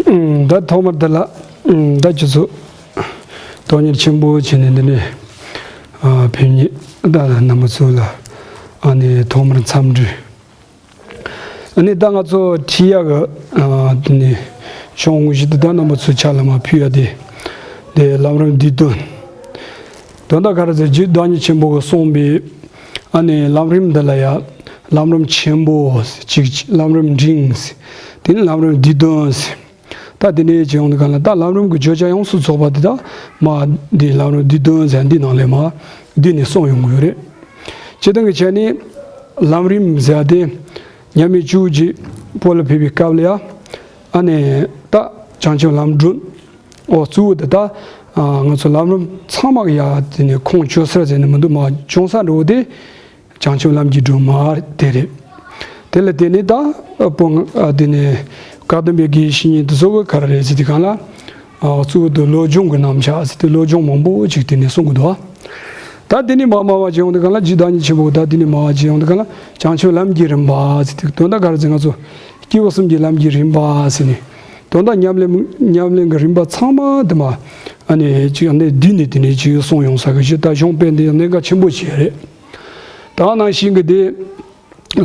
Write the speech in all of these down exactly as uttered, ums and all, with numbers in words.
ཨུམ། ད་ཐོག་མར་དེ་ལ། ཨུམ། ད་ཁྱེད་ཚོ་དོན་གཉེར་ཆེན་པོ་བྱས་ནས་འདི་ནས། ཨ། ཕེབས་མཁན་ད་རྣམ་པ་ཚོ་ལ། ཨ་ནི་ཐོག་མར་འཚམས་འདྲི། ཨ་ནི་ད་ང་ཚོ་ཁྲིད་ཡག་གི། ཨ། འདི་ནས་གཞུང་དངོས་གཞི་དེ་ད་རྣམ་པ་ཚོའི་ཕྱག་ལ་མར་ཕུལ་ཡ་དེ། དེ་ལམ་རིམ་བསྡུས་དོན། དོན་དག་ག་རེ་ཟེར། རྗེ་བདག་ཉིད་ཆེན་པོ་གིས་གསུངས་པའི། ཨ་ནི་ལམ་རིམ་འདི་ལ་ཡ། ལམ་རིམ་ཆེན་པོ་ཟེར་གཅིག། ལམ་རིམ་འབྲིང་ཟེར། དེ་ནས་ལམ་རིམ་བསྡུས་དོན་ཟེར། ད་དེ་འདྲ་བྱས་ཡོང་དུས་གང་ལ། ད་ལམ་རིམ་གྱི་བརྗོད་བྱ་ཡོངས་སུ་རྫོགས་པ་དེ་དག་མར་འདི་ལམ་རིམ་བསྡུས་དོན་ཟེར་འདི་ནང་ལ་མར་བསྡུས་ནས་གསུངས་ཡོང་གི་ཡོད་རེད། སྤྱིར་བཏང་གི་ཆ་ནས་ལམ་རིམ་ཟེར་དེ། མཉམ་མེད་ཇོ་བོ་རྗེ་བོད་ལ་ཕེབས་པའི་སྐབས་ལ་ཡ། ཨ་ནི་ད་བྱང་ཆུབ་ལམ་སྒྲོན། འོ། གཙོ་བོ་དེ་ད། ཨ། ང་ཚོ་ལམ་རིམ་ཚང་མ་གི་ཡ་དེ་ནས་ཁུངས་བཅོལ་ས་ཟེར་ནས་མི་འདུག། མར་བྱུང་ས་འགྲོ་བོ་དེ། བྱང་ཆུབ་ལམ་གྱི་སྒྲོན་མ་དེ་རེད། དེ་ལ་བརྟེན་ནས་ད་བོད། ཨ། དེ་ནས་བཀའ་གདམས་པའི་དགེ་བཤེས་གཉེན་དེ་ཚོ་གིས་ག་རེ་རེད་ཟེར་དུས་གང་ལ། ཨ། གཙོ་བོ་དེ་བློ་སྦྱོང་གི་རྣམ་གཞག་ཟེར་ཏེ་བློ་སྦྱོང་མང་པོ་ཅིག་དེ་ནས་གསུང་གི་འདུག། ད་དེ་ནས་མར་མར་བར་བྱས་ཡོང་དུས་གང་ལ། རྗེ་བདག་ཉིད་ཆེན་པོ་ད་དེ་ནས་མར་བར་བྱས་ཡོང་དུས་གང་ལ། བྱང་ཆུབ་ལམ་གྱི་རིམ་པ་ཟེར་དུས། དོན་དག་ག་རེ་ཟེར། ང་ཚོ་སྐྱེས་བུ་གསུམ་གྱི་ལམ་གྱི་རིམ་པ་ཟེར་ནས། དོན་དག་ཉམས་ལེན། ཉམས་ལེན་གྱི་རིམ་པ་ཚང་མ་དེ་མར། ཨ་ནི་ཅིག་ཨ་ནི་བསྡུས་ནས་དེ་ནས་ཅིག་གསུངས་ཡོང་ས་གི་ཞིག། ད་གཞུང་དཔེ་འདི་གནད་འགག་ཆེན་པོ་ཞིག་རེད། ད་ནང་བཞིན་གྱི་དེ་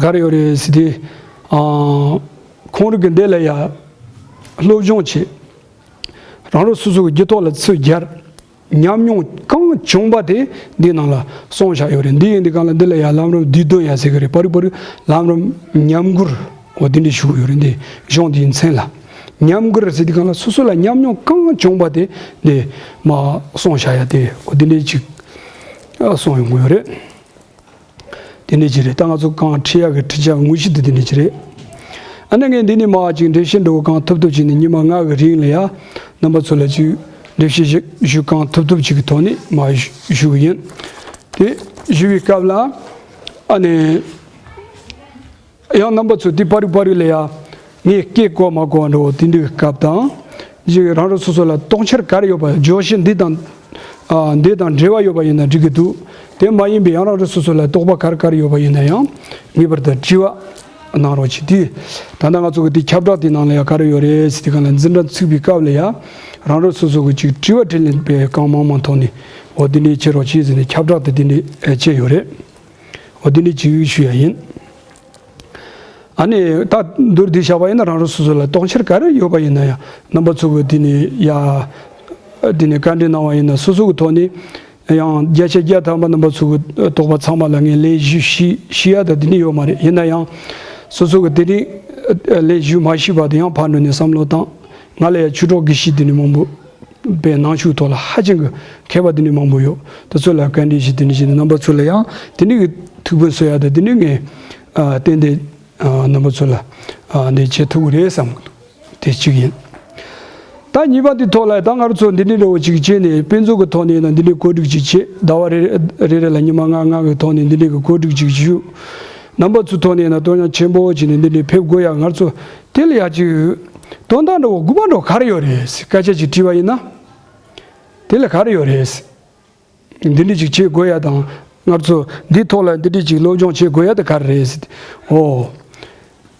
ག་རེ་ཡོད་རེད་ཟེར་དུས། ཨ། ཁོང་རང་གིས་འདི་ལ་ཡ་སློབ་སྦྱོང་བྱེད། རང་རང་སོ་སོ་གི་རྒྱུད་ཐོག་ལ་ཚུར་སྦྱར། ཉམས་མྱོང་གང་བྱུང་བ་དེ་འདི་ནང་ལ་གསུངས་བཞག་ཡོད་རེད། འདི་ཡིན་དུས་གང་ལ་འདི་ལ་ཡ་ལམ་རིམ་བསྡུས་དོན་ཡ་ཟེར་གི་རེད། ཕ་རུ་ཕ་རུ་ལམ་རིམ་ཉམས་མགུར། འོ། འདི་འདྲ་ཞུ་གི་ཡོད་རེད། འདི་གཞུང་འདིའི་མཚན་ལ་ཉམས་མགུར་ཟེར་དུས་གང་ལ། སོ་སོ་ལ་ཉམས་མྱོང་གང་བྱུང་བ་དེ་འདི་མར་གསུངས་བཞག་ཡ་དེ། འོ། འདི་འདྲ་ཅིག་གསུངས་ཡོང་གི་ཡོད་རེད། དེ་འདྲ་ཅིག་རེད། ད་ང་ཚོ་གང་ཁྲིད་ཡག་གི་ཁྲིད་བྱ་དངོས་གཞི་དེ་དེ་འདྲ་ཅིག་རེད། ཨ་ནི་ངས་འདི་ནས་མར་ཅིག་འགྲེལ་བཤད་འདྲ་བོ་གང་ཐུབ་ཐུབ་བྱས་ནས་ཉི་མ་ལྔ་གི་རིང་ལ་ཡ་རྣམ་པ་ཚོ་ལ་ཅིག་འགྲེལ་བཤད་ཞུ། ཞུ་གང་ཐུབ་ཐུབ་ཅིག་གི་ཐོག་ནས་མར་ཞུ། ཞུ་གི་ཡིན། དེ་ཞུ་བའི་སྐབས་ལ། ཨ་ནི་ཡང་རྣམ་པ་ཚོ་དེ་ཕ་རུ་ཕ་རུ་ལ་ཡ་ངས་སྐད་གོ་མ་གོ་འདྲ་བོ་དེ་འདྲའི་སྐབས་དང་། ཅིག་རང་རང་སོ་སོ་ལ་རྟོགས་འཆར་ག་རེ་ཡོད་པ། བརྗོད་གཞི་འདི་དང་། ཨ། འདི་དང་འབྲེལ་བ་ཡོད་པ་ཡིན་ན་འགྲིག་གི་འདུག། དེ་མ་ཡིན་པའི་ཡང་རང་རང་སོ་སོ་ལ་རྟོགས་པ་ག་རེ་ག་རེ་ཡོད་པ་ཡིན་ན་ཡང་ངེས་པར་དུ་དྲི་བ་གནང་རོགས་གྱིས། དེ་ད་ལྟ་ང་ཚོ་གི་དེ་ཁྱབ་བསྒྲགས་དེ་ནང་ལ་ཡང་ག་རེ་ཡོད་རེད་ཟེར་དུས་གང་ལ། འཛིན་གྲྭ་ཚུགས་པའི་སྐབས་ལ་ཡང་རང་རང་སོ་སོ་གི་ཅིག་དྲི་བ་དྲིས་ལན་སྤེལ་གང་མང་མང་ཐོག་ནས། འོ། འདི་འདྲ་བྱེད་རོགས་གྱིས་ཟེར་ནས་ཁྱབ་བསྒྲགས་དེ་འདི་འདྲ་བྱས་ཡོད་རེད། འོ། འདི་འདྲ་ཅིག་ཞུ་ཡ་ཡིན། ཨ་ནི་ད་མདོར་བསྡུས་བཞག་པ་ཡིན་ན། རང་རང་སོ་སོ་ལ་རྟོགས་འཆར་ག་རེ་ཡོད་པ་ཡིན་ན་ཡང་རྣམ་པ་ཚོ་གིས་དེ་ནས་ཡ། དེ་ནས་བཀའ་འདྲི་གནང་བ་ཡིན་ན། སོ་སོ་གི་ཐོག་ནས་ཡང་བརྒྱ་ཆ་བརྒྱ་ཐམ་པ་རྣམ་པ་ཚོ་གི་དོགས་པ་ཚང་མ་ལ་ངས་ལན་ཞུ་ཤེས་ཤེས་ཡ་ད་དེ་འདྲ་ཡོད་མ་རེད། ཡིན་ན་ཡང་སོ་སོ་གིས་དེ་རིང་ལན་ཞུ་མ་ཤེས་པ་དེ་ཡང་ཕར་འགྲོ་ནས་བསམ་བློ་བཏང་། ང་ལ་ཡང་ཆོས་གྲོགས་དགེ་བཤེས་དེ་འདྲ་མང་པོ་པའི་ནང་ཆོས་ཐོག་ལ་ཧ་ཅང་གི་མཁས་པ་དེ་འདྲ་མང་པོ་ཡོད། དེ་ཚོ་ལ་བཀའ་འདྲི་ཞུས། དེ་འདྲ་བྱས་ནས་རྣམ་པ་ཚོ་ལ་ཡང་དེ་འདྲ་གི་ཐུགས་ཕན་གསོས་ཡ་དང་། དེ་འདྲ་ངས་ཨ་ཏན་ཏན་ཨ་རྣམ་པ་ཚོ་ལ་ཨ་འདི་བྱེད་ཐུབ་ཀྱི་རེད་བསམ་གི་འདུག། དེ་གཅིག་ཡིན། ད་གཉིས་པ་དེ་ཐོག་ལ་ད་ང་རང་ཚོ་འདི་འདྲའི་འདྲ་བོ་ཅིག་བྱས་ནས་དཔེ་མཛོད་ཀྱི་ཐོག་ནས་ཡིན་ན་འདི་འདྲའི་གོ་སྒྲིག་ཅིག་བྱས། ཟླ་བ་རེ་རེ་རེ་ལ་ཉི་མ་ལྔ་ལྔ་གི་ཐོག་ནས་འདི་འདྲའི་གི་གོ་སྒྲིག་ཅིག་ཞུ། རྣམ་པ་ཚོའི་ཐོག་ནས་ཡིན་ན་དོན་སྙིང་ཆེན་པོ་བྱས་ནས་འདི་འདྲའི་ཕེབས་དགོས་ཡ། ང་ཚོ་དེ་ལ་ཡ་ཅིག་དོན་དག་འདྲ་བོ་དགོས་པ་འདྲ་བོ་ག་རེ་ཡོད་རེད་ཟེར་སྐད་ཆ་ཅིག་དྲིས་པ་ཡིན་ན། དེ་ལ་ག་རེ་ཡོད་རེད་ཟེར། འདི་འདྲ་ཅིག་བྱེད་དགོས་ཡ་དང་། ང་ཚོ་འདིའི་ཐོག་ལ་འདི་འདྲ་ཅིག་སློབ་སྦྱོང་བྱེད་དགོས་ཡ་དེ་ག་རེ་རེད་ཟེར་ཏེ། འོ།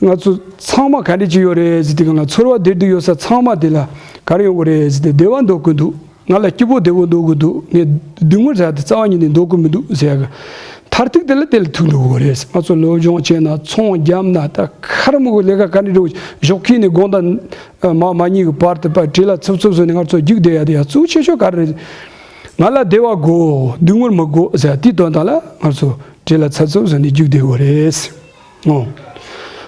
ང་ཚོ་ཚང་མ་ག་འདྲ་ཅིག་ཡོད་རེད་ཟེར་ཏེ། གང་ལ་ཚོར་བ་བདེ་སྡུག་ཡོད་ས་ཚང་མ་དེ་ལ་ག་རེ་ཡོང་གི་རེད་ཟེར་ཏེ། བདེ་བ་འདོད་ཀྱི་འདུག། ང་ལ་སྐྱིད་པོ་བདེ་པོ་འདོད་ཀྱི་འདུག། ངས་སྡུག་བསྔལ་ཟེར་ཡ་དེ་རྩ་བ་ཉིད་ནས་འདོད་ཀྱི་མི་འདུག་ཟེར་ཡ་གི་མཐར་ཐུག་དེ་ལ་དེ་ལ་ཐུག་འགྲོ་དགོས་རེད། ང་ཚོ་སློབ་སྦྱོང་བྱས་ན། ཚོང་བརྒྱབ་ན། ད་ཁ་ར་མུ་གུ་ལས་ཀ་ག་འདྲ་འགྲོ། ཞོགས་ཀས་ནས་དགོང་དག་མ་མ་གཉིད་ཀྱི་བར་དུ་བྲེལ་ལ་འཚུབ་འཚུབ་བཟོས་ནས་ང་ཚོ་རྒྱུགས་བསྡད་ཡ་དེ་ཡ་གཙོ་ཆེ་ཤོས་ག་རེ་རེད། ང་ལ་བདེ་བ་དགོས། སྡུག་བསྔལ་མི་དགོས་ཟེར་དེའི་དོན་དག་ལ་ང་ཚོ་བྲེལ་ལ་འཚུབ་འཚུབ་བཟོས་ནས་རྒྱུགས་བསྡད་དགོས་རེད། འོ།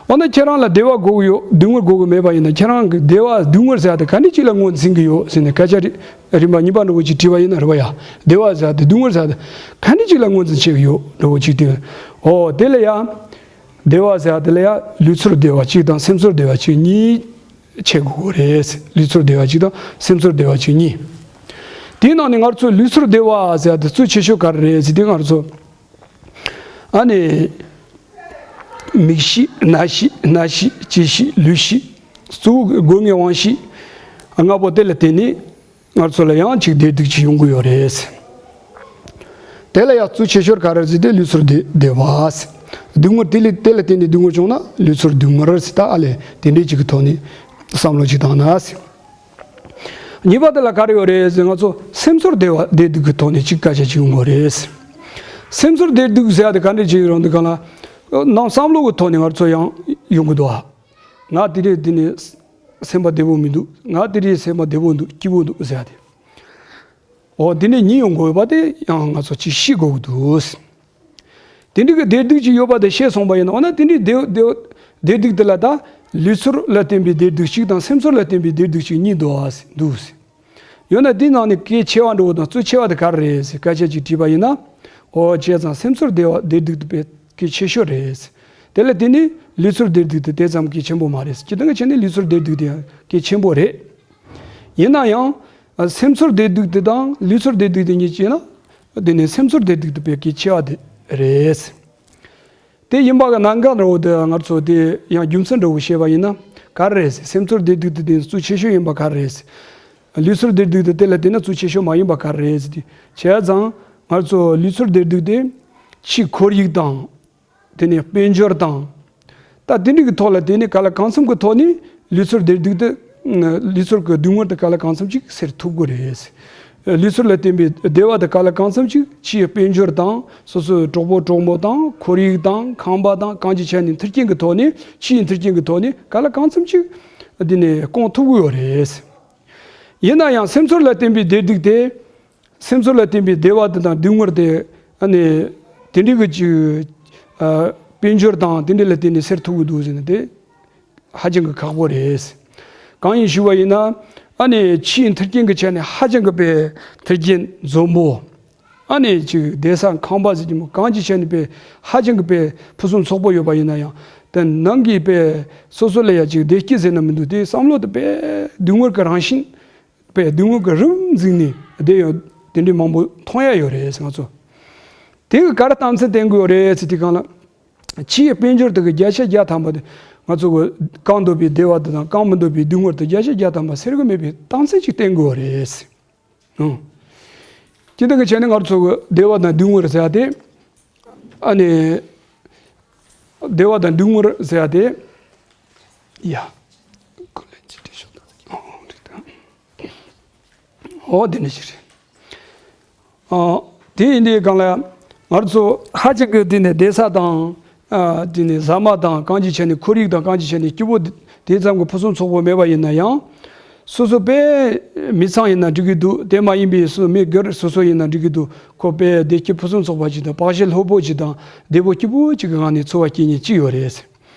འོ་ན་ཁྱེད་རང་ལ་བདེ་བ་དགོས་ཀྱི་ཡོད། སྡུག་བསྔལ་དགོས་ཀྱི་མེད་པ་ཡིན་ན། ཁྱེད་རང་གི་བདེ་བ་སྡུག་བསྔལ་ཟེར་ཡ་དེ་ག་འདྲ་ཅིག་ལ་ངོས་འཛིན་གྱི་ཡོད་ཟེར་ནས་སྐད་ཆ་རེ་རིམ་པ་གཉིས་པ་འདྲ་བོ་ཅིག་དྲིས་པ་ཡིན་ན། རེད་པ་ཡ། བདེ་བ་ཟེར་ཡ་དེ་སྡུག་བསྔལ་ཟེར་ཡ་དེ་ག་འདྲ་ཅིག་ལ་ངོས་འཛིན་བྱེད་ཀྱི་ཡོད་འདྲ་བོ་ཅིག་དྲིས། འོ། དེ་ལ་ཡ། བདེ་བ་ཟེར་ཡ་དེ་ལ་ཡ་ལུས་ཚོར་བདེ་བ་གཅིག་དང་སེམས་ཚོར་བདེ་བ་གཅིག་གཉིས་ཕྱེ་དགོས་རེད། ལུས་ཚོར་བདེ་བ་གཅིག་དང་སེམས་ཚོར་བདེ་བ་གཅིག་གཉིས། དེའི་ནང་ནས་ང་ཚོ་ལུས་ཚོར་བདེ་བ་ཟེར་ཡ་དེ་གཙོ་ཆེ་ཤོས་ག་རེ་རེད་ཟེར་དུས། ང་ཚོ་ཨ་ནི་མིག་ཤེས། རྣ་ཤེས། སྣ་ཤེས། ལྕེ་ཤེས། ལུས་ཤེས། གཙོ་བོ་དགོས་ངེས་དབང་ཤེས་ལྔ་པོ་དེ་ལ་བརྟེན་ནས། ང་ཚོ་ལ་ཡང་ཅིག་བདེ་སྡུག་ཅིག་ཡོང་གི་ཡོད་རེད། དེ་ལ་ཡང་གཙོ་ཆེ་ཤོས་ག་རེ་ཟེར་ཏེ། ལུས་ཚོར་བདེ་བདེ་བ་ཟེར། སྡུག་བསྔལ་དེ་ལ་དེ་ལ་བརྟེན་ནས་སྡུག་བསྔལ་བྱུང་ན་ལུས་ཚོར་སྡུག་བསྔལ་ཟེར། ད་ཨ་ལས་དེ་འདྲའི་ཅིག་གི་ཐོག་ནས་བསམ་བློ་ཅིག་བཏང་ན་ཟེར། གཉིས་པ་དེ་ལ་ག་རེ་ཡོད་རེད་ཟེར། ང་ཚོ་སེམས་ཚོར་བདེ་བ་བདེ་སྡུག་གི་ཐོག་ནས་གཅིག་སྐད་ཆ་གཅིག་ཡོང་གི་རེད། སེམས་ཚོར་བདེ་སྡུག་ཟེར་ཡ་དེ་ག་འདྲ་ཅིག་ཡོད་རུང་དེ་ག་ལ་ནང་བསམ་བློ་གི་ཐོག་ནས་ང་ཚོ་ཡང་ཡོང་གི་འདུག་ཨ། ང་དེ་རེད་དེ་ནས་སེམས་པ་བདེ་པོ་མི་འདུག་ང་དེ་རེད་སེམས་པ་བདེ་པོ་འདུག་སྐྱིད་པོ་འདུག་ཟེར་ཡ་དེ། འོ་དེ་འདྲ་གཉིས་ཡོང་དགོས་པ་དེ་ཡང་ང་ཚོ་ཅིག་ཤེས་དགོས་ཀྱི་འདུག་དེ་འདྲ་གི་བདེ་སྡུག་ཅིག་ཡོད་པ་དེ་ཤེས་སོང་པ་ཡིན་ན། འོ་ན་དེ་འདྲའི་བདེ་བདེ་བདེ་སྡུག་དེ་ལ་ད་ལུས་ཚོར་ལ་བརྟེན་པའི་བདེ་སྡུག་ཅིག་དང་སེམས་ཚོར་ལ་བརྟེན་པའི་བདེ་སྡུག་ཅིག་གཉིས་འདུག་ཨ་འདུག་ཡོད་ན་དེའི་ནང་ནས་གལ་ཆེ་བ་འདྲ་བོ་དང་གཙོ་ཆེ་བ་དེ་ག་རེ་རེད་ཟེར་སྐད་ཆ་ཅིག་དྲིས་པ་ཡིན་ན། འོ་བྱས་ཙང་སེམས་ཚོར་བདེ་བ་བདེ་སྡུག་དེ་དཔེ་གལ་ཆེ་ཤོས་རེད། དེ་ལ་བརྟེན་ནས་ལུས་ཚོར་བདེ་སྡུག་དེ་དེ་ཙམ་གལ་ཆེན་པོ་མ་རེད། སྤྱིར་བཏང་གི་ཆ་ནས་ལུས་ཚོར་བདེ་སྡུག་དེ་ཡང་གལ་ཆེན་པོ་རེད། ཡིན་ན་ཡང་སེམས་ཚོར་བདེ་སྡུག་དེ་དང་ལུས་ཚོར་བདེ་སྡུག་དེ་གཉིས་བྱས་ན། དེ་ནས་སེམས་ཚོར་བདེ་སྡུག་དེ་དཔེ་གལ་ཆེ་བ་དེ་རེད། དེ་ཡིན་པ་གི་གནད་འགག་འདྲ་བོ་དེ་ང་ཚོ་དེ་ཡང་རྒྱུ་མཚན་འདྲ་བོ་བཤད་པ་ཡིན་ན་ག་རེ་རེད་ཟེར། སེམས་ཚོར་བདེ་སྡུག་དེ་དེ་གཙོ་ཆེ་ཤོས་ཡིན་པ་ག་རེ་རེད་ཟེར། ལུས་ཚོར་བདེ་སྡུག་དེ་དེ་ལ་བརྟེན་ན་གཙོ་ཆེ་ཤོས་མ་ཡིན་པ་ག་རེ་རེད་ཟེར། དེ་བྱས་ཙང་ང་ཚོ་ལུས་ཚོར་བདེ་སྡུག་དེ་ཕྱིའི་ཁོར་ཡུག་དང་། དེ་ནས་དཔལ་འབྱོར་དང་། ད་དེ་འདྲ་གི་ཐོག་ལ་དེ་ནས་ག་ལ་གང་འཚམ་གི་ཐོག་ནས་ལུས་ཚོར་བདེ་སྡུག་དེ། ལུས་ཚོར་གི་སྡུག་བསྔལ་དེ་ག་ལ་གང་འཚམ་ཅིག་སེལ་ཐུབ་ཀྱི་རེད། ལུས་ཚོར་ལ་བརྟེན་པའི་བདེ་བ་དེ་ག་ལ་གང་འཚམ་ཅིག་ཕྱིའི་དཔལ་འབྱོར་དང་སོ་སོའི་གྲོགས་པོ་གྲོགས་མོ་དང་ཁོར་ཡུག་དང་ཁང་པ་དང་གང་ཅིའི་ཆ་ནས་མཐུན་རྐྱེན་གི་ཐོག་ནས་ཕྱིའི་མཐུན་རྐྱེན་གི་ཐོག་ནས་ག་ལ་གང་འཚམ་ཅིག་དེ་ནས་སྐོང་ཐུབ་ཀྱི་ཡོད་རེད། ཡིན་ན་ཡང་སེམས་ཚོར་ལ་བརྟེན་པའི་བདེ་སྡུག་དེ། སེམས་ཚོར་ལ་བརྟེན་པའི་བདེ་བ་དེ་དང་སྡུག་བསྔལ་དེ་ཨ་ནི་དེ་འདྲའི་གི་ཅིག་ཨ་དཔལ་འབྱོར་དང་དེ་འདྲ་ལ་བརྟེན་ནས་སེལ་ཐུབ་ཀྱི་འདུག་ཟེར་ན་དེ་ཧ་ཅང་གི་ཁག་པོ་རེད། གང་ཡིན་ཞུས་པ་ཡིན་ན་ཨ་ནི་ཕྱིའི་མཐུན་རྐྱེན་གྱི་ཆ་ནས་ཧ་ཅང་གི་དཔེ་མཐུན་རྐྱེན་འཛོམས་པོ། ཨ་ནི་ཅིག་བསྡད་ས་ཁང་པ་ཟེར་གྱི་མོ་གང་ཅིའི་ཆ་ནས་དཔེ་ཧ་ཅང་གི་དཔེ་ཕུན་སུམ་ཚོགས་པོ་ཡོད་པ་ཡིན་ན་ཡང་དེ་ནང་གི་དཔེ་སོ་སོ་ལ་ཡ་ཅིག་བདེ་སྐྱིད་ཟེར་ན་མི་འདུག་དེ་བསམ་བློ་དེ་དཔེ་སྡུག་བསྔལ་གྱི་རང་བཞིན། པའི་སྡུག་བསྔལ་གྱི་རི་བོ་འཛིན་ནས་བསྡད་ཡོད་དེ་འདྲའི་མང་པོ་མཐོང་ཡ་ཡོད་རེད་ཟེར། ང་ཚོ་དེ་གི་ག་རེ་གཏམ་ཚིག་བསྟན་གྱི་ཡོད་རེད་ཟེར་དུས་སྒང་ལ། ཕྱིའི་དཔལ་འབྱོར་དེ་གི་བརྒྱ་ཆ་བརྒྱ་ཐམ་པ་དེ་ང་ཚོ་གི་བཀག་འདོད་པའི་བདེ་བ་དེ་དང་བཀག་མི་འདོད་པའི་སྡུག་བསྔལ་དེ་བརྒྱ་ཆ་བརྒྱ་ཐམ་པ་སེལ་གྱི་མེད་པའི་གཏམ་ཚིག་ཅིག་བསྟན་གྱི་ཡོད་རེད་ཟེར། ཨང་། དེ་འདྲ་གི་བྱས་ནས་ང་ཚོ་གི་བདེ་བ་དང་སྡུག་བསྔལ་ཟེར་ཡ་དེ། ཨ་ནི། བདེ་བ་དང་སྡུག་བསྔལ་ཟེར་ཡ་དེ། ཡ། འོ་དེ་འདྲ་ཞིག་རེད། ཨ། དེ་ཡིན་དུས་སྒང་ལ་ང་ཚོ་ཧ་ཅང་གི་དེ་ནས་བསྡད་ས་དང་། ཨ། དེ་ནས་ཟ་མ་དང་གང་ཅིའི་ཆ་ནས་ཁོར་ཡུག་དང་གང་ཅིའི་ཆ་ནས་སྐྱིད་པོ་དེ་ཙམ་གྱི་ཕུན་སུམ་ཚོགས་པོ་མེད་པ་ཡིན་ན་ཡང་། སོ་སོ་དཔེ་མི་ཚང་ཡིན་ན་འགྲིག་གི་འདུག་དེ་མ་ཡིན་པའི་སོ་མི་སྒེར་སོ་སོ་ཡིན་ན་འགྲིག་གི་འདུག་ཁོ་དཔེ་བདེ་སྐྱིད་ཕུན་སུམ་ཚོགས་པ་ཅིག་དང་བག་ཞིང་ལྷོད་པོ་ཅིག་དང་བདེ་པོ་སྐྱིད་པོ་ཅིག་གི་ངང་ནས་འཚོ་བ་སྐྱེལ་མཁན་ཅིག་ཡོད་རེད།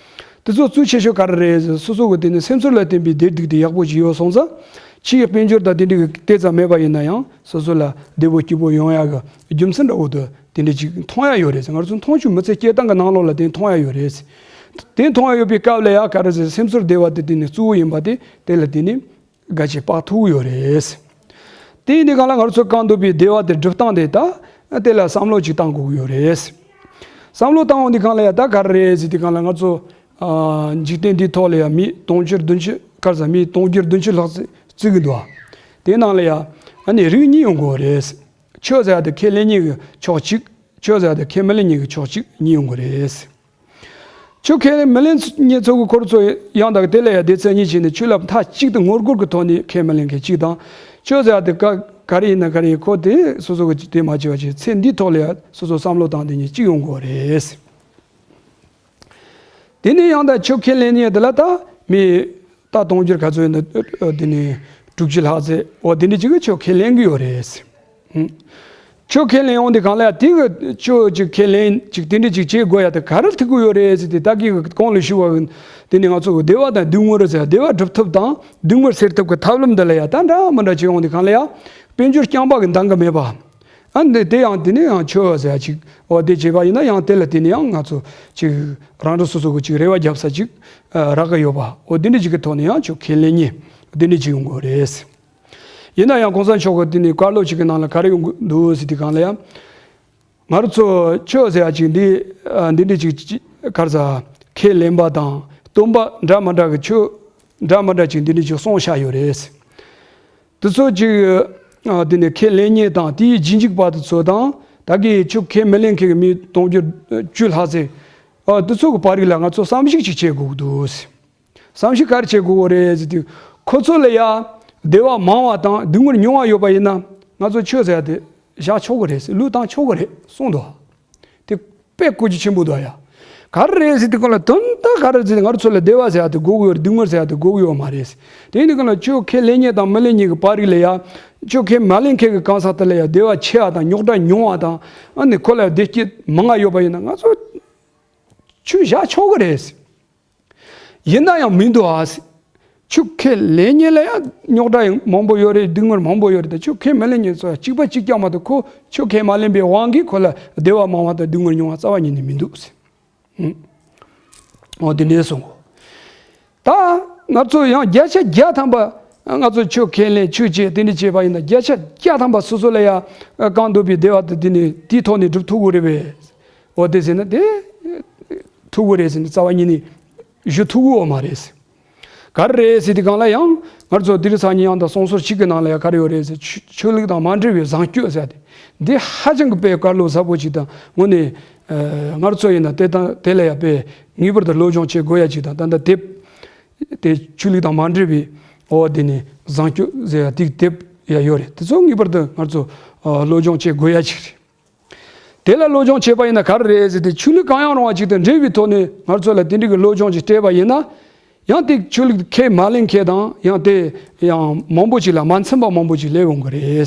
དེ་ཚོ་གཙོ་ཆེ་ཤོས་ག་རེ་རེད་ཟེར། སོ་སོ་གི་དེ་ནི་སེམས་ཚོར་ལ་བརྟེན་པའི་བདེ་སྡུག་དེ་ཡག་པོ་ཞིག་ཡོད་སོང་ཙང་། ཕྱིའི་དཔལ་འབྱོར་དང་དེ་འདྲའི་གི་དེ་ཙམ་མེད་པ་ཡིན་ན་ཡང་སོ་སོ་ལ་བདེ་པོ་སྐྱིད་པོ་ཡོང་ཡག་གི་རྒྱུ་མཚན་འདྲ་བོ་དེ་དེ་འདྲ་ཅིག་མཐོང་ཡག་ཡོད་རེད་ཟེར། ང་ཚོ་མཐོང་ཆོས་མི་ཚེ་སྐྱེལ་སྟངས་ཀྱི་ནང་ལོགས་ལ་དེ་མཐོང་ཡག་ཡོད་རེད་ཟེར། དེ་མཐོང་ཡག་ཡོད་པའི་སྐབས་ལ་ཡང་ག་རེ་ཟེར། སེམས་ཚོར་བདེ་བ་དེ་དེ་ནི་གཙོ་བོ་ཡིན་པ་དེ་དེ་ལ་དེ་ནི། འགའ་ཞིག་དཔག་ཐུབ་ཡོད་རེད། དེ་ཡིན་དུས་སྒང་ལ་ང་ཚོ་བཀག་འདོད་པའི་བདེ་བ་དེ་སྒྲུབ་སྟངས་དེ་ད་དེ་ལ་བསམ་བློ་ཅིག་བཏང་དགོས་ཀྱི་ཡོད་རེད། བསམ་བློ་བཏང་འོང་དུས་སྒང་ལ་ཡ་ད་ག་རེ་རེད་ཟེར་དུས་སྒང་ལ་ང་ཚོ་ཨ་འཇིག་རྟེན་འདིའི་ཐོག་ལ་ཡ་མི་དུང་ཕྱུར་བདུན་ཅུ་ག་རེ་ཟ་མི་དུང་ཕྱུར་བདུན་ཅུ་ལྷག་ཙམ་བརྩི་གི་འདུག་དེའི་ནང་ལ་ཡ་ཨ་ནི་རིགས་གཉིས་ཡོང་གི་ཡོད་རེད། ཆོས་ཟེར་ཡ་དེ་ཁས་ལེན་མཁན་གྱི་ཕྱོགས་གཅིག་ཆོས་ཟེར་ཡ་དེ་ཁས་མི་ལེན་མཁན་གྱི་ཕྱོགས་གཅིག་གཉིས་ཡོང་གི་རེད། ཆོས་ཁས་ལེན་མི་ལེན་མཁན་ཚོ་གི་ཁོ་རང་ཚོ་ཡང་དག་དེ་ལ་ཡང་སྡེ་ཚན་གཉིས་བྱས་ནས་ཆོས་ལ་མཐའ་གཅིག་ཏུ་ངོ་རྒོལ་གྱི་ཐོག་ནས་ཁས་མི་ལེན་མཁན་གཅིག་དང་། ཆོས་ཟེར་ཡ་དེ་ག་ག་རེ་ཡིན་ན་ག་རེ་ཡིན། ཁོ་དེ་སོ་སོ་གི་དེ་མ་བྱས་པ་བྱས། ཚེ་འདིའི་ཐོག་ལ་ཡང་སོ་སོ་བསམ་བློ་བཏང་དེ་གཉིས་གཅིག་ཡོང་དགོས་རེད། དེ་ནས་ཡང་དག་ཆོས་ཁས་ལེན་མཁན་དེ་ལ་ད་མི་ད་དུང་ཕྱུར་ག་ཚོད་ཡིན་ན་དེ་ནས་དྲུག་ཅུ་ལྷག་ཙམ་འོ་དེ་འདྲ་ཅིག་གིས་ཆོས་ཁས་ལེན་གྱི་ཡོད་རེད། ཆོས་ཁས་ལེན་འོང་དུས་སྒང་ལ་ཡ་དེ་གི་ཆོས་ཅིག་ཁས་ལེན་ཅིག་དེ་འདྲ་ཅིག་བྱེད་དགོས་ཡ་དེ་ག་རེ་ཐུག་གི་ཡོད་རེད་ཟེར་དུས། ད་གིན་གོང་ལ་ཞུས་པ་གི་དེ་ནི་ང་ཚོ་གི་བདེ་བ་དང་སྡུག་བསྔལ་ཟེར་བདེ་བ་སྒྲུབ་ཐབས་དང་སྡུག་བསྔལ་སེལ་ཐབས་ཀྱི་ཐབས་ལམ་འདི་ལ་ཡ་ད་འདྲ་མི་འདྲ་བྱེད་འོང་དུས་སྒང་ལ་ཡ་དཔལ་འབྱོར་རྐྱང་པ་གི་འདང་གི་མེད་པ། ཨ་འདི་དེ་ཡང་དེ་ནི་ཡང་ཆོས་ཟེར་ཅིག་འོ་དེ་བྱས་པ་ཡིན་ན་ཡང་དེ་ལ་དེ་ནི་ཡང་ང་ཚོ་ཅིག་རང་རང་སོ་སོ་གི་ཅིག་རེ་བ་རྒྱབ་ས་ཅིག་རག་གི་ཡོད་པ། འོ་དེ་འདྲ་ཅིག་གི་ཐོག་ནས་ཡང་ཆོས་ཁས་ལེན་མཁན་དེ་འདྲ་ཅིག་ཡོང་དགོས་རེད། ཡིན་ན་ཡང་གོང་ས་མཆོག་གི་དེ་ནས་བཀའ་སློབ་ཅིག་གི་ནང་ལ་ག་རེ་ཡོང་གི་འདུག་ཟེར་དུས་སྒང་ལ་ཡང་། ང་རང་ཚོ་ཆོས་ཟེར་ཡ་ཅིག་འདི་ཨ་འདི་འདྲ་ཅིག་ཅིག་ག་རེ་ཟ་ཁས་ལེན་པ་དང་སྟོན་པ་འདྲ་མི་འདྲ་གི་ཆོས་འདྲ་མི་འདྲ་ཅིག་འདི་འདྲ་ཅིག་གསུངས་བཞག་ཡོད་རེད། དེ་ཚོ་ཅིག་ཨ་དེ་ནས་ཁས་ལེན་མཁན་དང་དེའི་རྗེས་འཇུག་པ་དེ་ཚོ་དང་ད་གི་ཆོས་ཁས་མི་ལེན་མཁན་གྱི་མི་དུང་ཕྱུར་བཅུ་ལྷག་ཙམ་ཨ་དེ་ཚོ་གི་བར་རིགས་ལ་ང་ཚོ་བསམ་གཞིག་ཅིག་བྱེད་དགོས་ཀྱི་འདུག་བསམ་གཞིག་ག་རེ་བྱེད་དགོས་རེད་ཟེར་དུས། ཁོ་ཚོ་ལ་ཡ་ བདེ་བ་མང་བ་དང་སྡུག་བསྔལ་ཉུང་བ་ཡོད་པ་ཡིན་ན། ང་ཚོ་ཆོས་ཟེར་ཡ་དེ་བཞག་ཆོག་གི་རེད་ཟེར། ལུས་བཏང་ཆོག་གི་རེད་གསུངས་འདུག་དེ་དཔེ་བཀོད་རྒྱུ་ཆེན་པོ་འདུག་ཡ། ག་རེ་རེད་ཟེར་དུས་སྒང་ལ། དོན་དག་ག་རེ་ཟེར་ན། ང་ཚོ་ལ་བདེ་བ་ཟེར་ཡ་དེ་དགོས་ཀྱི་ཡོད་རེད། སྡུག་བསྔལ་ཟེར་ཡ་དེ་དགོས་ཀྱི་ཡོད་མ་རེད། དེ་ཡིན་དུས་སྒང་ལ་ཆོས་ཁས་ལེན་མཁན་དང་མི་ལེན་མཁན་གྱི་བར་རིགས་ལ་ཡ། ཆོས་ཁས་མ་ལེན་མཁན་གྱི་གང་ཟག་དེ་ལ་ཡ་བདེ་བ་ཆེ་བ་དང་རྙོག་དྲ་ཉུང་བ་དང་། ཨ་ནི་ཁོ་ལ་བདེ་སྐྱིད་མང་ང་ཡོད་པ་ཡིན་ན། ང་ཚོ་ཆོས་བཞག་ཆོག་གི་རེད། ཡིན་ན་ཡང་མི་འདུག་ཨ། ཆོས་ཁས་ལེན་མཁན་ལ་ཡང་རྙོག་དྲ་ཡང་མང་པོ་ཡོད་རེད། སྡུག་བསྔལ་མང་པོ་ཡོད་རེད། ད་ཆོས་ཁས་མ་ལེན་མཁན་ཚོ་གཅིག་པ་གཅིག་རྐྱང་མ་གཏོགས། ཁོ་ཆོས་ཁས་མ་ལེན་པའི་དབང་གིས་ཁོ་ལ་བདེ་བ་མང་བ་དང་སྡུག་བསྔལ་ཉུང་བ་རྩ་བ་ཉིད་ནས་མི་འདུག་ཟེར། འོ་དེ་འདྲས་གསུངས། ད་ང་ཚོ་ཡང་བརྒྱ་ཆ་བརྒྱ་ཐམ་པ་ང་ཚོ་ཆོས་ཁས་ལེན་ཆོས་བྱེད་དེ་འདྲ་བྱས་པ་ཡིན་ན། བརྒྱ་ཆ་བརྒྱ་ཐམ་པ་སོ་སོ་ལ་ཡང་གང་འདོད་པའི་བདེ་བ་དེ་དེ་ནི་དེའི་ཐོག་ནས་སྒྲུབ་ཐུབ་ཀྱི་རེད་པས། འོ་དེ་ཟེར་ན་དེ་ཐུབ་ཀྱི་རེད་ཟེར་ནས་རྩ་བ་ཉིད་ནས་ཞུ་ཐུབ་ཀྱི་ཡོད་མ་རེད། ག་རེ་རེད་ཟེར་དུས་སྒང་ལ་ཡང་། ང་ཚོ་དེ་རིང་སང་ཉིན་ཡང་དང་གསུང་ཟུར་གཅིག་གི་ནང་ལ་ཡང་ག་རེ་ཡོད་རེད་ཟེར། ཆོས་ཆོས་ལུགས་དང་མ་འབྲེལ་བའི་བཟང་སྤྱོད་ཟེར་ཏེ། འདི་ཧ་ཅང་གི་དཔེ་བཀའ་སློབ་ཟབ་པོ་ཅིག་དང་། དངོས་གནས་ང་ཚོ་ཡིན་ན་དེ་དང་དེ་ལ་ཡང་དཔེ་ངེས་པར་དུ་སློབ་སྦྱོང་བྱེད་དགོས་ཡ་ཅིག་དང་། ད་ལྟ་དེབ་དེ་ཆོས་ལུགས་དང་མ་འབྲེལ་བའི། འོ་དེ་ནི་བཟང་སྤྱོད་ཟེར་ཡ་དེ་དེབ་ཡ་ཡོད་རེད། དེ་ཚོ་ངེས་པར་དུ་ང་ཚོ་ཨ་སློབ་སྦྱོང་བྱེད་དགོས་ཡ་ཅིག་རེད། དེ་ལ་སློབ་སྦྱོང་བྱས་པ་ཡིན་ན་ག་རེ་རེད་ཟེར་ཏེ། ཆོས་ལུགས་གང་ཡང་རུང་བ་ཅིག་དང་འབྲེལ་བའི་ཐོག་ནས་ང་ཚོ་ལ་དེ་འདྲའི་གི་སློབ་སྦྱོང་ཅིག་སྤྲད་པ་ཡིན་ན། ཡང་དེ་ཆོས་ལུགས་ཁས་མ་ལེན་མཁན་དང་། ཡང་དེ་ཡང་མང་པོ་ཅིག་ལ་མ་འཚམ་པ་མང་པོ་ཅིག་སླེབས་འོང་གི་རེད།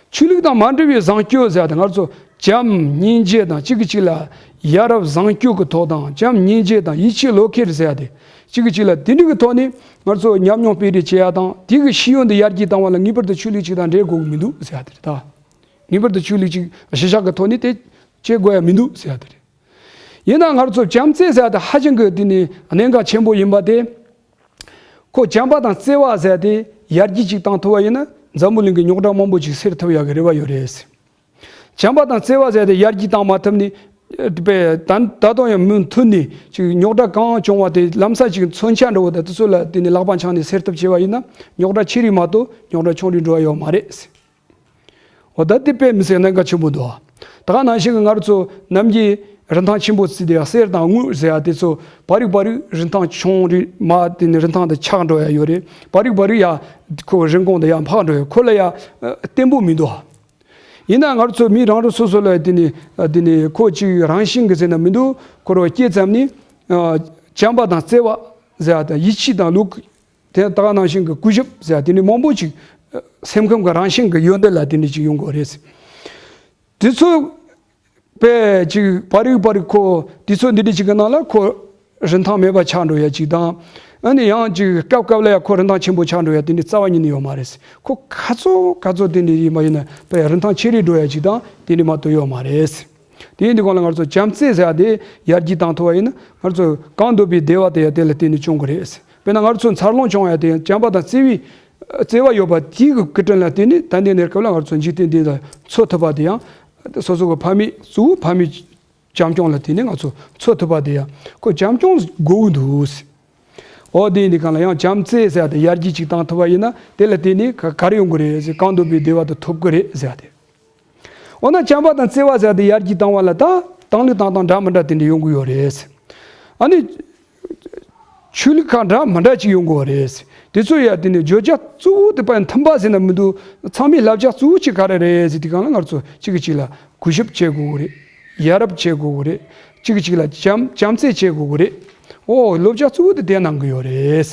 ཆོས་ལུགས་དང་མ་འབྲེལ་བའི་བཟང་སྤྱོད་ཟེར་ཡ་དེ། ང་ཚོ་བྱམས་སྙིང་རྗེ་དང་། གཅིག་གིས་གཅིག་ལ་ཡ་རབས་བཟང་སྤྱོད་ཀྱི་ཐོག་དང་། བྱམས་སྙིང་རྗེ་དང་ཡིད་ཆེས་བློ་ཁེལ་ཟེར་ཡ་དེ། གཅིག་གིས་གཅིག་ལ་དེ་འདྲའི་གི་ཐོག་ནས་ང་ཚོ་ཉམས་མྱོང་སྤེལ་རེས་བྱེད་ཡ་དང་། དེ་གི་ཤེས་ཡོན་དེ་ཡར་རྒྱས་བཏང་བ་ལ་ངེས་པར་དུ་ཆོས་ལུགས་ཅིག་དང་འབྲེལ་དགོས་ཀྱི་མི་འདུག་ཟེར་ཡ་དེ་རེད་ད། ངེས་པར་དུ་ཆོས་ལུགས་ཅིག་གཞི་བཞག་གི་ཐོག་ནས་དེ་བྱེད་དགོས་ཡ་མི་འདུག་ཟེར་ཡ་དེ་རེད། ཡིན་ན་ང་ཚོ་བྱམས་བརྩེ་ཟེར་ཡ་དེ་ཧ་ཅང་གི་དེ་ནི་གནད་འགག་ཆེན་པོ་ཡིན་པ་དེ། ཁོ་བྱམས་པ་དང་བརྩེ་བ་ཟེར་ཡ་དེ་ཡར་རྒྱས་ཅིག་བཏང་ཐུབ་པ་ཡིན་ན། འཛམ་བུ་གླིང་གི་རྙོག་དྲ་མང་པོ་ཅིག་སེལ་ཐུབ་ཡ་གི་རེ་བ་ཡོད་རེད། བྱམས་པ་དང་བརྩེ་བ་ཟེར་ཡ་དེ་ཡར་རྒྱས་བཏང་མ་ཐུབ་ནས། ཨ་དཔེ་ད་ད་དུང་ཡང་མུ་མཐུད་ནས་ཅིག་རྙོག་དྲ་གང་བྱུང་བ་དེ་ལམ་སང་ཅིག་མཚོན་ཆ་འདྲ་བོ་དང་དེ་ཚོ་ལ་དེ་ནི་ལག་པ་འཆང་ནས་སེལ་ཐབས་བྱས་པ་ཡིན་ན། རྙོག་དྲ་ཆེ་རིགས་མ་གཏོགས་རྙོག་དྲ་ཆུང་རིགས་འགྲོ་ཡ་ཡོད་མ་རེད། འོ་ད་དེ་དཔེ་མི་སྲིད་གནད་འགག་ཆེན་པོ་འདུག་ད་ག་ནང་བཞིན་གྱི་ང་ཚོ་ནམ་རྒྱུན་རིན་ཐང་ཆེན་པོ་བརྩིས་ཏེ་ཡ་གསེར་དང་དངུལ་ཟེར་ཡ་དེ་ཚོ་བར་རིག་བར་རིག་རིན་ཐང་ཆུང་རིགས་མ་དེ་ནི་རིན་ཐང་དེ་ཆག་འགྲོ་ཡ་ཡོད་རེད། བར་རིག་བར་རིག་ཡ་ཁོ་རིན་གོང་དེ་ཡ་འཕར་འགྲོ་ཡ། ཁོ་ལ་ཡ་ཨ་བརྟན་པོ་མི་འདུག་ཡིན་ན་ང་ཚོ་མི་རང་རང་སོ་སོ་ལ་དེ་ནི་ཨ་དེ་ནི་ཁོ་ཅིག་རང་བཞིན་གྱི་ཟེར་ན་མི་འདུག་ཁོ་རང་སྐྱེས་ཙམ་ནས་ཨ་བྱམས་པ་དང་བརྩེ་བ་ཟེར་ཡ་དང་། ཡིད་ཆེས་དང་བློ་དེ་ད་ག་ནང་བཞིན་གྱི་གུས་ཞབས་ཟེར་ཡ་དེ་འདྲ་མང་པོ་ཅིག་ཨ་སེམས་ཁམས་ཀྱི་རང་བཞིན་གྱི་ཡོན་ཏན་ལ་དེ་འདྲ་ཅིག་ཡོང་གི་རེད། དེ་ཚོ་དཔེ་ཅིག་བར་རིག་བར་རིག་ཁོ་དེ་ཚོ་འདི་འདྲ་ཅིག་གི་ནང་ལ་ཁོ་རིན་ཐང་མེད་པ་ཆགས་འགྲོ་ཡ་ཅིག་དང་། ཨ་ནི་ཡང་ཅིག་སྐབས་སྐབས་ལ་ཡ་ཁོ་རིན་ཐང་ཆེན་པོ་ཆགས་འགྲོ་ཡ་དེ་འདྲ་རྩ་བ་ཉིད་ནས་ཡོད་མ་རེད། ཁོ་ག་ཚོད་ག་ཚོད་དེ་འདྲ་ཡིན་པ་ཡིན་ན་དཔེ་རིན་ཐང་ཆེ་རུ་འགྲོ་ཡ་ཅིག་དང་དེ་འདྲ་མ་གཏོགས་ཡོད་མ་རེད། དེ་ཡིན་དུས་སྒང་ལ་ང་ཚོ་བྱམས་བརྩེ་ཟེར་ཡ་དེ་ཡར་རྒྱས་བཏང་ཐུབ་པ་ཡིན་ན། ང་ཚོ་གང་འདོད་པའི་བདེ་བ་དེ་ཡང་དེ་ལ་བརྟེན་ནས་བྱུང་གི་རེད། དཔེར་ན་ང་ཚོ་འཚར་ལོངས་བྱུང་ཡ་དེ་ཡང་བྱམས་པ་དང་བརྩེ་བའི་བརྩེ་བ་ཡོད་པ་དེའི་གི་སྐུ་དྲིན་ལ་བརྟེན་ནས། ད་ལྟའི་གནས་སྐབས་ལ་ང་ཚོ་འཇིག་རྟེན་འདི་ལ་འཚོ་ཐུབ་པ་དེ་ཡང་། སོ་སོ་གི་ཕ་མེས་གཙོ་བོ་ཕ་མེས་བྱམས་སྐྱོང་ལ་བརྟེན་ནས་ང་ཚོ་འཚོ་ཐུབ་པ་དེ་ཡང་ཁོ་བྱམས་སྐྱོང་དགོས་ཀྱི་འདུག་འོ་དེ་ཡིན་དུས་སྒང་ལ་ཡང་བྱམས་བརྩེ་ཟེར་ཡ་དེ་ཡར་རྒྱས་ཅིག་བཏང་ཐུབ་པ་ཡིན་ན། དེ་ལ་བརྟེན་ནས་ག་ག་རེ་ཡོང་གི་རེད་ཟེར། གང་འདོད་པའི་བདེ་བ་དེ་ཐོབ་ཀྱི་རེད་ཟེར་ཡ་དེ། འོ་ན་བྱམས་པ་དང་བརྩེ་བ་ཟེར་ཡ་དེ་ཡར་རྒྱས་བཏང་བ་ལ་ད་བཏང་ལུགས་བཏང་སྟངས་འདྲ་མི་འདྲ་དེ་འདྲ་ཡོང་གི་ཡོད་རེད། ཨ་ནི་ཆོས་ལུགས་ཁག་འདྲ་མི་འདྲ་ཅིག་ཡོང་གི་ཡོད་རེད། དེ་ཚོ་ཡ་དེ་ནི་བརྗོད་བྱ་གཙོ་བོ་དེ་དཔེ་མཐུན་པ་ཟེར་ན་མི་འདུག་ཚང་མའི་བསླབ་བྱ་གཙོ་བོ་གཅིག་ག་རེ་རེད་ཟེར་དུས་སྒང་ལ། ང་ཚོ་གཅིག་གིས་གཅིག་ལ་གུས་ཞབས་བྱེད་དགོས་ཀྱི་རེད། ཡ་རབས་བྱེད་དགོས་ཀྱི་རེད། གཅིག་གིས་གཅིག་ལ་བྱམས་བྱམས་བརྩེ་བྱེད་དགོས་ཀྱི་རེད། འོ་བསླབ་བྱ་གཙོ་བོ་དེ་དེ་གནང་གི་ཡོད་རེད།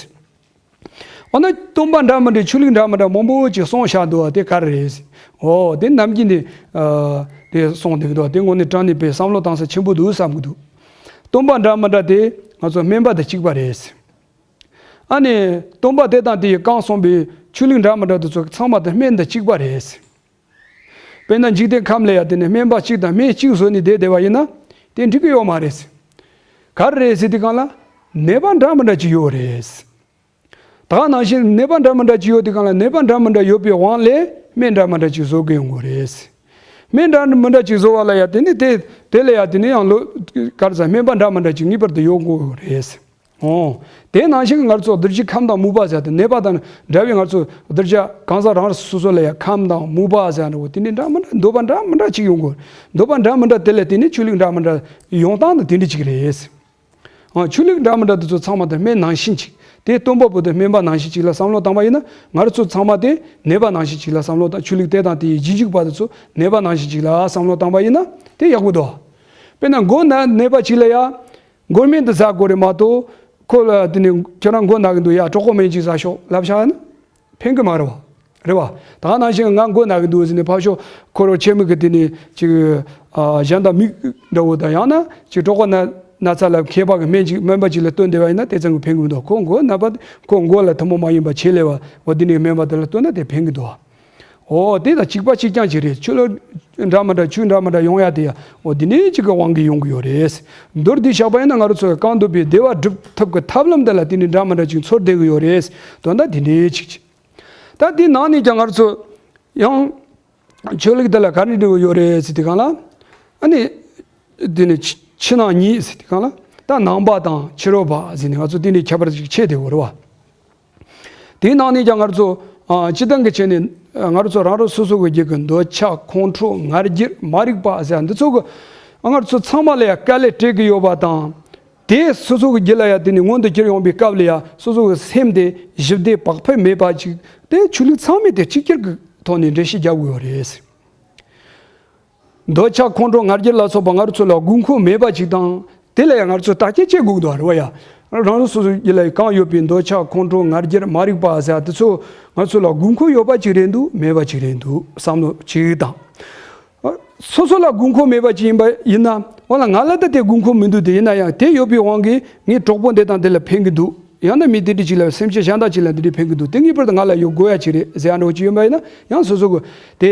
འོ་ན་སྟོན་པ་འདྲ་མི་འདྲ་ཆོས་ལུགས་འདྲ་མི་འདྲ་མང་པོ་ཅིག་གསུངས་བཞག་འདུག་བ། དེ་ག་རེ་རེད། འོ་དེ་ནམ་རྒྱུན་ནས་ཨ་དེ་གསུངས་བསྡད་ཀྱི་འདུག་དེ་དངོས་གནས་དྲང་གནས་དཔེ་བསམ་བློ་བཏང་ས་ཆེན་པོ་འདུག་བསམ་གྱི་འདུག་སྟོན་པ་འདྲ་མི་འདྲ་དེ་ང་ཚོ་སྨན་པ་དང་གཅིག་པ་རེད། ཨ་ནི་སྟོན་པ་དེ་དང་དེ་ཡི་གང་གསུངས་པའི་ཆོས་ལུགས་འདྲ་མི་འདྲ་དེ་ཚོ་ཚང་མ་དེ་སྨན་དང་གཅིག་པ་རེད། དཔེར་ན་འཇིག་རྟེན་ཁམས་ལ་ཡ་དེ་ནི་སྨན་པ་གཅིག་དང་སྨན་གཅིག་བཟོས་ནས་བསྡད་བསྡད་པ་ཡིན་ན་དེ་འགྲིག་གི་ཡོད་མ་རེད། ག་རེ་རེད་ཟེར་དུས་སྒང་ལ་ནད་པ་འདྲ་མི་འདྲ་ཅིག་ཡོད་རེད། ད་ག་ནང་བཞིན་ནད་པ་འདྲ་མི་འདྲ་ཅིག་ཡོད་དུས་སྒང་ལ། ནད་པ་འདྲ་མི་འདྲ་ཡོད་པའི་དབང་ལས་སྨན་འདྲ་མི་འདྲ་ཅིག་བཟོ་དགོས་ཡོང་གི་རེད། སྨན་འདྲ་མི་འདྲ་ཅིག་བཟོ་བ་ལ་ཡ་དེ་ནི་དེ་དེ་ལ་ཡ་དེ་ནི་ཡང་ལོ་ག་རེ་ཟ། སྨན་པ་འདྲ་མི་འདྲ་ཅིག་ངེས་པར་དུ་ཡོང་དགོས་རེད། འོ། དེ་ནང་བཞིན་ང་ཚོ་གདུལ་བྱའི་ཁམས་དང་རྨུགས་པ་ཟེར་ཏེ། ནད་པ་དང་འདྲ་བའི་ང་ཚོ་གདུལ་བྱ་གང་ཟག་རང་རང་སོ་སོ་ལ་ཡ་ཁམས་དང་རྨུགས་པ་ཟེར་འདྲ་བོ་དེ་འདྲ་འདྲ་མི་འདྲ། འདོད་པ་འདྲ་མི་འདྲ་ཅིག་ཡོང་གི་ཡོད། འདོད་པ་འདྲ་མི་འདྲ་དེ་ལ་བརྟེན་ནས་ཆོས་ལུགས་འདྲ་མི་འདྲ་ཡོང་སྟངས་དེ་དེ་འདྲ་ཅིག་རེད། ཨ། ཆོས་ལུགས་འདྲ་མི་འདྲ་དེ་ཚོ་ཚང་མ་དེ་སྨན་ནང་བཞིན་ཅིག་དེ་སྟོན་པ་པོ་དེ་སྨན་པ་ནང་བཞིན་ཅིག་ལ་བསམ་བློ་བཏང་པ་ཡིན་ན། ང་རང་ཚོ་ཚང་མ་དེ་ནད་པ་ནང་བཞིན་ཅིག་ལ་བསམ་བློ་བཏང་། ཆོས་ལུགས་དེ་དང་དེའི་རྗེས་འཇུག་པ་དེ་ཚོ་ནད་པ་ནང་བཞིན་ཅིག་ལ་བསམ་བློ་བཏང་པ་ཡིན་ན་དེ་ཡག་པོ་འདུག། དཔེར་ན་མགོ་ན་ནད་པ་ཅིག་ལ་ཡ། མགོ་སྨན་དེ་ཟ་དགོས་རེད་མ་གཏོགས། ཁོ་ལ་དེ་ནི་ཁྱོད་རང་མགོ་ན་གི་འདུག་ཡ། གྲོད་ཁོག་སྨན་ཅིག་ཟ་ཤོག་ལབ་བཞག་ན། ཕན་གི་མ་རེད་བ། རེད་བ། ད་ག་ནང་བཞིན་ང་མགོ་ན་གི་འདུག་ཟེར་ནས་ཕར་ཕྱོགས་ཁོ་རང་ཆེ་མོ་གི་དེ་ནས་ཅིག་ཨ། གཞན་དང་མི་འདྲ་བོ་དང་། ཡང་ན་ཅིག་གྲོད་ཁོག་ན་ན་ཚ་ལ་མཁས་པ་གི་སྨན་ཅིག་སྨན་པ་ཅིག་ལ་སྟོན་བསྡད་པ་ཡིན་ན་དེ་ཙམ་གྱི་ཕན་གི་མི་འདུག། ཁོ་མགོ་ན་པ། ཁོ་མགོ་ལ་ཐུན་མོང་མ་ཡིན་པ་ཆེད་ལས་པ་འོ་དེ་ནས་སྨན་པ་དེ་ལ་སྟོན་ན་དེ་ཕན་གི་འདུག། འོ་དེ་དང་གཅིག་པ་གཅིག་རྐྱང་ཅིག་རེད། ཆོས་ལུགས་འདྲ་མི་འདྲ་ཆོས་འདྲ་མི་འདྲ་ཡོང་ཡ་དེ་ཡ་འོ་དེ་ནས་ཅིག་གི་དབང་གིས་ཡོང་གི་ཡོད་རེད། མདོར་བསྡུས་བཞག་པ་ཡིན་ན་ང་རང་ཚོ་གང་འདོད་པའི་བདེ་བ་སྒྲུབ་ཐབས་ཀྱི་ཐབས་ལམ་དེ་ལ་དེ་ནས་འདྲ་མི་འདྲ་ཅིག་འཚོལ་བསྡད་གི་ཡོད་རེད། དོན་དག་དེ་འདྲའི་ཅིག་ཅིག། ད་དེའི་ནང་ནས་ཀྱང་ང་རང་ཚོ་ཡང་ཆོས་ལུགས་དེ་ལ་ག་རེ་འབྲི་བ་ཡོད་རེད་ཟེར་དུས་སྒང་ལ། ཨ་ནི་དེ་ནི་ཕྱི་ཕྱི་ནང་གཉིས་ཟེར་དུས་སྒང་ལ། ད་ནང་པ་དང་ཕྱི་རོལ་པ་ཟེར་ནས་ང་ཚོ་དེ་འདྲའི་ཁྱད་པར་ཅིག་ཕྱེ་བསྡད་ཡོད་རེད་བ། དེའི་ནང་ནས་ཀྱང་ང་ཚོ་ཨ། སྤྱིར་བཏང་གི་ཆ་ནས་ང་ཚོ་རང་རང་སོ་སོ་གི་རྒྱུད་ཀྱི་འདོད་ཆགས་ཁོང་ཁྲོ་ང་རྒྱལ་མ་རིག་པ་ཟེར་འདི་ཚོ་གི་ང་ཚོ་ཚང་མ་ལ་ཡང་དཀའ་ལས་སྤྲད་ཀྱི་ཡོད་པ་དང་། དེ་སོ་སོ་གི་རྒྱུད་ལ་ཡང་དེ་ནི་མངོན་དུ་གྱུར་ཡོང་པའི་སྐབས་ལ་ཡང་སོ་སོ་གི་སེམས་དེ་ཞི་བདེ་བག་ཕེབས་མེད་པ་ཅིག། དེ་ཆོས་ལུགས་ཚང་མས་དེ་གཅིག་གྱུར་གྱི་ཐོག་ནས་འགྲེལ་བཤད་རྒྱག་དགོས་ཡོད་རེད། འདོད་ཆགས་ཁོང་ཁྲོ་ང་རྒྱལ་ལ་སོགས་པ་ང་རང་ཚོ་ལ་དགོས་མཁོ་མེད་པ་ཅིག་དང་། དེ་ལ་ཡང་ང་རང་ཚོས་བརྟག་དཔྱད་བྱེད་དགོས་འདུག་རེད་བ་ཡ། རང་རང་སོ་སོའི་རྒྱུད་ལ་གང་ཡོད་པའི་འདོད་ཆགས་ཁོང་ཁྲོ་ང་རྒྱལ་མ་རིག་པ་ཟེར་དེ་ཚོ་ང་ཚོ་ལ་དགོས་མཁོ་ཡོད་པ་ཅིག་རེད་འདུག་མེད་པ་ཅིག་རེད་འདུག་བསམ་བློ་ཅིག་དང་། སོ་སོ་ལ་དགོས་མཁོ་མེད་པ་ཅིག་ཡིན་པ་ཡིན་ན། འོ་ན་ང་ལ་ད་དེ་དགོས་མཁོ་མི་འདུག། དེ་ཡིན་ན་ཡང་དེ་ཡོད་པའི་དབང་གིས་ངའི་གྲོགས་པོ་འདི་དང་འདི་ལ་ཕན་གི་འདུག། ཡང་ན་མི་དེ་འདྲ་ཅིག་ལ་སེམས་ཅན་གཞན་དག་ཅིག་ལ་འདི་འདྲ་ཕན་གི་འདུག། དེ་ངེས་པར་དུ་ང་ལ་ཡོད་དགོས་ཡ་ཅིག་རེད་ཟེར་ཡ་འདྲ་བོ་ཅིག་ཡོད་པ་ཡིན་ན། ཡང་སོ་སོ་གི་དེ་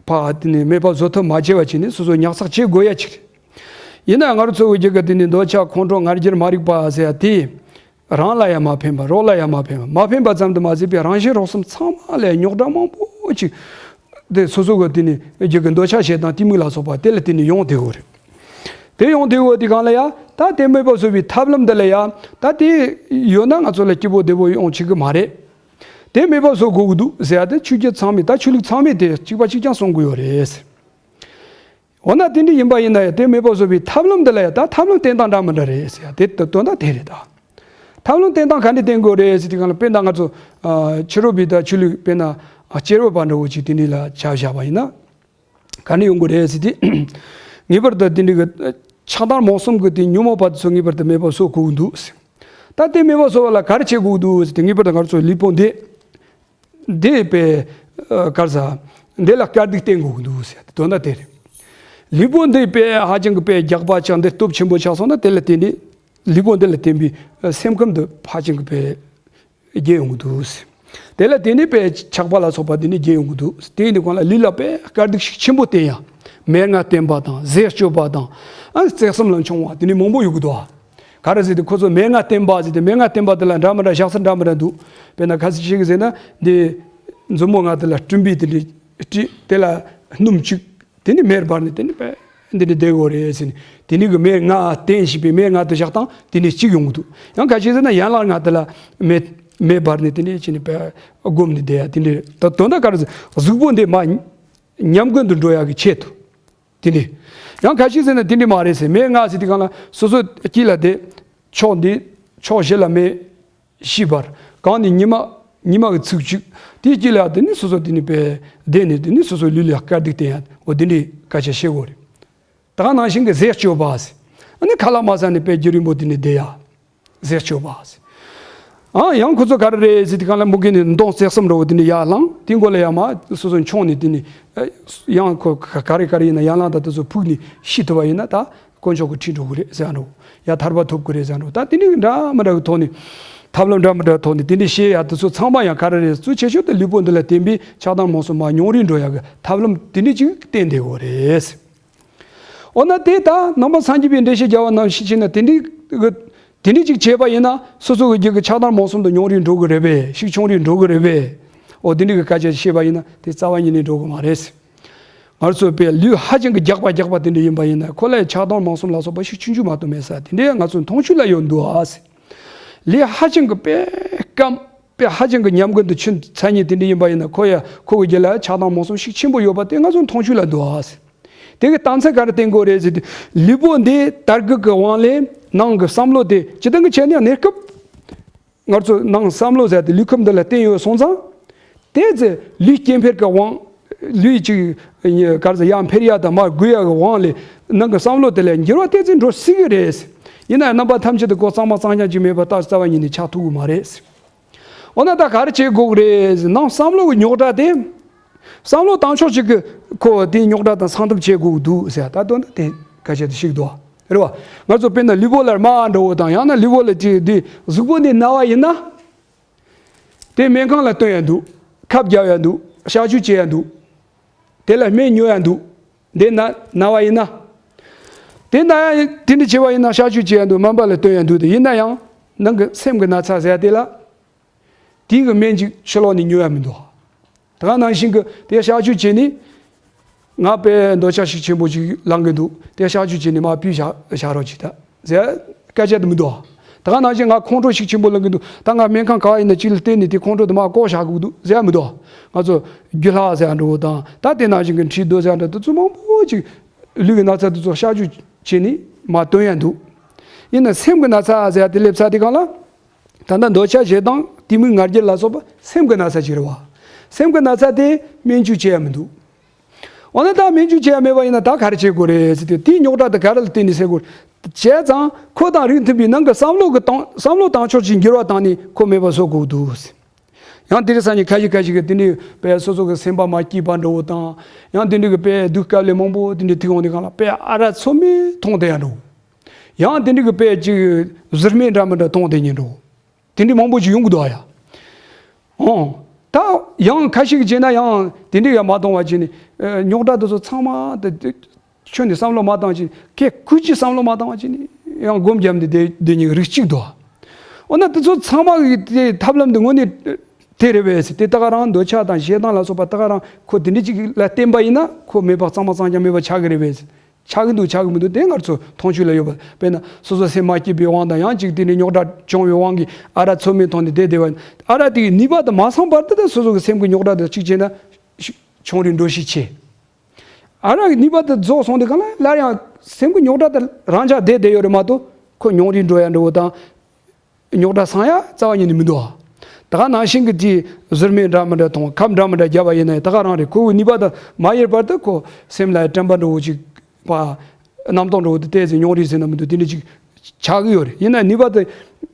ཕ་དེ་ནས་མེད་པ་བཟོ་ཐབས་མ་བྱས་པ་བྱས་ནས་སོ་སོ་ཉག་ཚགས་བྱེད་དགོས་ཡ་ཅིག་རེད། ཡིན་ན་ང་རང་ཚོ་བོད་རྒྱུད་ཀྱི་དེ་ནས་འདོད་ཆགས་ཁོང་ཁྲོ་ང་རྒྱལ་མ་རིག་པ་ཟེར་ཡ་དེ། རང་ལ་ཡང་མ་ཕན་པ། རོགས་ལ་ཡང་མ་ཕན་པ། མ་ཕན་པ་ཙམ་དུ་མ་ཟད་པའི་རང་གཞན་རོགས་གསུམ་ཚང་མ་ལ་རྙོག་དྲ་མང་པོ་ཅིག་དེ་སོ་སོ་གི་དེ་ནས་རྒྱུད་ཀྱི་འདོད་ཆགས་ཞེ་སྡང་གཏི་མུག་ལ་སོགས་པ་དེ་ལ་བརྟེན་ནས་ཡོང་བསྡད་ཡོད་རེད། དེ་ཡོང་བསྡད་ཡོད་དུས་སྒང་ལ་ཡ། ད་དེ་མེད་པ་བཟོ་བའི་ཐབས་ལམ་འདི་ལ་ཡ། ད་དེ་ཡོད་ན་ང་ཚོ་ལ་སྐྱིད་པོ་བདེ་པོ་ཡོང་བྱེད་ཀྱི་མ་རེད། དེ་མེད་པ་བཟོ་དགོས་ཀྱི་འདུག་ཟེར་ཡ་དེ་ཆོས་བརྒྱུད་ཚང་མས། ད་ཆོས་ལུགས་ཚང་མས་དེ་གཅིག་པ་གཅིག་རྐྱང་གསུང་གི་ཡོད་རེད། འོ་ན་དེ་འདྲ་ཡིན་པ་ཡིན་ན་ཡང་དེ་མེད་པ་བཟོ་བའི་ཐབས་ལམ་འདི་ལ་ཡང་ད་ཐབས་ལམ་བསྟེན་སྟངས་འདྲ་མི་འདྲ་རེད་ཟེར་ཡ་དེ་དོན་དག་དེ་རེད་ད། ཐབས་ལམ་བསྟེན་སྟངས་ག་འདྲ་བསྟེན་དགོས་རེད་ཟེར་དུས་སྒང་ལ། དཔེར་ན་ང་ཚོ་ཨ་ཕྱི་རོལ་པའི་ད་ཆོས་ལུགས། དཔེར་ན་ཨ་སྐྱེས་རབས་པ་འདྲ་བོ་ཅིག་དེ་འདྲ་ལ་ཆ་བཞག་པ་ཡིན་ན། ག་འདྲ་ཡོང་དགོས་རེད་ཟེར་དུས། ངེས་པར་དུ་དེ་འདྲ་གི་ཆགས་སྡང་རྨོངས་གསུམ་གྱི་དེ་ཉོན་མོངས་པ་དེ་ཚོ་ངེས་པར་དུ་མེད་པ་བཟོ་དགོས་ཀྱི་འདུག་ཟེར། ད་དེ་མེད་པ་བཟོ་བ་ལ་ག་རེ་བྱེད་དགོས་ཀྱི་འདུག་ཟེར་དུས། ངེས་པར་དུ་ང་ཚོ་ལུས་པོ་འདི། འདི་དཔེ་ཨ་ག་རེ་ཟ། འདི་ལ་དཀའ་སྡུག་བསྟེན་དགོས་ཀྱི་འདུག་ཟེར་དོན་དག་དེ་རེད། ལུས་པོ་འདི་དཔེ་ཧ་ཅང་གི་དཔེ་རྒྱགས་པ་ཆགས། འདི་སྟོབས་ཆེན་པོ་ཆགས་སོང་ན། དེ་ལ་བརྟེན་ནས་ལུས་པོ་འདི་ལ་བརྟེན་པའི་ཨ་སེམས་ཁམས་འདི་ཧ་ཅང་གི་དཔེ་རྒྱས་ཡོང་གི་འདུག་ཟེར། དེ་ལ་བརྟེན་ནས་དཔེ་ཆགས་པ་ལ་སོགས་པ་འདི་ནི་རྒྱས་ཡོང་གི་འདུག། དེ་ཡིན་དུས་སྒང་ལ་ལུས་ལ་དཔེ་དཀའ་སྡུག་ཤུགས་ཆེན་པོ་བསྟེན་ཡ། མན་ངག་བསྟེན་པ་དང་། ཟས་སྤྱོད་པ་དང་། ཨ་བརྩེགས་གསུམ་ལ་མཆོང་བ། དེ་ནི་མང་པོ་ཡོང་གི་འདུག་ཨ། ག་རེ་ཟེར་དུས་ཁོ་ཚོ་མན་ངག་བསྟེན་པ་ཟེར་དུས། མན་ངག་བསྟེན་པ་དེ་ལ་འདྲ་མི་འདྲ་བཞག་ས་འདྲ་མི་འདྲ་འདུག། དཔེར་ན་ག་ཚོད་ཅིག་ཟེར་ན། འདི་མཛུབ་མོ་ལྔ་དེ་ལ་སྤྲིན་པའི་དེ་འདྲ་དཀྲིས། དེ་ལ་སྣུམ་བྱུགས། དེ་ནི་མེར་སྦར་ནས་དེ་ནི་དཔེ་འདི་འདྲ་བསྡད་དགོས་རེད་ཟེར་ནས། དེ་ནི་གི་མན་ངག་བསྟེན་བཞིན་པའི་མན་ངག་དེ་བཞག་སྟངས་དེ་ནི་གཅིག་ཡོང་གི་འདུག། ཡང་ཁ་ཤས་ཟེར་ན་ཡན་ལག་ལྔ་དེ་ལ་མེ་མེ་སྦར་ནས་དེ་ནི་ཅི་ནི་དཔེ་བསྒོམས་ནས་བསྡད་ཡ་དེ་འདྲ། ད་དོན་དག་ག་རེ་ཟེར། གཟུགས་པོ་འདི་མར་ཉམས་རྒུད་དུ་འགྲོ་ཡ་གི་ཆེད་དུ། དེ་ནས། ཡང་ཁ་ཤས་ཟེར་ན་དེ་འདྲ་མ་རེད་ཟེར། མན་ངག་ཟེར་དུས་སྒང་ལ་སོ་སོ་དཀྱིལ་ལ་བསྡད། ཕྱོགས་འདི། ཕྱོགས་བཞི་ལ་མེ་བཞི་སྦར། གང་ནས་ཉི་མ། ཉི་མ་གི་ཚིགས་བཅད། དེའི་དཀྱིལ་ལ་དེ་ནས་སོ་སོ་དེ་ནས་དཔེ་བསྡད་ནས། དེ་ནས་སོ་སོའི་ལུས་ལ་དཀའ་སྡུག་བསྟེན་ཡ། འོ་དེ་འདྲའི་སྐད་ཆ་བཤད་དགོས་རེད། ད་ག་ནང་བཞིན་གྱི་ཟས་སྤྱོད་པ་ཟེར། ཨ་ནི་ཁ་ལག་མ་ཟ་ནས་དཔེ་རྒྱུན་རིང་པོ་དེ་ནས་བསྡད་ཡ། ཟས་སྤྱོད་པ་ཟེར། ཨ་ཡང་ཁོ་ཚོ་ག་རེ་རེད་ཟེར་དུས་སྒང་ལ་མུ་གེ་ནས་མདུང་བརྩེགས་གསུམ་འདྲ་བོ་དེ་ནས་ཡར་བསླངས། དེའི་མགོ་ལ་ཡར་མར་སོ་སོ་མཆོང་ནས་དེ་ནས། ཨ་ཡང་ཁོ་ག་ག་རེ་ག་རེ་ཡིན་ན་ཡན་ལག་དང་དེ་ཚོ་ཕུག་ནས་ཤི་ཐུབ་པ་ཡིན་ན་ད་དཀོན་མཆོག་གི་ཁྲིད་འགྲོ་གི་རེད་ཟེར་ཡ་འདྲ་བོ། ཡ་ཐར་པ་ཐོབ་གི་རེད་ཟེར་ཡ་འདྲ་བོ། ད་དེ་འདྲའི་འདྲ་མི་འདྲ་གི་ཐོག་ནས། ཐབས་ལམ་འདྲ་མི་འདྲ་ཐོག་ནས་དེ་འདྲའི་བཤད་ཡ་དེ་ཚོ་ཚང་མ་ཡང་ག་རེ་རེད། གཙོ་ཆེ་ཤོས་དེ་ལུས་པོ་འདི་ལ་བརྟེན་པའི་ཆགས་སྡང་རྨོངས་གསུམ་མར་ཉུང་རུ་འགྲོ་ཡ་གི་ཐབས་ལམ་དེ་འདྲའི་ཅིག་བསྟེན་བསྡད་ཡོད་རེད། འོ་ན་དེ་ད་ནང་པ་སངས་རྒྱས་པའི་འགྲེལ་བཤད་རྒྱག་པ་ནང་བཞིན་བྱས་ན། དེ་འདྲའི་གི་དེ་འདྲའི་ཅིག་བྱས་པ་ཡིན་ན་སོ་སོ་གི་རྒྱུད་ཀྱི་ཆགས་སྡང་རྨོངས་གསུམ་དེ་ཉུང་རུ་འགྲོ་གི་རེད་པས། ཤུགས་ཆུང་རུ་འགྲོ་གི་རེད་པས། འོ་དེ་འདྲའི་གི་སྐད་ཆ་བཤད་པ་ཡིན་ན་དེ་རྩ་བ་ཉིད་ནས་འགྲོ་གི་མ་རེད། ང་ཚོ་དཔེ་ལུས་ཧ་ཅང་གི་རྒྱགས་པ་རྒྱགས་པ་དེ་འདྲ་ཡིན་པ་ཡིན་ན། ཁོ་ལ་ཡང་ཆགས་སྡང་རྨོངས་གསུམ་ལ་སོགས་པ་ཤུགས་ཆུང་ཆུང་མ་གཏོགས་མེད་ས་དེ་འདྲ་ང་ཚོ་མཐོང་ཆོས་ལ་ཡོད་འདུག་ཨ་ཟེར། ལུས་ཧ་ཅང་གི་དཔེ་སྐམ། དཔེ་ཧ་ཅང་གི་ཉམས་རྒུད་དུ་ཕྱིན་ཚར་མཁན་དེ་འདྲ་ཡིན་པ་ཡིན་ན། ཁོ་ཡ་ཁོ་གི་རྒྱུད་ལ་ཆགས་སྡང་རྨོངས་གསུམ་ཤུགས་ཆེན་པོ་ཡོད་པ་དེ་ང་ཚོ་མཐོང་ཆོས་ལ་འདུག་ཨ་ཟེར། དེ་གི་རྟགས་མཚན་ག་རེ་བསྟན་དགོས་རེད་ཟེར་དུས། ལུས་པོ་འདི་དར་རྒུད་ཀྱི་དབང་ལས་ནང་གི་བསམ་བློ་དེ་སྤྱིར་བཏང་གི་ཆ་ནས་གནས་སྐབས་ ང་ཚོ་ནང་བསམ་བློ་ཟེར་དེ་ལུས་ཁམས་འདི་ལ་བརྟེན་ཡོད་སོང་ཙང་། དེ་ཚེ་ལུས་སྐྱེ་འཕེལ་གྱི་དབང་། ལུས་ཅིག་ག་རེ་ཟེར་ཡར་འཕེལ་ཡ་དང་མར་རྒུད་ཡ་གི་དབང་ལས་ནང་གི་བསམ་བློ་དེ་ལ་འགྱུར་བ་དེ་ཚེ་འགྲོ་སྲིད་ཀྱི་རེད། ཡིན་ན་ཡང་རྣམ་པ་ཐམས་ཅད་དུ་ཁོ་གཙང་མ་གཙང་རྐྱང་ཅིག་མེད་པ་ད་རྩ་བ་ཉིད་ནས་ཆགས་ཐུབ་ཀྱི་མ་རེད། འོ་ན་ད་ག་རེ་བྱེད་དགོས་ཀྱི་རེད། ནང་བསམ་བློ་གི་རྙོག་དྲ་དེ། བསམ་བློ་བཏང་ཕྱོགས་གཅིག་གི་ཁོ་དེའི་རྙོག་དྲ་དང་སངས་ཐབས་བྱེད་དགོས་ཀྱི་འདུག་ཟེར། ད་དོན་དེ་སྐད་ཆ་དེ་ཞིག་འདུག་རེད་བ། ང་ཚོ་དཔེར་ན་ལུས་པོ་ལ་རྨ་འདྲ་བོ་དང་ཡང་ན་ལུས་པོ་ལ་ཅིག་འདི་གཟུགས་པོ་འདི་ན་བ་ཡིན་ན། དེ་སྨན་ཁང་ལ་སྟོན་ཡ་འདུག་ཁབ་རྒྱག་ཡ་འདུག་ཤ་ཆུ་བྱེད་ཡ་འདུག་དེ་ལ་སྨན་ཉོ་ཡ་འདུག་དེ་ན་ན་བ་ཡིན་ན། དེ་ན་ཡ་དེ་འདྲ་བྱེད་པ་ཡིན་ན་ཤ་ཆུ་བྱེད་ཡ་འདུག་སྨན་པ་ལ་སྟོན་ཡ་འདུག་དེ་ཡིན་ན་ཡང་ནང་གི་སེམས་ཀྱི་ན་ཚ་ཟེར་ཡ་དེ་ལ། དེའི་གི་སྨན་ཅིག་ཕྱི་ལོགས་ནས་ཉོ་ཡ་མི་འདུག་ད་ག་ནང་བཞིན་གི་དེ་གཤག་བཅོས་བྱས་ནས། ང་དཔེ་འདོད་ཆགས་ཤུགས་ཆེན་པོ་ཅིག་ལངས་གི་འདུག་དེ་གཤག་བཅོས་བྱས་ནས་མར་ཕུད་བཞག་བཞག་རོགས་གྱིས་ད་ཟེར་སྐད་ཆ་དེ་མི་འདུག་ད་ག་ནང་བཞིན་ང་ཁོང་ཁྲོ་ཤུགས་ཆེན་པོ་ལངས་གི་འདུག་ད་ང་སྨན་ཁང་ག་བ་ཡིན་ན་གཅིག་ལ་བརྟེན་ནས་དེ་ཁོང་ཁྲོ་དེ་མར་བཀོག་བཞག་དགོས་འདུག་ཟེར་མི་འདུག་ང་ཚོ་རྒྱུ་ལྷག་ཟེར་འགྲོ་དང་ད་དེ་ནང་བཞིན་གི་མཁྲིས་རྡོ་ཟེར་འདྲ་དེ་ཚོ་མང་པོ་ཅིག་ལུས་ཀྱི་ན་ཚ་དེ་ཚོ་གཤག་བཅོས་བྱས་ནས་མར་བཏོན་ཡ་འདུག་ཡིན་ན་སེམས་ཀྱི་ན་ཚ་ཟེར་དེ་སླེབས་ཚར་དེ་གང་ལ། ད་ལྟ་འདོད་ཆགས་ཞེ་སྡང་གཏི་མུག་ང་རྒྱལ་ལ་སོགས་པ་སེམས་ཀྱི་ན་ཚ་ཅིག་རེད་བ། སེམས་ཀྱི་ན་ཚ་དེ་སྨན་བཅོས་བྱེད་ཡ་མི་འདུག་འོ་ན་ད་སྨན་བཅོས་བྱེད་ཡ་མེད་པ་ཡིན་ན་ད་ག་རེ་བྱེད་དགོས་རེད་ཟེར་ཏེ་དེའི་རྙོག་དྲ་དེ་ག་རེ་ལ་བརྟེན་ནས་སེལ་དགོས་རེད། བྱས་ཙང་ཁོ་དང་རིགས་མཐུན་པའི་ནང་གི་བསམ་བློ་གི་བཏང་བསམ་བློ་བཏང་ཕྱོགས་ཀྱི་འགྱུར་བ་བཏང་ནས་ཁོ་མེད་པ་བཟོ་དགོས་འདུག་ཡང་དེ་རིང་སང་ཉིན་ཁ་ཤས་ཁ་ཤས་ཀྱིས་དེ་འདྲའི་དཔེ་སོ་སོ་གི་སེམས་པ་མ་སྐྱིད་པ་འདྲ་བོ་དང་། ཡང་དེ་འདྲའི་གི་དཔེ་སྡུག་དཀའ་ལས་མང་པོ་དེ་འདྲའི་ཐུག་འོང་དུས་སྒང་ལ་དཔེ་ཨ་རག་ཚོད་མེད་འཐུང་བསྡད་ཡ་འདྲ་བོ། ཡང་དེ་འདྲའི་གི་དཔེ་ཅིག་གཟུར་མིག་འདྲ་མི་འདྲ་གཏོང་བསྡད་མཁན་འདྲ་བོ། དེ་འདྲའི་མང་པོ་ཅིག་ཡོང་གི་འདུག་ཨ་ཡ། ཨོ། ད་ཡང་ཁ་ཤས་ཀྱིས་བྱས་ན་ཡང་དེ་འདྲའི་ཡང་མ་གཏོང་བ་བྱས་ནས་ཨ་རྙོག་དྲ་དེ་ཚོ་ཚང་མ་དེ་དེ་ཁྱོན་ནས་བསམ་བློ་མ་བཏང་བ་བྱས་ནས་ཁོ་ཁུར་གྱིས་བསམ་བློ་མ་བཏང་བ་བྱས་ནས་ཡང་སྒོམ་བརྒྱབ་ནས་བསྡད་བསྡད་མཁན་གྱི་རིགས་གཅིག་འདུག་ཨ། འོ་ན་དེ་ཚོ་ཚང་མ་གི་དེ་ཐབས་ལམ་དེ་དངོས་གནས་དེ་རེད་པས་ཟེར། དེ་ད་ག་རང་འདོད་ཆགས་དང་ཞེ་སྡང་ལ་སོགས་པ་ད་ག་རང་ཁོ་དེ་འདྲའི་ཅིག་ལ་བརྟེན་པ་ཡིན་ན་ཁོ་མེད་པ་གཙང་མ་གཙང་རྐྱང་མེད་པ་ཆགས་ཀྱི་རེད་པས་ཟེར། ཆགས་ཀྱི་འདུག་ཆགས་ཀྱི་མི་འདུག་དེ་ང་ཚོ་མཐོང་ཆོས་ལ་ཡོད་པ། དཔེར་ན་སོ་སོ་སེམས་མ་སྐྱིད་པའི་དབང་དང་ཡང་ཅིག་དེ་ནས་རྙོག་དྲ་བྱུང་བའི་དབང་གིས་ཨ་རག་ཚོད་མེད་འཐུང་ནས་བསྡད་བསྡད་པ་ཡིན། ཨ་རག་དེ་གི་ནུས་པ་དེ་མ་སངས་བར་དུ་ད་སོ་སོ་གི་སེམས་ཀྱི་རྙོག་དྲ་དེ་གཅིག་བྱས་ན་ཤི་ཆུང་རུ་འགྲོ་ཤས་ཆེ། ཨ་རག་གི་ནུས་པ་དེ་རྫོགས་སོང་དུས་གང་ལ་སླར་ཡང་སེམས་ཀྱི་རྙོག་དྲ་དེ་རང་འཇགས་བསྡད་བསྡད་ཡོད་རེད་མ་གཏོགས་ཁོ་ཉུང་རུ་འགྲོ་ཡ་འགྲོ་བ་དང་། རྙོག་དྲ་སངས་ཡ་རྩ་བ་ཉིད་ནས་མི་འདུག་ཨ། ད་ག་ནང་བཞིན་གྱི་དེ་གཟུར་མིག་འདྲ་མི་འདྲ་དང་ཁབ་འདྲ་མི་འདྲ་བརྒྱབ་པ་ཡིན་ན་ཡང་ད་ག་རང་རེད། ཁོ་བོའི་ནུས་པ་དེ་མ་ཡལ་བར་དུ་ཁོ་སེམས་ལ་དྲན་པ་འདྲ་བོ་ཅིག་པ། རྣམ་རྟོག་འདྲ་བོ་དེ་ཏོག་ཙམ་ཉུང་རུ་ཟིན་ན་མི་འདུག་དེ་འདྲ་ཅིག་ཆགས་ཀྱི་ཡོད་རེད། ཡིན་ན་ནུས་པ་དེ་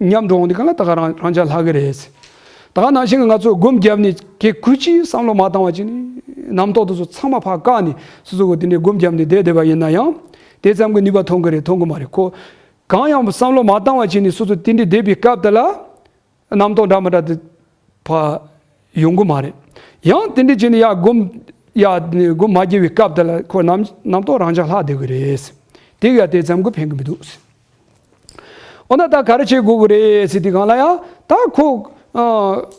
ཉམས་འགྲོ་འོང་དུས་གང་ལ་ད་ག་རང་རང་འཇགས་ལྷག་གི་རེད། ད་ག་ནང་བཞིན་གྱི་ང་ཚོ་སྒོམ་བརྒྱབ་ནས་ཁོ་ཁུར་གྱིས་བསམ་བློ་མ་བཏང་བ་བྱས་ནས་རྣམ་རྟོག་དེ་ཚོ་ཚང་མ་ཕར་བཀག་ནས་སོ་སོ་གི་དེ་འདྲའི་སྒོམ་བརྒྱབ་ནས་བསྡད་བསྡད་པ་ཡིན་ན་ཡང་དེ་ཙམ་གྱི་ནུས་པ་ཐོན་གི་རེད་ཐོན་གི་མ་རེད། ཁོ་གང་ཡང་བསམ་བློ་མ་བཏང་བ་བྱས་ནས་སོ་སོ་དེ་འདྲའི་བསྡད་པའི་སྐབས་དེ་ལ་རྣམ་རྟོག་འདྲ་མི་འདྲ་དེ་ཕར་ཡོང་གི་མ་རེད། ཡང་དེ་འདྲ་བྱས་ནས་ཡར་སྒོམ་ཡར་སྒོམ་མ་བརྒྱབ་པའི་སྐབས་དེ་ལ་ཁོ་རྣམ་རྣམ་རྟོག་རང་འཇགས་ལྷག་བསྡད་གི་རེད། དེ་ག་དེ་ཙམ་གྱིས་ཕན་གི་མི་འདུག་འོ་ན་ད་ག་རེ་བྱེད་དགོས་ཀྱི་རེད་ཟེར་དུས་སྒང་ལ་ཡང་ད་ཁོ་ཨ་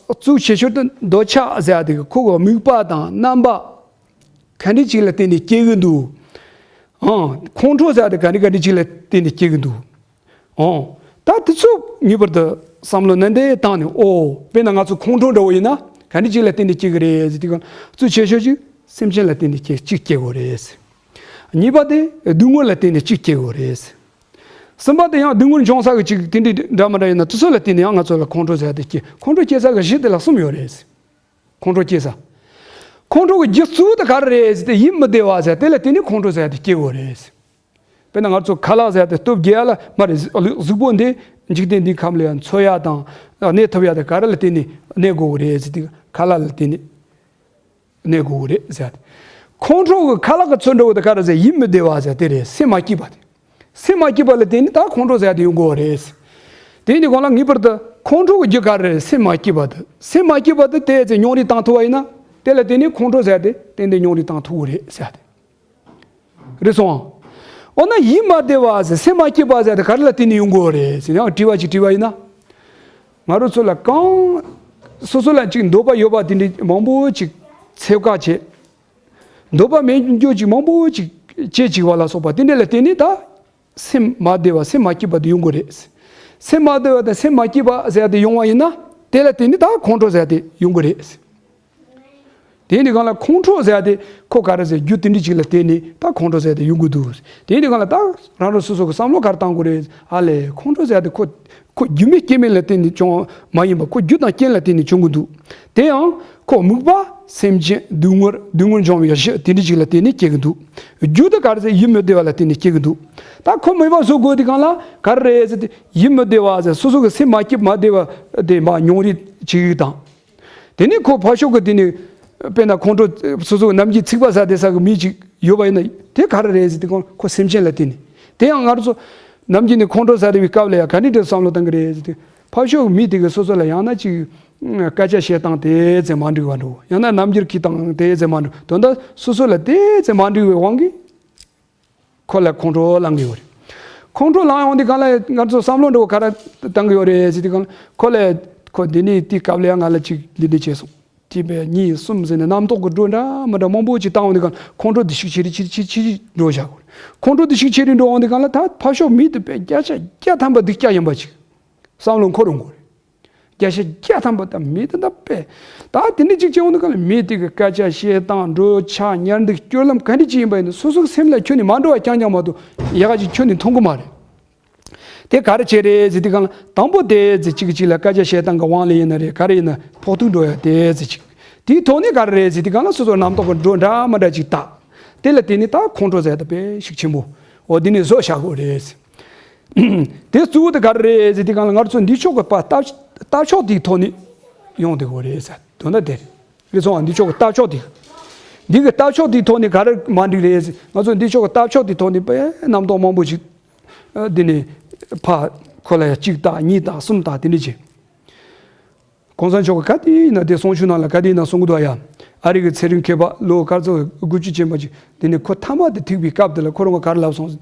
གཙོ་ཆེ་ཤོས་དེ་འདོད་ཆགས་ཟེར་ཡ་དེ་གི་ཁོ་གི་དམིགས་པ་དང་རྣམ་པ་ག་འདྲ་ཅིག་ལ་བརྟེན་ནས་སྐྱེ་གི་འདུག་ཨང་ཁོང་ཁྲོ་ཟེར་ཡ་དེ་ག་འདྲ་ག་འདྲ་ཅིག་ལ་བརྟེན་ནས་སྐྱེ་གི་འདུག་ཨང་ད་དེ་ཚོ་ངེས་པར་དུ་བསམ་བློ་ནན་ཏན་བཏང་ནས་ཨོ་དཔེར་ན་ང་ཚོ་ཁོང་ཁྲོ་འདྲ་བོ་ཡིན་ན་ག་འདྲ་ཅིག་ལ་བརྟེན་ནས་སྐྱེ་གི་རེད་ཟེར་དུས་སྒང་གཙོ་ཆེ་ཤོས་ཅིག་སེམས་ཅན་ལ་བརྟེན་ནས་སྐྱེ་གཅིག་སྐྱེ་དགོས་རེད། གཉིས་པ་དེ་སྡུག་བསྔལ་ལ་བརྟེན་ནས་གཅིག་སྐྱེ་དགོས་རེད། གསུམ་པ་དེ་ཡང་སྡུག་བསྔལ་འབྱུང་ས་གི་གཅིག་དེ་འདྲའི་འདྲ་མི་འདྲ་ཡིན་ན་དེ་ཚོ་ལ་བརྟེན་ནས་ཡང་ང་ཚོ་ལ་ཁོང་ཁྲོ་ཟེར་ཡ་དེ་སྐྱེ། ཁོང་ཁྲོ་སྐྱེ་ས་གི་གཞི་དེ་ལ་གསུམ་ཡོད་རེད། ཁོང་ཁྲོ་སྐྱེ་ས། ཁོང་ཁྲོ་གི་རྒྱུ་གཙོ་བོ་དེ་ག་རེ་རེད་ཟེར་ཏེ་ཡིད་མི་བདེ་བ་ཟེར་དེ་ལ་བརྟེན་ནས་ཁོང་ཁྲོ་ཟེར་ཡ་དེ་སྐྱེ་དགོས་རེད། དཔེར་ན་ང་ཚོ་ཁ་ལག་ཟེར་ཡ་དེ་སྟོབས་རྒྱས་ཡ་ལ་མ་རེད། གཟུགས་པོ་འདི་འཇིག་རྟེན་འདིའི་ཁམས་ལ་ཡང་འཚོ་ཡ་དང་གནས་ཐུབ་ཡ་དེ་ག་རེ་ལ་བརྟེན་ནས་གནས་དགོས་ཀྱི་རེད་ཟེར་དུས་ཁ་ལག་ལ་བརྟེན་ནས། གནས་དགོས་ཀྱི་རེད་ཟེར་ཏེ། ཁོང་ཁྲོ་གི་ཁ་ལག་གི་ཚུལ་འདྲ་བོ་དེ་ག་རེ་ཟེར་ཡིད་མི་བདེ་བ་ཟེར་དེ་རེད། སེམས་མ་སྐྱིད་པ་དེ། སེམས་མ་སྐྱིད་པ་ལ་བརྟེན་ནས་ད་ཁོང་ཁྲོ་ཟེར་དེ་ཡོང་དགོས་པ་རེད། དེ་ནི་གང་ལ་ངེས་པར་དུ་ཁོང་ཁྲོ་གི་རྒྱུ་ག་རེ་རེད། སེམས་མ་སྐྱིད་པ་དེ། སེམས་མ་སྐྱིད་པ་དེ་དེ་ཚེ་མྱོང་རིས་བཏང་ཐུབ་པ་ཡིན་ན་དེ་ལ་བརྟེན་ནས་ཁོང་ཁྲོ་ཟེར་དེ་ཏན་ཏན་མྱོང་རིས་བཏང་ཐུབ་ཀྱི་རེད་ཟེར་ཏེ། རེད་སོང་། འོ་ན་ཡིད་མ་བདེ་བ་ཟེར་སེམས་མ་སྐྱིད་པ་ཟེར་དེ་ག་རེ་ལ་བརྟེན་ནས་ཡོང་དགོས་པ་རེད་ཟེར་ཡང་དྲི་བ་ཅིག་དྲིས་པ་ཡིན་ན། ང་རང་ཚོ་ལ་གང་། སོ་སོ་ལ་ཅིག་འདོད་པ་ཡོད་པ་དེ་འདྲའི་མང་པོ་ཅིག་ཚེ་བཀག་བྱེད། འདོད་པ་མེད་རྒྱུ་ཅིག་མང་པོ་ཅིག་སྐྱེ་བཅུག་པ་ལ་སོགས་པ་དེ་འདྲ་ལ་བརྟེན་ནས་ད། སེམས་མ་བདེ་བ་སེམས་མ་སྐྱིད་པ་དེ་ཡོང་གི་རེད། སེམས་མ་བདེ་བ་དང་སེམས་མ་སྐྱིད་པ་ཟེར་དེ་ཡོང་བ་ཡིན་ན་དེ་ལ་བརྟེན་ནས་ད་ཁོང་ཁྲོ་ཟེར་དེ་ཡོང་གི་རེད། དེ་ནི་གང་ལ་ཁོང་ཁྲོ་ཟེར་དེ་ཁོ་ག་རེ་ཟེར་རྒྱུ་དེ་འདྲ་ཅིག་ལ་བརྟེན་ནས་ད་ཁོང་ཁྲོ་ཟེར་དེ་ཡོང་གི་འདུག་དེ་ནི་གང་ལ་ད་རང་རང་སོ་སོ་གི་བསམ་བློ་ག་རེ་བཏང་དགོས་རེད། ཨ་ལས་ཁོང་ཁྲོ་ཟེར་དེ་ཁོ་ ཁོ་རྒྱུ་མེད་རྐྱེན་མེད་ལ་བརྟེན་ནས་བྱུང་བ་མ་ཡིན་པ། ཁོ་རྒྱུ་དང་རྐྱེན་ལ་བརྟེན་ནས་བྱུང་གི་འདུག་དེ་ཡང་ཁོ་དམིགས་པ་སེམས་ཅན་སྡུག་བསྔལ་སྡུག་བསྔལ་འབྱུང་བའི་གཞི་དེ་འདྲ་ཅིག་ལ་བརྟེན་ནས་སྐྱེ་གི་འདུག་རྒྱུ་དེ་ག་རེ་ཟེར། ཡིད་མི་བདེ་བ་ལ་བརྟེན་ནས་སྐྱེ་གི་འདུག་ད་ཁོ་མོས་པ་བཟོ་དགོས་དུས་སྒང་ལ་ག་རེ་རེད་ཟེར་ཏེ། ཡིད་མི་བདེ་བ་ཟེར། སོ་སོ་གི་སེམས་མ་སྐྱིད་མ་བདེ་བ་དེ་མར་མྱོང་རེས་བྱེད་ཀྱི་དང་། དེ་ནས་ཁོ་ཕར་ཕྱོགས་ཀྱི་དེ་ནས་དཔེར་ན་ཁོང་ཁྲོ་སོ་སོ་ནམ་རྒྱུན་ཚིག་པ་ཟ་བསྡད་ས་གི་མི་ཅིག་ཡོད་པ་ཡིན་ན། དེ་ག་རེ་རེད་ཟེར་དུས་སྒང་ཁོ་སེམས་ཅན་ལ་བརྟེན་ནས། དེ་ཡང་ང་རང་ཚོ་ནམ་རྒྱུན་ནས་ཁོང་ཁྲོ་ཟ་བསྡད་པའི་སྐབས་ལ་ཡང་ག་འདྲ་འདྲ་བསམ་བློ་བཏང་གི་རེད་ཟེར་དུས། ཕར་ཕྱོགས་མི་དེ་གིས་སོ་སོ་ལ་ཡང་ན་ཅིག་སྐད་ཆ་བཤད་སྟངས་དེ་ཙམ་མ་འགྲིག་པ་འདྲ་བོ། ཡང་ན་རྣམ་འགྱུར་གྱི་སྟངས་དེ་ཙམ་མ་འགྲིག་དོན་དག་སོ་སོ་ལ་དེ་ཙམ་མ་འགྲིག་པའི་དབང་གིས། ཁོ་ལ་ཁོང་ཁྲོ་ལངས་ཀྱི་ཡོད་རེད། ཁོང་ཁྲོ་ལངས་ཡོང་དུས་སྒང་ལ་ང་ཚོ་བསམ་བློ་འདྲ་བོ་ག་རེ་བཏང་གི་ཡོད་རེད་ཟེར་དུས་སྒང་ལ། ཁོ་ལ་ཁོ་འདི་ནས་དེའི་སྐབས་ལ་ཡང་ང་ལ་ཅིག་འདི་འདྲ་བྱས་སོང་། ཅེས་པའི་གཉིས་གསུམ་ཟེར་ནས་རྣམ་རྟོག་གི་སྒྲོ་འདྲ་མི་འདྲ་མང་པོ་ཅིག་བཏང་ཡོང་དུས་སྒང་ལ། ཁོང་ཁྲོ་དེ་ཤུགས་ཆེ་རུ་ཆེ་རུ་ཆེ་རུ་ཆེ་རུ་འགྲོ་བཞག་གི་ཡོད་རེད། ཁོང་ཁྲོ་དེ་ཤུགས་ཆེ་རུ་འགྲོ་ཡོང་དུས་སྒང་ལ་ད་ཕར་ཕྱོགས་མི་དེ་དཔེ་བརྒྱ་ཆ་བརྒྱ་ཐམ་པ་སྡུག་ཅག་ཡིན་པ་ཅིག་བསམ་བློ་འཁོར་ཡོང་གི་ཡོད་རེད། བརྒྱ་ཆ་བརྒྱ་ཐམ་པ་ད་མི་དེ་འདྲ་དཔེ། ད་དེ་འདྲ་ཅིག་བྱས་ཡོང་དུས་སྒང་ལ་མི་དེ་གི་སྐད་ཆ་བཤད་སྟངས་འགྲོ་འཆག་ཉར་འདུག་སྐྱོད་ལམ་ག་འདྲ་ཅིག་ཡིན་པ་ཡིན་ན། སོ་སོ་གི་སེམས་ལ་ཁྱོན་ནས་མ་འགྲོ་བ་རྐྱང་རྐྱང་མ་གཏོགས་ཡག་ག་ཅིག་ཁྱོན་ནས་མཐོང་གི་མ་རེད། དེ་ག་རེ་བྱས་རེད་ཟེར་དུས་སྒང་ལ། དང་པོ་དེ་ཟེར་གཅིག་གིས་གཅིག་ལ་སྐད་ཆ་བཤད་སྟངས་ཀྱི་དབང་ལ་ཡིན་ན་རེད། ག་རེ་ཡིན་ན་ཕོག་ཐུག་འགྲོ་ཡ་དེ་ཟེར་གཅིག་དེའི་ཐོག་ནས་ག་རེ་རེད་ཟེར་དུས་སྒང་ལ། སོ་སོ་རྣམ་རྟོག་གི་སྒྲོ་འདྲ་མི་འདྲ་ཅིག་བཏགས། དེ་ལ་བརྟེན་ནས་ད་ཁོང་ཁྲོ་ཟེར་ཡ་དེ་དཔེ་ཤུགས་ཆེན་པོ། འོ་འདི་ནས་བཟོ་བཞག་གི་ཡོད་རེད། དེ་གཙོ་བོ་དེ་ག་རེ་རེད་ཟེར་དུས་སྒང་ལ། ང་ཚོ་འདི་ཕྱོགས་ཀྱི་ཕར་ལྟ་ལྟ་ཕྱོགས་དེའི་ཐོག་ནས་ཡོང་བསྡད་ཡོད་རེད་ཟེར། དོན་དག་དེ་རེད། རེད་སོང་ང་། འདི་ཕྱོགས་ཀྱི་ལྟ་ཕྱོགས་དེ། འདི་གི་ལྟ་ཕྱོགས་དེའི་ཐོག་ནས་ག་རེ་མ་འགྲིག་རེད་ཟེར། ང་ཚོ་འདི་ཕྱོགས་ཀྱི་ལྟ་ཕྱོགས་དེའི་ཐོག་ནས་དཔེ་རྣམ་རྟོག་མང་པོ་ཞིག་ཨ་འདི་ནས་ཕར་ཁོ་ལ་ཡ་གཅིག་བཏགས་གཉིས་བཏགས་གསུམ་བཏགས་དེ་འདྲ་བྱས། གོང་ས་མཆོག་གིས་ག་དུས་ཡིན་ན་དེ་གསུང་ཆོས་ནང་ལ་ག་དུས་ཡིན་ན་གསུང་གི་འདུག་ཡ། ཨ་རི་གི་ཚེ་རིང་མཁས་པ་ལོ་ག་ཚོད་དགུ་བཅུ་ཅན་པ་ཅིག་དེ་ནས་ཁོ་ཐ་མ་དེ་ཐུག་པའི་སྐབས་དེ་ལ་ཁོ་རང་གིས་ག་རེ་ལབ་སོང་།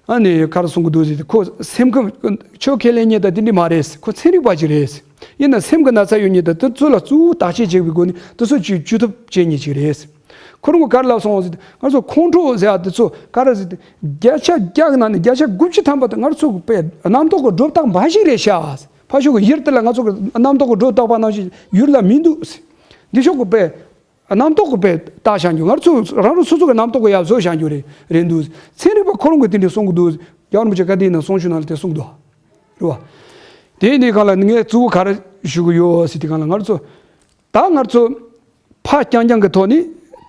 ཨ་ནི་ག་རེ་གསུང་གི་འདུག་ཟེར་ཏེ། ཁོ་སེམས་ཁམས་ཆོས་ཁས་ལེན་མཁན་ད་དེ་འདྲ་མ་རེད། ཁོ་ཚན་རིག་པ་ཅིག་རེད། ཡིན་ན་སེམས་ཀྱི་ན་ཚ་ཡོད་མཁན་ད་དེ་ཚོ་ལ་གཙོ་བོ་བརྟག་དཔྱད་བྱེད་པའི་སྒོ་ནས་དེ་ཚོ་ཅིག་བཅོས་ཐབས་བྱེད་མཁན་ཅིག་རེད། ཁོ་རང་གིས་ག་རེ་ལབ་སོང་ཟེར་ཏེ། ང་ཚོ་ཁོང་ཁྲོ་ཟེར་ཡ་དེ་ཚོ་ག་རེ་ཟེར་ཏེ། བརྒྱ་ཆ་བརྒྱ་གི་ནང་ནས་བརྒྱ་ཆ་དགུ་བཅུ་ཐམ་པ་དེ་ང་ཚོ་གི་དཔེ་རྣམ་རྟོག་གི་སྒྲོ་བཏགས་འབའ་ཞིག་རེད་ཤག་ཕར་ཕྱོགས་ཀྱི་ཡུལ་དེ་ལ་ང་ཚོ་གི་རྣམ་རྟོག་གི་སྒྲོ་བཏགས་པ་ནང་བཞིན་ཡུལ་ལ་མི་འདུག་ཟེར། འདི་ཕྱོགས་ཀྱི་དཔེ་རྣམ་རྟོག་གི་དཔེ་བཏགས་བཞག་རྒྱུ། ང་ཚོ་རང་རང་སོ་སོ་གི་རྣམ་རྟོག་གི་ཡ་བཟོས་བཞག་རྒྱུ་རེད་རེད་འདུག་ཚན་རིག་པ་ཁོ་རང་གིས་དེ་འདྲ་གསུང་གི་འདུག་རྒྱལ་བ་རིན་པོ་ཆེ་ག་དུས་ཡིན་ན་གསུང་ཆོས་ནང་ལ་དེ་གསུངས་འདུག་རེད་བ། དེ་ཡིན་དུས་སྒང་ལ་ངས་གཙོ་བོ་ག་རེ་ཞུ་གི་ཡོད་ཟེར་དུས་སྒང་ལ། ང་ཚོ་ད་ང་ཚོ་ཕར་རྐྱང་རྐྱང་གི་ཐོག་ནས་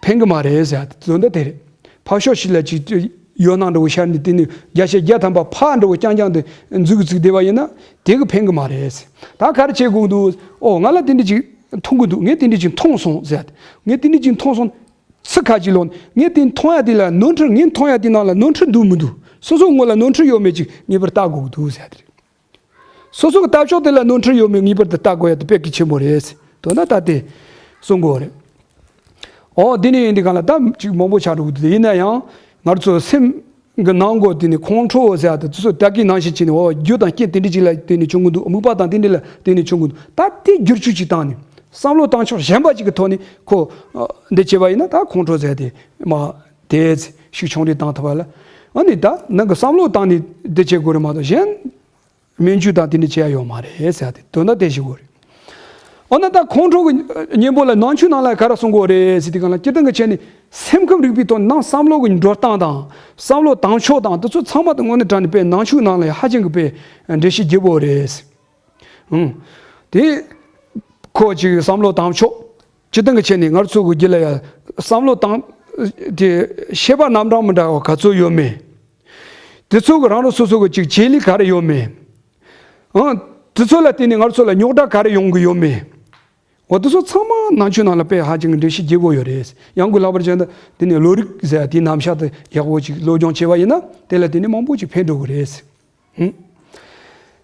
ཕན་གི་མ་རེད་ཟེར་ཡ་དེ་དོན་དག་དེ་རེད། ཕར་ཕྱོགས་ཤིག་ལ་ཅིག་ཡོད་སྣང་འདྲ་བོ་ཤར་ནས། དེ་ནས་བརྒྱ་ཆ་བརྒྱ་ཐམ་པ་ཕར་འདྲ་བོ་རྐྱང་རྐྱང་དེ་འཛུགས་འཛུགས་བསྡད་པ་ཡིན་ན་དེ་གིས་ཕན་གི་མ་རེད་ཟེར། ད་ག་རེ་བྱེད་དགོས་འདུག་ཨོ་ང་ལ་དེ་འདྲ་ཅིག་མཐོང་གི་འདུག་ངས་དེ་འདྲ་ཅིག་མཐོང་སོང་ཟེར་ཡ་དེ། ངས་དེ་འདྲ་ཅིག་མཐོང་སོང་། ཚིག་ཁ་ཅིག་ལོག་ནས་ངས་དེ་མཐོང་ཡ་དེ་ལ་ནོར་འཁྲུལ། ངས་མཐོང་ཡ་དེ་ནང་ལ་ནོར་འཁྲུལ་འདུག་མི་འདུག་སོ་སོ་ངོ་ལ་ནོར་འཁྲུལ་ཡོད་མེད་ཅིག་ངེས་པར་བལྟ་དགོས་ཀྱི་འདུག་ཟེར་ཡ་དེ་རེད། སོ་སོ་གི་ལྟ་ཕྱོགས་དེ་ལ་ནོར་འཁྲུལ་ཡོད་མེད་ངེས་པར་དུ་བལྟ་དགོས་ཡ་དེ་དཔེ་གལ་ཆེན་པོ་རེད། དོན་དག་ད་དེ་གསུང་དགོས་རེད། ཨོ་འདི་ནས་ཡིན་དུས་སྒང་ལ་ད་ཅིག་མང་པོ་ཆགས་འགྲོ་གི་འདུག་ཡིན་ན་ཡང་ང་ཚོ་སེམས་གི་ནང་གོ་དེ་ནས་ཁོང་ཁྲོ་ཟེར་ཡ་དེ་ཚོ་ད་གིན་ནང་བཞིན་བྱས་ནས། ཨོ་རྒྱུ་དང་རྐྱེན་དེ་འདྲ་ཅིག་ལ་བརྟེན་ནས་བྱུང་གི་འདུག་མིག་དཔེ་དང་དེ་འདྲ་ལ་བརྟེན་ནས་བྱུང་གི་འདུག་ད་དེ་བསྒྱུར་བཅོས་ཅིག་བཏང་ནས་བསམ་བློ་བཏང་ཕྱོགས་གཞན་པ་ཅིག་གི་ཐོག་ནས་ཁོ་འདི་བྱས་པ་ཡིན་ན། ད་ཁོང་ཁྲོ་ཟེར་ཡ་དེ་མ་དེ་ཤུགས་ཆུང་རུ་བཏང་ཐུབ་པ་ལ། ཨ་ནི་ད་ནང་གི་བསམ་བློ་བཏང་ནས་འདི་བྱེད་དགོས་རེད་མ་གཏོགས། གཞན་སྨན་བཅོས་དང་དེ་འདྲ་བྱེད་ཡ་ཡོད་མ་རེད་ཟེར་ཡ་དེ་དོན་དག་དེ་ཞིག་གོ་རེད། འོ་ན་ད་ཁོང་ཁྲོ་གི་གཉེན་པོ་ལ་ནང་ཆོས་ནང་ལ་ག་རེ་གསུང་གི་ཡོད་རེད་ཟེར་དུས་སྒང་ལ། སྤྱིར་བཏང་གི་ཆ་ནས་སེམས་ཁམས་རིག་པའི་ཐོག་ནས་ནང་བསམ་བློ་གི་འགྲོ་སྟངས་དང་བསམ་བློ་བཏང་ཕྱོགས་དང་དེ་ཚོ་ཚང་མ་དེ་དངོས་གནས་དྲང་གནས་དཔེ་ནང་ཆོས་ནང་ལ་ཧ་ཅང་གི་དཔེ་འགྲེལ་བཤད་རྒྱས་པོ་རེད། ཨང་། དེ་ཁོ་ཅིག་བསམ་བློ་བཏང་ཕྱོགས། སྤྱིར་བཏང་གི་ཆ་ནས་ང་ཚོ་གི་རྒྱུད་ལ་ཡ་བསམ་བློ་བཏང་དེ་ཤེས་པ་རྣམ་གྲངས་མི་འདྲ་བ་ག་ཚོད་ཡོད་མེད། དེ་ཚོ་གི་རང་རང་སོ་སོ་གི་ཅིག་བྱེད་ལས་ག་རེ་ཡོད་མེད། ཨང་། དེ་ཚོ་ལ་བརྟེན་ནས་ང་ཚོ་ལ་རྙོག་དྲ་ག་རེ་ཡོང་གི་ཡོད་མེད། འོ་དེ་ཚོ་ཚང་མ་ནང་ཆོས་ནང་ལ་དཔེ་ཧ་ཅང་གི་འགྲེལ་བཤད་རྒྱས་པོ་ཡོད་རེད། ཡང་སྒོས་ལྷག་པར་བྱས་ན་དེ་ནས་བློ་རིག་ཟེར་ཡ་དེའི་རྣམ་གཞག་དེ་ཡག་པོ་ཅིག་སློབ་སྦྱོང་བྱས་པ་ཡིན་ན་དེ་ལ་བརྟེན་ནས་མང་པོ་ཅིག་ཕན་འགྲོ་གི་རེད། ཧུམ།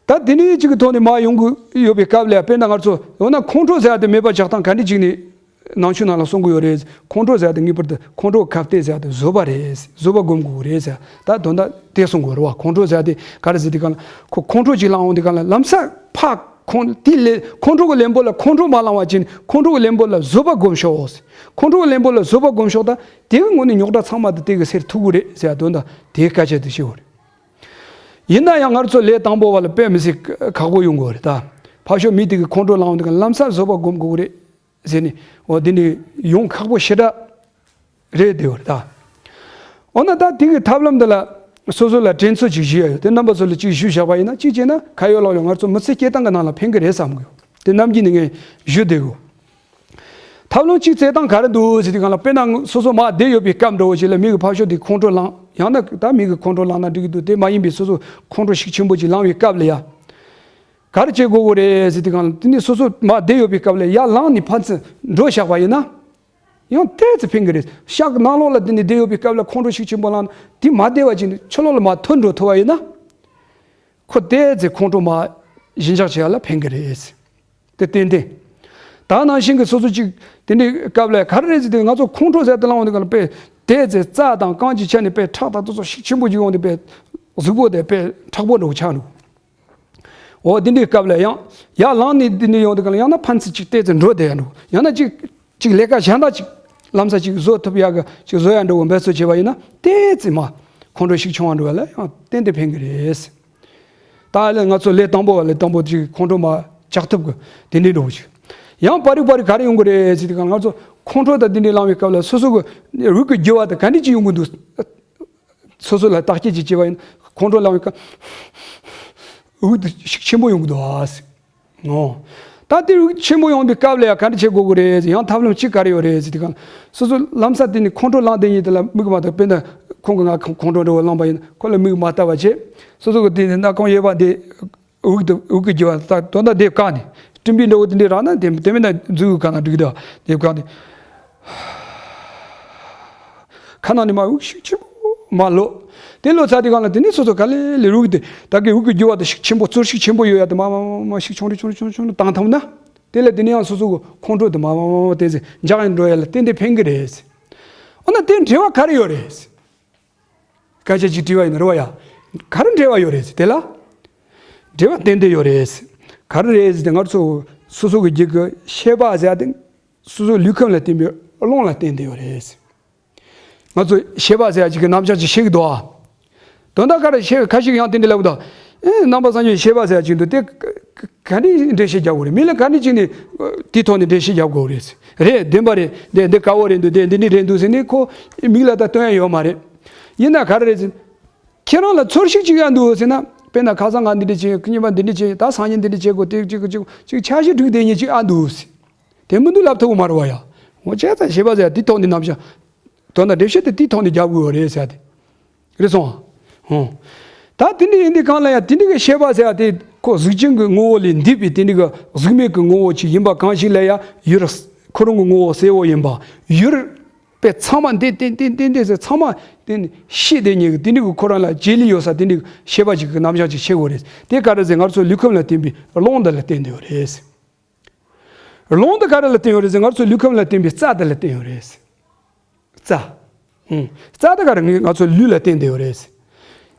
ད་དེ་འདྲ་ཅིག་གི་ཐོག་ནས་མར་ཡོང་གི་ཡོད་པའི་སྐབས་ལ། དཔེར་ན་ང་ཚོ་འོ་ན་ཁོང་ཁྲོ་ཟེར་ཡ་དེ་མེད་པ་བྱེད་སྟངས་ག་འདྲ་ཅིག་ནས་ནང་ཆོས་ནང་ལ་གསུང་གི་ཡོད་རེད། ཁོང་ཁྲོ་ཟེར་ཡ་དེ་ངེས་པར་དུ་ཁོང་ཁྲོ་ཁ་གཏད་ཟེར་ཡ་དེ་བཟོད་པ་རེད། བཟོད་པ་སྒོམ་དགོས་རེད་ཟེར། ད་དོན་དག་དེ་གསུང་གི་ཡོད་རེད་བ། ཁོང་ཁྲོ་ཟེར་ཡ་དེ་ག་རེ་ཟེར་དུས་སྒང་ལ། ཁོ་ཁོང་ཁྲོ་ཅིག་ལངས་ཡོང་དུས་སྒང་ལ་ལམ་སང་ཕར་ཁོང་དེ་ལས་ཁོང་ཁྲོ་གི་ལན་པོ་ལ་ཁོང་ཁྲོ་མ་ལངས་པ་བྱས་ནས་ཁོང་ཁྲོ་གི་ལན་པོ་ལ་བཟོད་པ་སྒོམ་ཤོག་ཁོང་ཁྲོ་གི་ལན་པོ་ལ་བཟོད་པ་སྒོམ་ཤོག་ད་དེ་གི་ངོ་ནས་རྙོག་དྲ་ཚང་མ་དེ་དེ་གིས་སེལ་ཐུབ་ཀྱི་རེད་ཟེར་ཡ་དོན་དག་དེའི་སྐད་ཆ་དེ་བཤད་ཡོད་རེད། ཡིན་ན་ཡང་ང་ཚོ་ལས་དང་པོ་བ་ལ་དཔེ་མི་སྲིད་ཁག་པོ་ཡོང་གི་ཡོད་རེད་ད། ཕར་ཕྱོགས་མི་དེ་གིས་ཁོང་ཁྲོ་ལངས་དུས་ལམ་སང་བཟོད་པ་སྒོམ་དགོས་ཀྱི་རེད་ཟེར་ནས། འོ་དེ་འདྲ་ཡོང་ཁག་པོ་ཞེ་དྲག་རེད་བསྡད་ཡོད་རེད་ད། འོ་ན་ད་དེ་གི་ཐབས་ལམ་འདི་ལ་ སོ་སོ་ལ་དྲན་ཚུལ་ཅིག་ཞུ་ཡ་ཡོད། དེ་རྣམ་པ་ཚོ་ལ་ཅིག་ཞུ་བཞག་པ་ཡིན་ན། གཅིག་བྱས་ན་ཁ་ཡོད་ལག་ཡོད་ང་ཚོ་མི་ཚེ་སྐྱེལ་སྟངས་ཀྱི་ནང་ལ་ཕན་གི་རེད་བསམ་གི་ཡོད། དེ་ནམ་རྒྱུན་ནས་ངས་ཞུ་བསྡད་གོ། ཐབས་ལམ་གཅིག་བཙལ་སྟངས་ག་རེ་འདུག་ཟེར་དུས་སྒང་ལ། དཔེར་ན་སོ་སོ་མར་བསྡད་ཡོད་པའི་སྐབས་འདྲ་བོ་ཞིག་ལ་མི་གི་ཕར་ཕྱོགས་དེ་ཁོང་ཁྲོ་ལངས། ཡང་ན་ད་མི་གི་ཁོང་ཁྲོ་ལངས་ན་འགྲིག་གི་འདུག་དེ་མ་ཡིན་པའི་སོ་སོ་ཁོང་ཁྲོ་ཤུགས་ཆེན་པོ་ཅིག་ལངས་པའི་སྐབས་ལ་ཡ། ག་རེ་བྱེད་དགོས་གོ་རེད་ཟེར་དུས་སྒང་ལ། དེ་ནས་སོ་སོ་མར་བསྡད་ཡོད་པའི་སྐབས་ལ་ཡར་ལངས་ནས་ཕར་ཚུར་འགྲོ་བཞག་པ་ཡིན་ན། ཡང་ཏོག་ཙམ་ཕན་གི་རེད། ཤག་ནང་ལོགས་ལ་དེ་ནས་བསྡད་ཡོད་པའི་སྐབས་ལ་ཁོང་ཁྲོ་ཤུགས་ཆེན་པོ་ལངས་ན། དེ་མར་བསྡད་པ་ཅིག་ནས་ཕྱི་ལོགས་ལ་མར་ཐོན་འགྲོ་ཐུབ་པ་ཡིན་ན། ཁོ་ཏོག་ཙམ་ཁོང་ཁྲོ་མར་ཞི་འཇགས་བྱེད་ཡ་ལ་ཕན་གི་རེད། དེ་ཏན་ཏན། ད་ནང་བཞིན་གྱི་སོ་སོ་ཅིག་དེ་འདྲའི་སྐབས་ལ་ག་རེ་རེད་ཟེར་དུས། ང་ཚོ་ཁོང་ཁྲོ་ཟེར་དེ་ལངས་འོང་དུས་སྒང་ལ་དཔེ་ཏོག་ཙམ་རྩ་དང་རྐང་གི་ཆ་ནས་དཔེ་ཁྲག་དང་དེ་ཚོ་ཤུགས་ཆེན་པོ་ཅིག་ཡོང་དུས། དཔེ་གཟུགས་པོ་དེ་དཔེ་མཁྲེགས་པོ་འདྲ་བོ་ཆགས་འགྲོ། འོ་དེ་འདྲའི་སྐབས་ལ་ཡང་ཡར་ལངས་ནས་དེ་འདྲ་ཡོང་དུས་སྒང་ལ། ཡང་ན་ཕར་ཚུར་ཅིག་ཏོག་ཙམ་འགྲོ་བསྡད་ཡ་འགྲོ། ཡང་ན་ཅིག་ཅིག་ལས་ཀ་གཞན་དག་ཅིག་ལམ་སང་ཅིག་བཟོ་ཐུབ་ཡ་གི་ཅིག་བཟོ་ཡ་འགྲོ་བའི་འབད་རྩོལ་བྱས་པ་ཡིན་ན། ཏོག་ཙམ་མར་ཁོང་ཁྲོ་ཤུགས་ཆུང་བ་འགྲོ་བ་ལ་ཡང་ཏན་ཏན་ཕན་གི་རེད། ད་ལས་ང་ཚོ་ལས་དང་པོ་བ་ལས་དང་པོ་ཅིག་ཁོང་ཁྲོ་མར་བཅག་ཐུབ་གི་དེ་འདྲའི་འགྲོ་བ་ཅིག། ཡང་པར་རིས་པར་རིས་ག་རེ་ཡོང་གི་རེད་ཟེར་དུས་སྒང་ལ། ང་ཚོ་ཁོང་ཁྲོ་དང་དེ་འདྲའི་ལངས་པའི་སྐབས་ལ་སོ་སོ་གི་འུ་གི་རྒྱུ་བ་དང་ག་འདྲ་ཅིག་ཡོང་གི་འདུག། སོ་སོ་ལ་བརྟག་དཔྱད་ཅིག་བྱས་པ་ཡིན། ཁོང་ཁྲོ་ལངས་པའི་སྐབས་འུ་དེ་ཤུགས་ཆེན་པོ་ཡོང་གི་འདུག་ཨ། ཨོ། ད་དེ་ཤུགས་ཆེན་པོ་ཡོང་པའི་སྐབས་ལ་ཡང་ག་འདྲ་བྱེད་དགོས་ཀྱི་རེད། ཡང་ཐབས་ལམ་གཅིག་ག་རེ་ཡོད་རེད་ཟེར་དུས་སྒང་། སོ་སོ་ལམ་སང་དེ་ནས་ཁོང་ཁྲོ་ལངས་བསྡད་མཁན་དེ་ལ་མིག་མ་བལྟ། དཔེར་ན་ཁོང་གིས་ང་ཁོང་ཁྲོ་འདྲ་བོ་ལངས་པ་ཡིན། ཁོ་ལ་མིག་མ་བལྟ་བ་བྱས། སོ་སོ་གི་དེ་ནས་སྣ་ཁུང་གཡས་པ་དེ། འུ་གི་འུ་གི་རྒྱུ་བ་ད་དོན་དག་དེ་བཀག་ནས། སྤྲིན་པའི་འདྲ་བོ་དེ་འདྲ་རག་ན་དེ་དེ་མིན་ན་མཛུབ་གུ་བཀག་ན་འགྲིག་གི་འདུག། དེ་བཀག་ནས། ཁ་ནང་ནས་མར་འུ་ཤུགས་ཆེན་པོ་མར་ལོག། དེ་ལོག་ཚར་དུས་སྒང་ལ་དེ་ནས་སོ་སོ་ག་ལེ་ལེ་རུ་གི་དེ་ད་གི་འུ་གི་རྒྱུ་བ་དེ་ཤུགས་ཆེན་པོ། ཚོར་ཤུགས་ཆེན་པོ་ཡོད་ཡ་དེ་མར་མར་མར་མར་ཤུགས་ཆུང་རུ་ཆུང་རུ་ཆུང་རུ་བཏང་ཐུབ་ན། དེ་ལ་དེ་ནས་ཡང་སོ་སོ་གི་ཁོང་ཁྲོ་དེ་མར་མར་མར་མར་དེ་ཚེ་འཇགས་ཡིན་འགྲོ་ཡ་ལ་ཏན་ཏན་ཕན་གི་རེད། འོ་ན་དེ་འབྲེལ་བ་ག་རེ་ཡོད་རེད། སྐད་ཆ་ཅིག་དྲིས་པ་ཡིན་ན་རེད་བ་ཡ། ག་རེ་འབྲེལ་བ་ཡོད་རེད་ཟེར། དེ་ལ་འབྲེལ་བ་ཏན་ཏན་ཡོད་རེད་ཟེར། ག་རེ་རེད་ཟེར་ཏེ། ང་ཚོ་སོ་སོ་གི་རྒྱུད་ཀྱི་ཤེས་པ་ཟེར་ཡ་དེ་སོ་སོའི་ལུས་ཁམས་ལ་བརྟེན་པའི་རླུང་ལ་བརྟེན་ཏེ་ཡོད་རེད་ཟེར། ང་ཚོ་ཤེས་པ་ཟེར་ཡ་ཅིག་གི་རྣམ་གཞག་ཅིག་ཤེས་ཀྱི་འདུག་ཨ། དོན་དག་ག་རེ་ཤེས། ཁ་ཅིག་ཡང་དེ་འདྲ་ལབ་འདུག། ཨེ། ནང་པ་སངས་རྒྱས་ཤེས་པ་ཟེར་ཡ་ཅིག་འདུག། དེ་ག་ག་འདྲའི་འགྲེལ་བཤད་རྒྱག་དགོས་རེད། མི་ལ་ག་འདྲ་ཅིག་ནས་དེའི་ཐོག་ནས་འགྲེལ་བཤད་རྒྱག་དགོས་རེད། རེད། བདེན་པ་རེད། འདི་འདི་དཀར་པོ་རེད་འདུག། དེ་འདི་འདྲ་རེད་འདུག་ཟེར་ནས་ཁོ་མིག་ལ་ད་སྟོན་ཡ་ཡོད་མ་རེད། ཡིན་ན་ག་རེ་རེད་ཟེར། ཁྱེད་རང་ལ་ཚོར་ཤུགས་ཅིག་ཡོད་འདུག་ཟེར་ན། དཔེར་ན་ཁ་སང་ང་འདི་འདྲ་བྱས། ཁྱེད་གཉིས་པ་འདི་འདྲ་བྱས། ད་སང་ཉིན་འདི་འདྲ་བྱེད་དགོས། དེ་ཅིག་ཅིག་ཅིག་འཆར་གཞི་བསྒྲིགས་བསྡད་མཁན་ཅིག་ཨ་འདུག་ཟེར། དེ་མི་འདུག་ལབ་ཐུབ་ཀྱི་མ་རེད་བ་ཡ། འོ་བྱས་ཙང་ཤེས་པ་ཟེར་ཡ་དེའི་ཐོག་ནས་རྣམ་གཞག། དོན་དག་འགྲེལ་བཤད་དེ་དེའི་ཐོག་ནས་རྒྱག་དགོས་པ་རེད་ཟེར་ཡ་དེ། རེད་སོང་། ཧོ། ད་དེ་འདྲ་ཡིན་དུས་སྒང་ལ་ཡ། དེ་འདྲ་གི་ཤེས་པ་ཟེར་ཡ་དེ་ཁོ་གཟུགས་ཅན་གྱི་ངོ་བོ་ལས་འདས་པའི་དེ་འདྲ་གི་གཟུགས་མེད་ཀྱི་ངོ་བོ་ཅིག་ཡིན་པ་གང་ཞིག་ལ་ཡ། ཡུལ་ཁོ་རང་གི་ངོ་བོ་གསལ་བོ་ཡིན་པ། ཡུལ་པས་ཚང་མ་འདི་ཏན་ཏན་ཏན་ཏན་ཟེར། ཚང་མ་དེ་ནི་ཤེས་བསྡད་མཁན་གྱི་དེ་འདྲ་གི་ཁོ་རང་ལ་བྱེད་ལས་ཡོད་ས་དེ་འདྲ་གི་ཤེས་པ་ཅིག་གི་རྣམ་གཞག་ཅིག་ཤེས་དགོས་རེད། དེ་ག་རེ་ཟེར། ང་ཚོའི་ལུས་ཁམས་ལ་བརྟེན་པའི་རླུང་འདི་ལ་བརྟེན་བསྡད་ཡོད་རེད། རླུང་འདི་ག་རེ་ལ་བརྟེན་ཡོད་རེད་ཟེར། ང་ཚོའི་ལུས་ཁམས་ལ་བརྟེན་པའི་རྩ་དེ་ལ་བརྟེན་ཡོད་རེད། རྩ། ཧུམ། རྩ་དེ་ག་རེ་ང་ང་ཚོའི་ལུས་ལ་བརྟེན་བསྡད་ཡོད་རེད།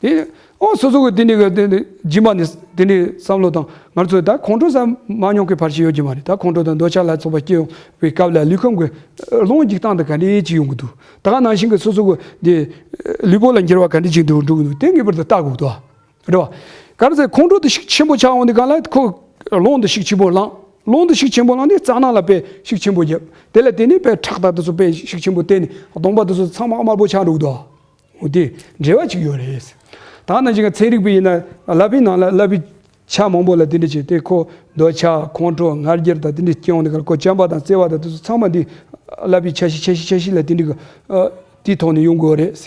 དེ། ཨོ། སོ་སོ་གི་དེ་འདྲའི་གི་དེ་འདྲའི་རྗེས་མ་ནས་དེ་འདྲའི་བསམ་བློ་བཏང་། ང་ཚོས་ད་ཁོང་ཁྲོ་ཟ་མ་མྱོང་མཁན་ཕལ་ཆེར་ཡོད་ཀྱི་མ་རེད། ད་ཁོང་ཁྲོ་དང་འདོད་ཆགས་ལ་སོགས་པ་སྐྱེ་ཡོང་བའི་སྐབས་ལ་ལུས་ཁམས་ཀྱི་རླུང་འཇིག་སྟངས་དེ་ག་འདྲ་ཅིག་ཡོང་གི་འདུག། ད་ག་ནང་བཞིན་གྱི་སོ་སོ་གི་དེ་ལུས་པོ་ལ་འགྱུར་བ་ག་འདྲ་ཅིག་འདུག་འགྲོ་གི་འདུག། དེ་ངེས་པར་དུ་བལྟ་དགོས་འདུག། རེད་བ། ག་རེ་ཟེར། ཁོང་ཁྲོ་དེ་ཤུགས་ཆེན་པོ་ཆགས་འོང་དུས་སྒང་ལ་ཁོ་རླུང་དེ་ཤུགས་ཆེན་པོ་ལངས། རླུང་དེ་ཤུགས་ཆེན་པོ་ལངས་ནས་རྩ་ནང་ལ་དཔེ་ཤུགས་ཆེན་པོ་བརྒྱབ། དེ་ལ་བརྟེན་ནས་དཔེ་ཁྲག་དང་དེ་ཚོ་དཔེ་ཤུགས་ཆེན་པོ་བརྟེན་ནས་གདོང་པ་དེ་ཚོ་ཚང་མ་དམར་པོ་ཆགས་འགྲོ་གི་འདུག། འོ་དེ་འབྲེལ་བ་ཅིག་ཡོད་རེད། ད་ནང་བཞིན་ཚན་རིག་པ་ཡིན་ན་ཀླད་པའི་ནང་ལ་ཀླད་པའི་ཆ་མང་པོ་ལ་དེ་འདྲ་བྱས་ཏེ། ཁོ་འདོད་ཆགས། ཁོང་ཁྲོ། ང་རྒྱལ་དང་དེ་འདྲ་སྐྱེ་འོང་དུས་སྒང་ལ་ཁོ་བྱམས་པ་དང་བརྩེ་བ་དང་དེ་ཚོ་ཚང་མ་འདི་ཀླད་པའི་ཆ་ཤས་ཆ་ཤས་ཆ་ཤས་ལ་དེ་འདྲ་གི་ཨ་དེའི་ཐོག་ནས་ཡོང་དགོས་རེད།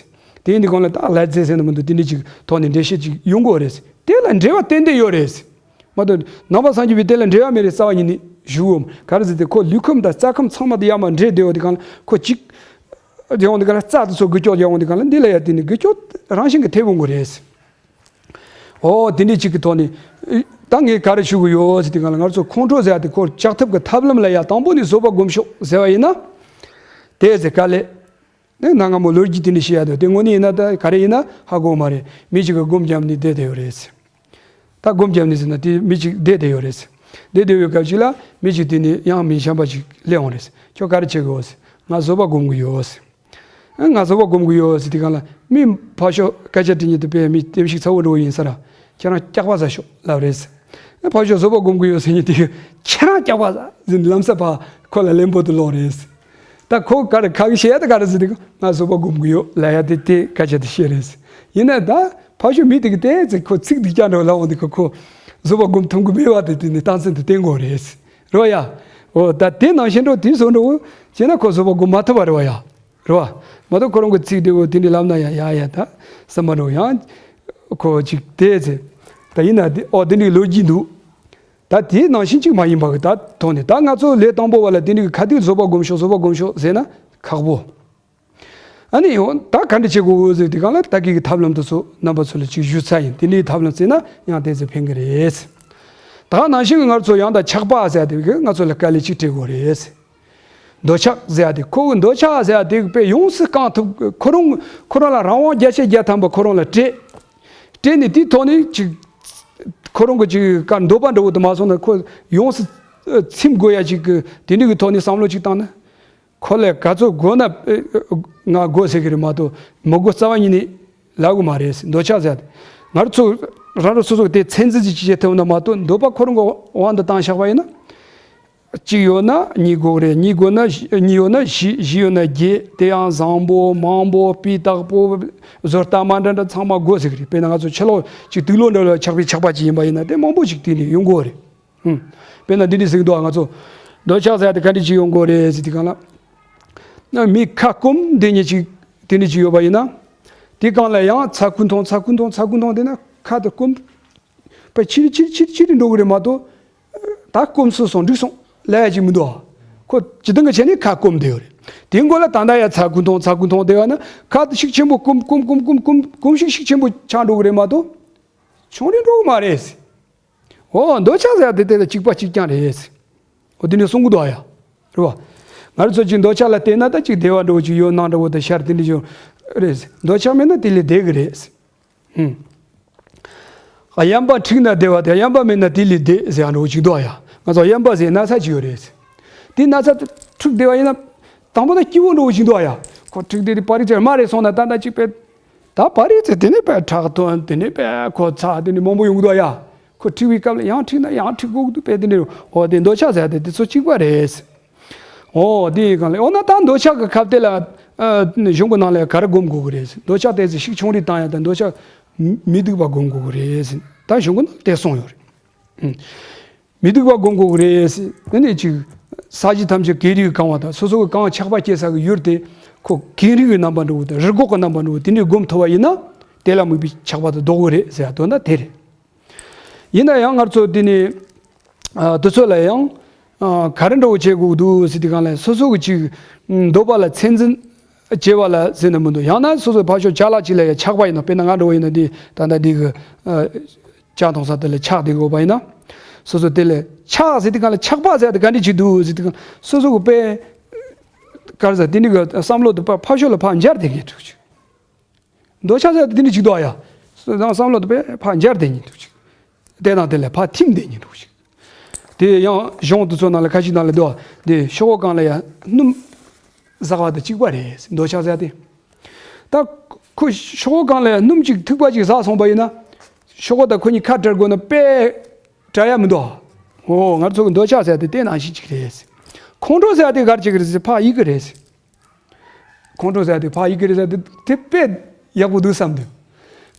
དེ་ཡིན་དུས་སྒང་ལ་ད་ཀླད་རྩ་ཟེར་ན་མི་འདུག། དེ་འདྲ་ཅིག་ཐོག་ནས་འགྲེལ་བཤད་ཅིག་ཡོང་དགོས་རེད། དེ་ལ་འབྲེལ་བ་ཏན་ཏན་ཡོད་རེད། མ་གཏོགས་ནང་པ་སངས་རྒྱས་པའི་དེ་ལ་འབྲེལ་བ་མེད་རེད་རྩ་བ་ཉིད་ནས་ཞུ་འོང་། ག་རེ་ཟེར་ཏེ་ཁོ་ལུས་ཁམས་དང་རྩ་ཁམས་ཚང་མ་དེ་ཡར་མར་འདྲེས་བསྡད་ཡོད་དུས་སྒང་ལ་ཁོ་གཅིག་དེ་ཡོང་དུས་སྒང་ལ་རྩ་དེ་ཚོ་འགུལ་སྐྱོད་ཡོང་དུས་སྒང་ལ་འདི་ལ་ཡ་དེ་ནི་འགུལ་སྐྱོད་རང་བཞིན་གྱིས་ཐེབས་འོང་གི་རེད། ཨོ་དེ་འདྲ་ཅིག་གི་ཐོག་ནས་ད་ངས་ག་རེ་ཞུ་གི་ཡོད་ཟེར་དུས་སྒང་ལ། ང་ཚོ་ཁོང་ཁྲོ་ཟེར་ཡ་དེ་ཁོ་བཅག་ཐབས་ཀྱི་ཐབས་ལམ་ལ་ཡ་དང་པོ་ནས་བཟོད་པ་སྒོམ་ཤོག་ཟེར་བ་ཡིན་ན། དེ་ཟེར་ག་ལེ། ནས་གནའ་སྔ་མོ་ལོ་རྒྱུས་དེ་འདྲ་བཤད་ཡ་དེ་དངོས་གནས་ཡིན་ན་ད་ག་རེ་ཡིན་ན་ཧ་གོ་མ་རེད། མི་གཅིག་གིས་སྒོམ་བརྒྱབ་ནས་བསྡད་བསྡད་ཡོད་རེད། ད་སྒོམ་བརྒྱབ་ནས་ཟེར་ན་དེ་མི་གཅིག་བསྡད་བསྡད་ཡོད་རེད། བསྡད་བསྡད་ཡོད་སྐབས་ཤིག་ལ་མི་གཅིག་དེ་ནས་ཡང་མི་གཞན་པ་ཅིག་སླེབས་འོང་རེད། ཁྱོད་ག་རེ་བྱེད་དགོས་ཟེར། ང་བཟོད་པ་སྒོམ་གི་ཡོད་ཟེར། ཨ་ང་བཟོད་པ་སྒོམ་གི་ཡོད་ཟེར་དུས་སྒང་ལ་མི་ཕར་ཕྱོགས་སྐད་ཆ་དྲི་མཁན་དེ་དཔེ་མི་ལྟེབ་ཤིག་ཚ་བོ་འདྲ་བོ་ཡིན་ས་ར། ཁྱེད་རང་སྐྱག་པ་ཟ་ཤོག་ལབ་རེད་ཟེར། ཨ་ཕར་ཕྱོགས་བཟོད་པ་སྒོམ་གི་ཡོད་ཟེར་མཁན་དེ་ཁྱེད་རང་སྐྱག་པ་ཟ་ཟེར་ནས་ལམ་སང་ཕར་ཁོ་ལ་གླེན་པོ་དེ་སློག་རེད་ཟེར། ད་ཁོ་ག་རེ་ག་གི་བཤད་ཡ་ད་ག་རེ་ཟེར་དུས་སྒང་ང་བཟོད་པ་སྒོམ་གི་ཡོད་ལབ་ཡ་དེ་དེ་སྐད་ཆ་དེ་བཤད་རེད་ཟེར། ཡིན་ན་ད་ཕར་ཕྱོགས་མི་དེ་གི་དེ་ཚེ་ཁོ་ཚིག་འདི་རྐྱང་འདྲ་ལབ་འོང་དུས་ཁོ་ཁོ་བཟོད་པ་སྒོམ་ཐུབ་གི་མེད་པ་དེ་དེ་ནི་རྟགས་མཚན་དེ་བསྟན་དགོས་རེད། རེད་བ་ཡ། འོ་ད་དེ་ནང་བཞིན་འགྲོ་དེ་བཟོ་འགྲོ་བྱས་ན་ཁོ་བཟོད་པ་སྒོམ་མ་ཐུབ་པ་རེད་བ་ཡ། རེད་བ། མ་གཏོགས་ཁོ་རང་གི་ཚིག་དེ་འོ་དེ་འདྲ་ལབ་ན་ཡ་ཡ་ཡ་ད་བསམ་པ་འགྲོ་ཡང་། ཁོ་ཅིག་དེ་ཚེ། ད་ཡིན་ན་དེ་ཨོ་དེ་འདྲའི་ལོ་རྒྱུས་འདུག་ད་དེའི་ནང་བཞིན་གཅིག་མ་ཡིན་པ་གི་ད་ཐོག་ནས་ད་ང་ཚོ་ལས་དང་པོ་བ་ལ་དེ་འདྲའི་གི་ཁ་ཐུག་བཟོད་པ་སྒོམ་ཤོག་བཟོད་པ་སྒོམ་ཤོག་ཟེར་ན་ཁག་པོ། ཨ་ནི་ཡང་ད་ག་འདྲ་བྱེད་དགོས་ཟེར་དུས་སྒང་ལ་ད་གི་གི་ཐབས་ལམ་དེ་ཚོ་རྣམ་པ་ཚོ་ལ་ཅིག་ཞུ་ཚར་ཡིན། དེ་འདྲའི་ཐབས་ལམ་བརྩིས་ན་ཡང་དེ་ཚོ་ཕན་གི་རེད། ད་ནང་བཞིན་གི་ང་ཚོ་ཡང་ད་ཆགས་པ་ཟེར་དེ་གི་ང་ཚོ་ལ་དཀའ་ལས་ཅིག་སྤྲད་དགོས་རེད། འདོད་ཆགས་ཟེར་དེ་ཁོ་གི་འདོད་ཆགས་ཟེར་དེ་དཔེ་ཡོངས་སུ་བསྐང་ཐུབ་ཁོ་རང་ཁོ་རང་ལ་རང་དབང་བརྒྱ་ཆ་བརྒྱ་ཐམ་པ་ཁོ་རང་ལ་སྤྲད། སྤྲད་ནས་དེའི་ཐོག་ནས་ཅིག་ཁོ་རང་གི་ཅིག་ག་འདོད་པ་འདྲ་བོ་དུ་མ་སོང་ན་ཁོ་ཡོངས་སུ་ཚིམ་དགོས་ཡ་ཅིག་གི་དེ་འདྲ་གི་ཐོག་ནས་བསམ་བློ་ཅིག་བཏང་ན། ཁོ་ལས་ག་ཚོད་དགོས་ན་ཨེ་ཨེ་ང་དགོས་ཟེར་གི་རེད་མ་གཏོགས་མི་དགོས་རྩ་བ་ཉིད་ནས་ལབ་གི་མ་རེད། འདོད་ཆགས་ཟེར་ཏེ་ང་རང་ཚོ་རང་རང་སོ་སོ་དེ་ཚད་འཛིན་ཅིག་བྱེད་ཐུབ་ན་མ་གཏོགས་འདོད་པ་ཁོ་རང་གི་དབང་དུ་བཏང་བཞག་པ་ཡིན་ན། གཅིག་ཡོད་ན་གཉིས་དགོས་རེད། གཉིས་དགོས་ན་བཞི་གཉིས་ཡོད་ན་བཞི་བཞི་ཡོད་ན་བརྒྱད། དེ་ཡང་བཟང་པོ་མང་པོ་སྤུས་དག་པོ་བཟོ་ལྟ་མ་འདྲ་འདྲ་ཚང་མ་དགོས་ཟེར་གི་རེད། དཔེར་ན་ང་ཚོ་ཕྱི་ལོགས་ཅིག་དུག་ལོག་འདྲ་ལ་ཆགས་པའི་ཆགས་པ་ཅིག་ཡིན་པ་ཡིན་ན་དེ་མང་པོ་ཅིག་དེ་ནས་ཡོང་དགོས་རེད། ཧུམ། དཔེར་ན་འདི་འདྲ་ཟེར་གི་འདུག་ང་ཚོ་འདོད་ཆགས་ཟེར་ཡ་དེ་ག་འདྲ་ཅིག་ཡོང་དགོས་རེད་ཟེར་དུས་སྒང་ལ། ན་མི་ཁ་སྐོམ་དེ་ཉིད་ཅིག་དེ་འདྲ་ཅིག་ཡོད་པ་ཡིན་ན། དེ་སྒང་ལ་ཡང་ཚ་ཁུ་འཐུང་ཚ་ཁུ་འཐུང་ཚ་ཁུ་འཐུང་དེ་ན་ཁ་དེ་སྐོམ། པ་ཕྱིར་ཕྱིར་ཕྱིར་ཕྱིར་འགྲོ་གི་རེད་མ་གཏོགས། ད་སྐོམ་སོ་སོང་འགྲིག་སོང་ལབ་ཡ་ཅིག་མི་འདུག་ཨ། ཁོ་སྤྱི་བཏང་གི་བྱས་ནས་ཁ་སྐོམ་བསྡད་ཡོད་རེད། དེའི་མགོ་ལ་ད་ལྟ་ཡ་ཚ་ཁུ་འཐུང་ཚ་ཁུ་འཐུང་བསྡད་ཡོད་ན་ཁ་དེ་ཤུགས་ཆེན་པོ་སྐོམ་སྐོམ་སྐོམ་སྐོམ་སྐོམ་ཤུགས་ཤུགས་ཆེན་པོ་ཆགས་འགྲོ་གི་རེད་མ་གཏོགས། ཆུང་རིང་འགྲོ་གི་མ་རེད། འོ་འདོད་ཆགས་ཟེར་ཡ་དེ་དེ་ལ་གཅིག་པ་གཅིག་རྐྱང་རེད། འོ་དེ་འདྲ་གསུང་གི་འདུག་ཨ་ཡ། རེད་བ། ང་རང་ཚོ་གཅིག་འདོད་ཆགས་ལ་བལྟས་ན་ད་གཅིག་བདེ་བ་འདྲ་བོ་གཅིག་ཡོད་སྣང་འདྲ་བོ་དང་ཤར་དེ་འདྲ་ཅིག་རེད། འདོད་ཆགས་མེད་ན་དེ་ལས་བདེ་གི་རེད། ཧུམ། གཡན་པ་འཁྲིགས་ན་བདེ་བ་དེ་གཡན་པ་མེད་ན་དེ་ལས་བདེ་ཟེར་ཡ་འདྲ་བོ་གཅིག་འདུག་ཨ་ཡ། ང་ཚོ་གཡན་པ་ཟེར་ན་ཚ་གཅིག་ཡོད་རེད། དེ་ན་ཚ་འཁྲུགས་བསྡད་པ་ཡིན་ན། དང་པོ་ད་སྐྱིད་པོ་འདྲ་བོ་ཞིག་འདུག་ཨ་ཡ། ཁོ་འཁྲུགས་དེ་དེ་པར་རིས་ཚེར་མ་རེད་སོང་ན་ད་ལྟ་གཅིག་པས། ད་པར་རིས་ཚེ་དེ་ནས་པས་ཁྲག་ཐོན་དེ་ནས་པས་ཁོ་ཚ་དེ་ནས་མང་པོ་ཡོང་གི་འདུག་ཨ་ཡ། ཁོ་འཁྲུགས་པའི་སྐབས་ལ་ཡང་འཁྲུགས་ན་ཡང་འཁྲུགས་དགོས་ཀྱི་འདུག་པས་དེ་འདྲ་འོ་དེ་འདོད་ཆགས་ཟེར་དེ་དེ་ཚོ་གཅིག་པ་རེད། འོ་དེ་ཡི་སྒང་ལ་འོ་ན་ད་འདོད་ཆགས་ཀྱི་ཁ་གཏད་ལ་ཨ་གཞུང་གི་ནང་ལ་ག་རེ་སྒོམ་དགོས་ཀྱི་རེད། འདོད་ཆགས་དེ་ཚེ་ཤུགས་ཆུང་རིགས་བཏང་ཡ་ད་འདོད་ཆགས་མི་སྡུག་པ་སྒོམ་དགོས་ཀྱི་རེད། ད་གཞུང་གི་ནང་དེ་གསུངས་ཡོད་རེད། མི་སྡུག་པ་སྒོམ་དགོས་ཀྱི་རེད། དེ་ནས་ཅིག་ས་གཞི་ཐམས་ཅད་གས་རིགས་གང་བ་དང་སོ་སོ་གི་གང་ཆགས་པ་སྐྱེ་ས་གི་ཡུལ་དེ་ཁོ་གས་རིགས་ཀྱི་རྣམ་པ་འདྲ་བོ་དང་རི་སྒོག་གི་རྣམ་པ་འདྲ་བོ་དེ་འདྲས་སྒོམ་ཐུབ་པ་ཡིན་ན་དེ་ལ་དམིགས་པའི་ཆགས་པ་དེ་ལྡོག་གི་རེད་ཟེར་ཡ་དོན་དག་དེ་རེད། ཡིན་ན་ཡང་ང་ཚོ་དེ་ནས་ཨ་དེ་ཚོ་ལ་ཡང་ཨ་ག་རེ་འདྲ་བོ་བྱེད་དགོས་འདུག་ཟེར་དུས་སྒང་ལ་སོ་སོ་གི་ཅིག་འདོད་པ་ལ་ཚད་འཛིན་བྱེད་པ་ལ་ཟེར་ན་མི་འདུག་ཡང་ན་སོ་སོ་ཕར་ཕྱོགས་ཅ་ལག་ཅིག་ལ་ཡང་ཆགས་པ་ཡིན་ན། དཔེར་ན་ང་འདྲ་བོ་ཡིན་ན་འདི་ད་ལྟ་འདི་གི་ཨ། ཇ་འཐུང་ས་དེ་ལ་ཆགས་བསྡད་དགོས་པ་ཡིན་ན། སོ་སོ་དེ་ལ་ཆགས་ཟེར་དུས་སྒང་ལ་ཆགས་པ་ཟེར་དེ་ག་འདྲ་ཅིག་འདུག་ཟེར་དུས་སྒང་སོ་སོ་གི་དཔེ། ག་རེ་ཟེར་དེ་འདྲ་གི་བསམ་བློ་དེ་ཕར་ཕར་ཕྱོགས་ལ་ཕར་འབྱར་བསྡད་མཁན་འདྲ་ཅིག་འདོད་ཆགས་ཟེར་དེ་འདྲ་ཅིག་འདུག་ཨ་ཡ། སོ་སོ་བསམ་བློ་དེ་དཔེ་ཕར་འབྱར་བསྡད་མཁན་འདྲ་ཅིག་དེ་དང་དེ་ལ་ཕར་ཐིམ་བསྡད་མཁན་འདྲ་ཅིག་དེ་ཡང་གཞུང་དེ་ཚོ་ནང་ལ་ཁ་ཤས་ནང་ལ་འདུག་དེ་ཤོག་གུ་སྒང་ལ་ཡ་སྣུམ་ཟག་པ་དང་གཅིག་པ་རེད། འདོད་ཆགས་ཟེར་དེ། ད་ཁོ་ཤོག་གུ་སྒང་ལ་སྣུམ་གཅིག་ཐིགས་པ་གཅིག་ཟག་སོང་པ་ཡིན་ན། ཤོག་གུ་དང་ཁོ་གཉིས་ཁ་བྲལ་དགོས་ན་དཔེ་བྲལ་ཡ་མི་འདུག་འོ་ང་ཚོ་གི་འདོད་ཆགས་ཟེར་དེ་དེ་ནང་བཞིན་གཅིག་རེད། ཁོང་ཁྲོ་ཟེར་དེ་ག་རེ་བྱེད་ཀྱི་རེད་ཟེར་ཕར་གཡུག་གི་རེད། ཁོང་ཁྲོ་ཟེར་དེ་ཕར་གཡུག་གི་རེད་ཟེར་དེ་དེ་དཔེ་ཡག་པོ་འདུག་བསམ་འདུག་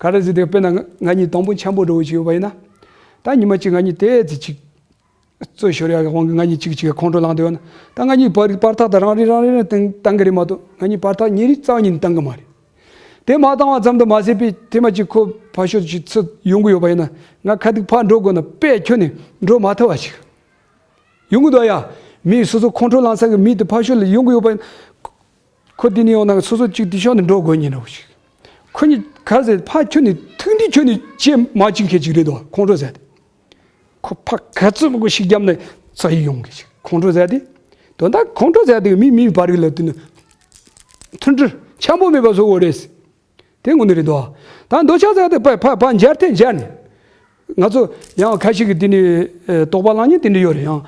ག་རེ་ཟེར་དེ་དཔེར་ན་ང་གཉིས་དང་པོ་འཆམ་པོ་འདྲ་བོ་ཅིག་ཡོད་པ་ཡིན་ན། ད་ཉི་མ་གཅིག་ང་གཉིས་དེ་ཚེ་གཅིག་རྩོད་ཤོར་ཡག་གི་དབང་གིས་ང་གཉིས་གཅིག་གཅིག་གི་ཁོང་ཁྲོ་ལངས་བསྡད་ཡོད་ན། ད་ང་གཉིས་བར་བར་ཐག་དང་རང་རེ་རང་རེ་རང་བཏང་བཏང་གི་རེད་མ་གཏོགས་ང་གཉིས་བར་ཐག་ཉེ་རིང་རྩ་བ་ཉིད་ནས་བཏང་གི་མ་རེད། དེ་མ་བཏང་བ་ཙམ་དུ་མ་ཟད་པའི་དེ་མ་གཅིག་ཁོ་ཕར་ཕྱོགས་ཀྱི་ཚུར་ཡོང་གི་ཡོད་པ་ཡིན་ན་ང་ཁ་ཐུག་ཕར་འགྲོ་དགོས་ན་དཔེ་ཁྱོན་ནས་འགྲོ་མ་ཐུབ་པ་ཞིག་ཡོང་གི་འདུག་ཡ། མི་སོ་སོ་ཁོང་ཁྲོ་ལངས་ས་གི་མི་དེ་ཕར་ཕྱོགས་ལ་ཡོང་གི་ཡོད་པ་ཡིན་ན། ཁོ་དེ་ནས་ཡོང་ན་སོ་སོ་གཅིག་དེ་ཕྱོགས་ནས་འགྲོ་དགོས་ཉེན་འདྲ་བོ་ཞིག་ཁོ་གཉིས་ག་རེ་ཟེར་ཕར་ཁྱོན་ནས་ཐུག་འདི་ཁྱོན་ནས་བྱེད་མ་བཅུག་མཁན་ཅིག་རེད་དོ། ཁོང་ཁྲོ་ཟེར་དེ། ཁོ་ཕར་ག་ཚོད་མང་པོ་ཞིག་བརྒྱབ་ན་ཚ་ཡི་ཡོང་གི་ཞིག་ཁོང་ཁྲོ་ཟེར་དེ། དོན་དག་ཁོང་ཁྲོ་ཟེར་དེ་མི་མི་བར་གི་ལ་དུ་ནི་མཐུན་སྒྲིལ་འཆམ་པོ་མེད་པ་བཟོ་དགོས་རེད། དེ་དངོས་གནས་རེད་དོ། ད་འདོད་ཆགས་ཟེར་དེ་ཕར་ཕར་ཕར་འབྱར་ཐེངས་འབྱར་ནས། ང་ཚོ་ཡང་ཁ་ཤས་ཀྱིས་དེ་ནི་ཨེ་དོགས་པ་ལངས་མཁན་དེ་འདྲ་ཡོད་རེད་ཡང་།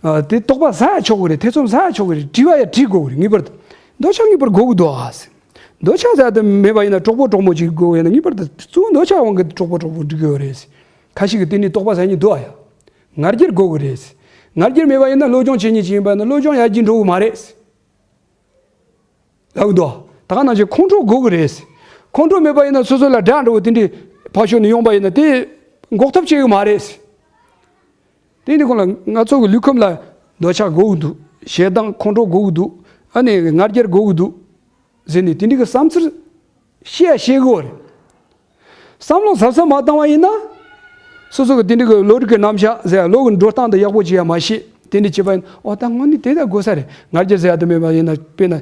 ཨ་དེ་དོགས་པ་ཟ་ཡ་ཆོག་གི་རེད། ཐེ་ཚོམ་ཟ་ཡ་ཆོག་གི་རེད། དྲི་བ་ཡ་དྲི་དགོས་གི་རེད། ངེས་པར་དུ་འདོད་ཆགས་ངེས་པར་དགོས་གི་འདུག་ཨ། འདོད་ཆགས་ཟ་དེ་མེད་པ་ཡིན་ན་གྲོགས་པོ་གྲོགས་མོ་ཅིག་དགོས་ཡིན་ན་ངེས་པར་དུ་གཙོ་བོ་འདོད་ཆགས་དབང་གིས་གྲོགས་པོ་གྲོགས་མོ་འགྲིག་གི་ཡོད་རེད། ཁ་ཤས་ཀྱིས་དེ་ནི་དོགས་པ་ཟ་མཁན་འདུག་ཨ་ཡ། ང་རྒྱལ་དགོས་གི་རེད། ང་རྒྱལ་མེད་པ་ཡིན་ན་བློ་སྦྱོང་བྱེད་མཁན་ཅིག་ཡིན་པ་ཡིན་ན་བློ་སྦྱོང་ཡར་རྒྱས་འགྲོ་གི་མ་རེད། ལབ་འདུག་ད་ག་ནང་བཞིན་ཁོང་ཁྲོ་དགོས་ཀྱི་རེད། ཁོང་ཁྲོ་མེད་པ་ཡིན་ན་སོ་སོ་ལ་དགྲ་འདྲ་བོ་དེ་འདྲའི་ཕར་ཕྱོགས་ནས་ཡོང་པ་ཡིན་ན་དེ་འགོག་ཐབས་བྱེད་ཀྱི་མ་རེད། དེ་འདི་ཁོང་ལ་ང་ཚོ་གི་ལུས་ཁམས་ལ་འདོད་ཆགས་དགོས་ཀྱི་འདུག་ཞེ་སྡང་ཁོང་ཁྲོ་དགོས་ཀྱི་འདུག་ཨ་ནི་ང་རྒྱལ་དགོས་ཀྱི་འདུག་ཟེར་ནས་དེ་འདྲའི་གི་བསམ་ཚུལ་བཤད་ཡ་ཤེས་དགོས་རེད། བསམ་བློ་གཟབ་གཟབ་མ་བཏང་བ་ཡིན་ན། སོ་སོ་གི་དེ་འདྲའི་གི་བློ་རིག་གི་རྣམ་གཞག་ཟེར་ཡ་བློ་གི་འགྲོ་སྟངས་དེ་ཡག་པོ་བྱེད་ཡ་མ་ཤེས། དེ་འདྲ་བྱེད་པ་ཡིན་ཨོ་ད་དངོས་གནས་དེ་ད་དགོས་ས་རེད། ང་རྒྱལ་ཟེར་ཡ་དེ་མེད་པ་ཡིན་ན་དཔེར་ན།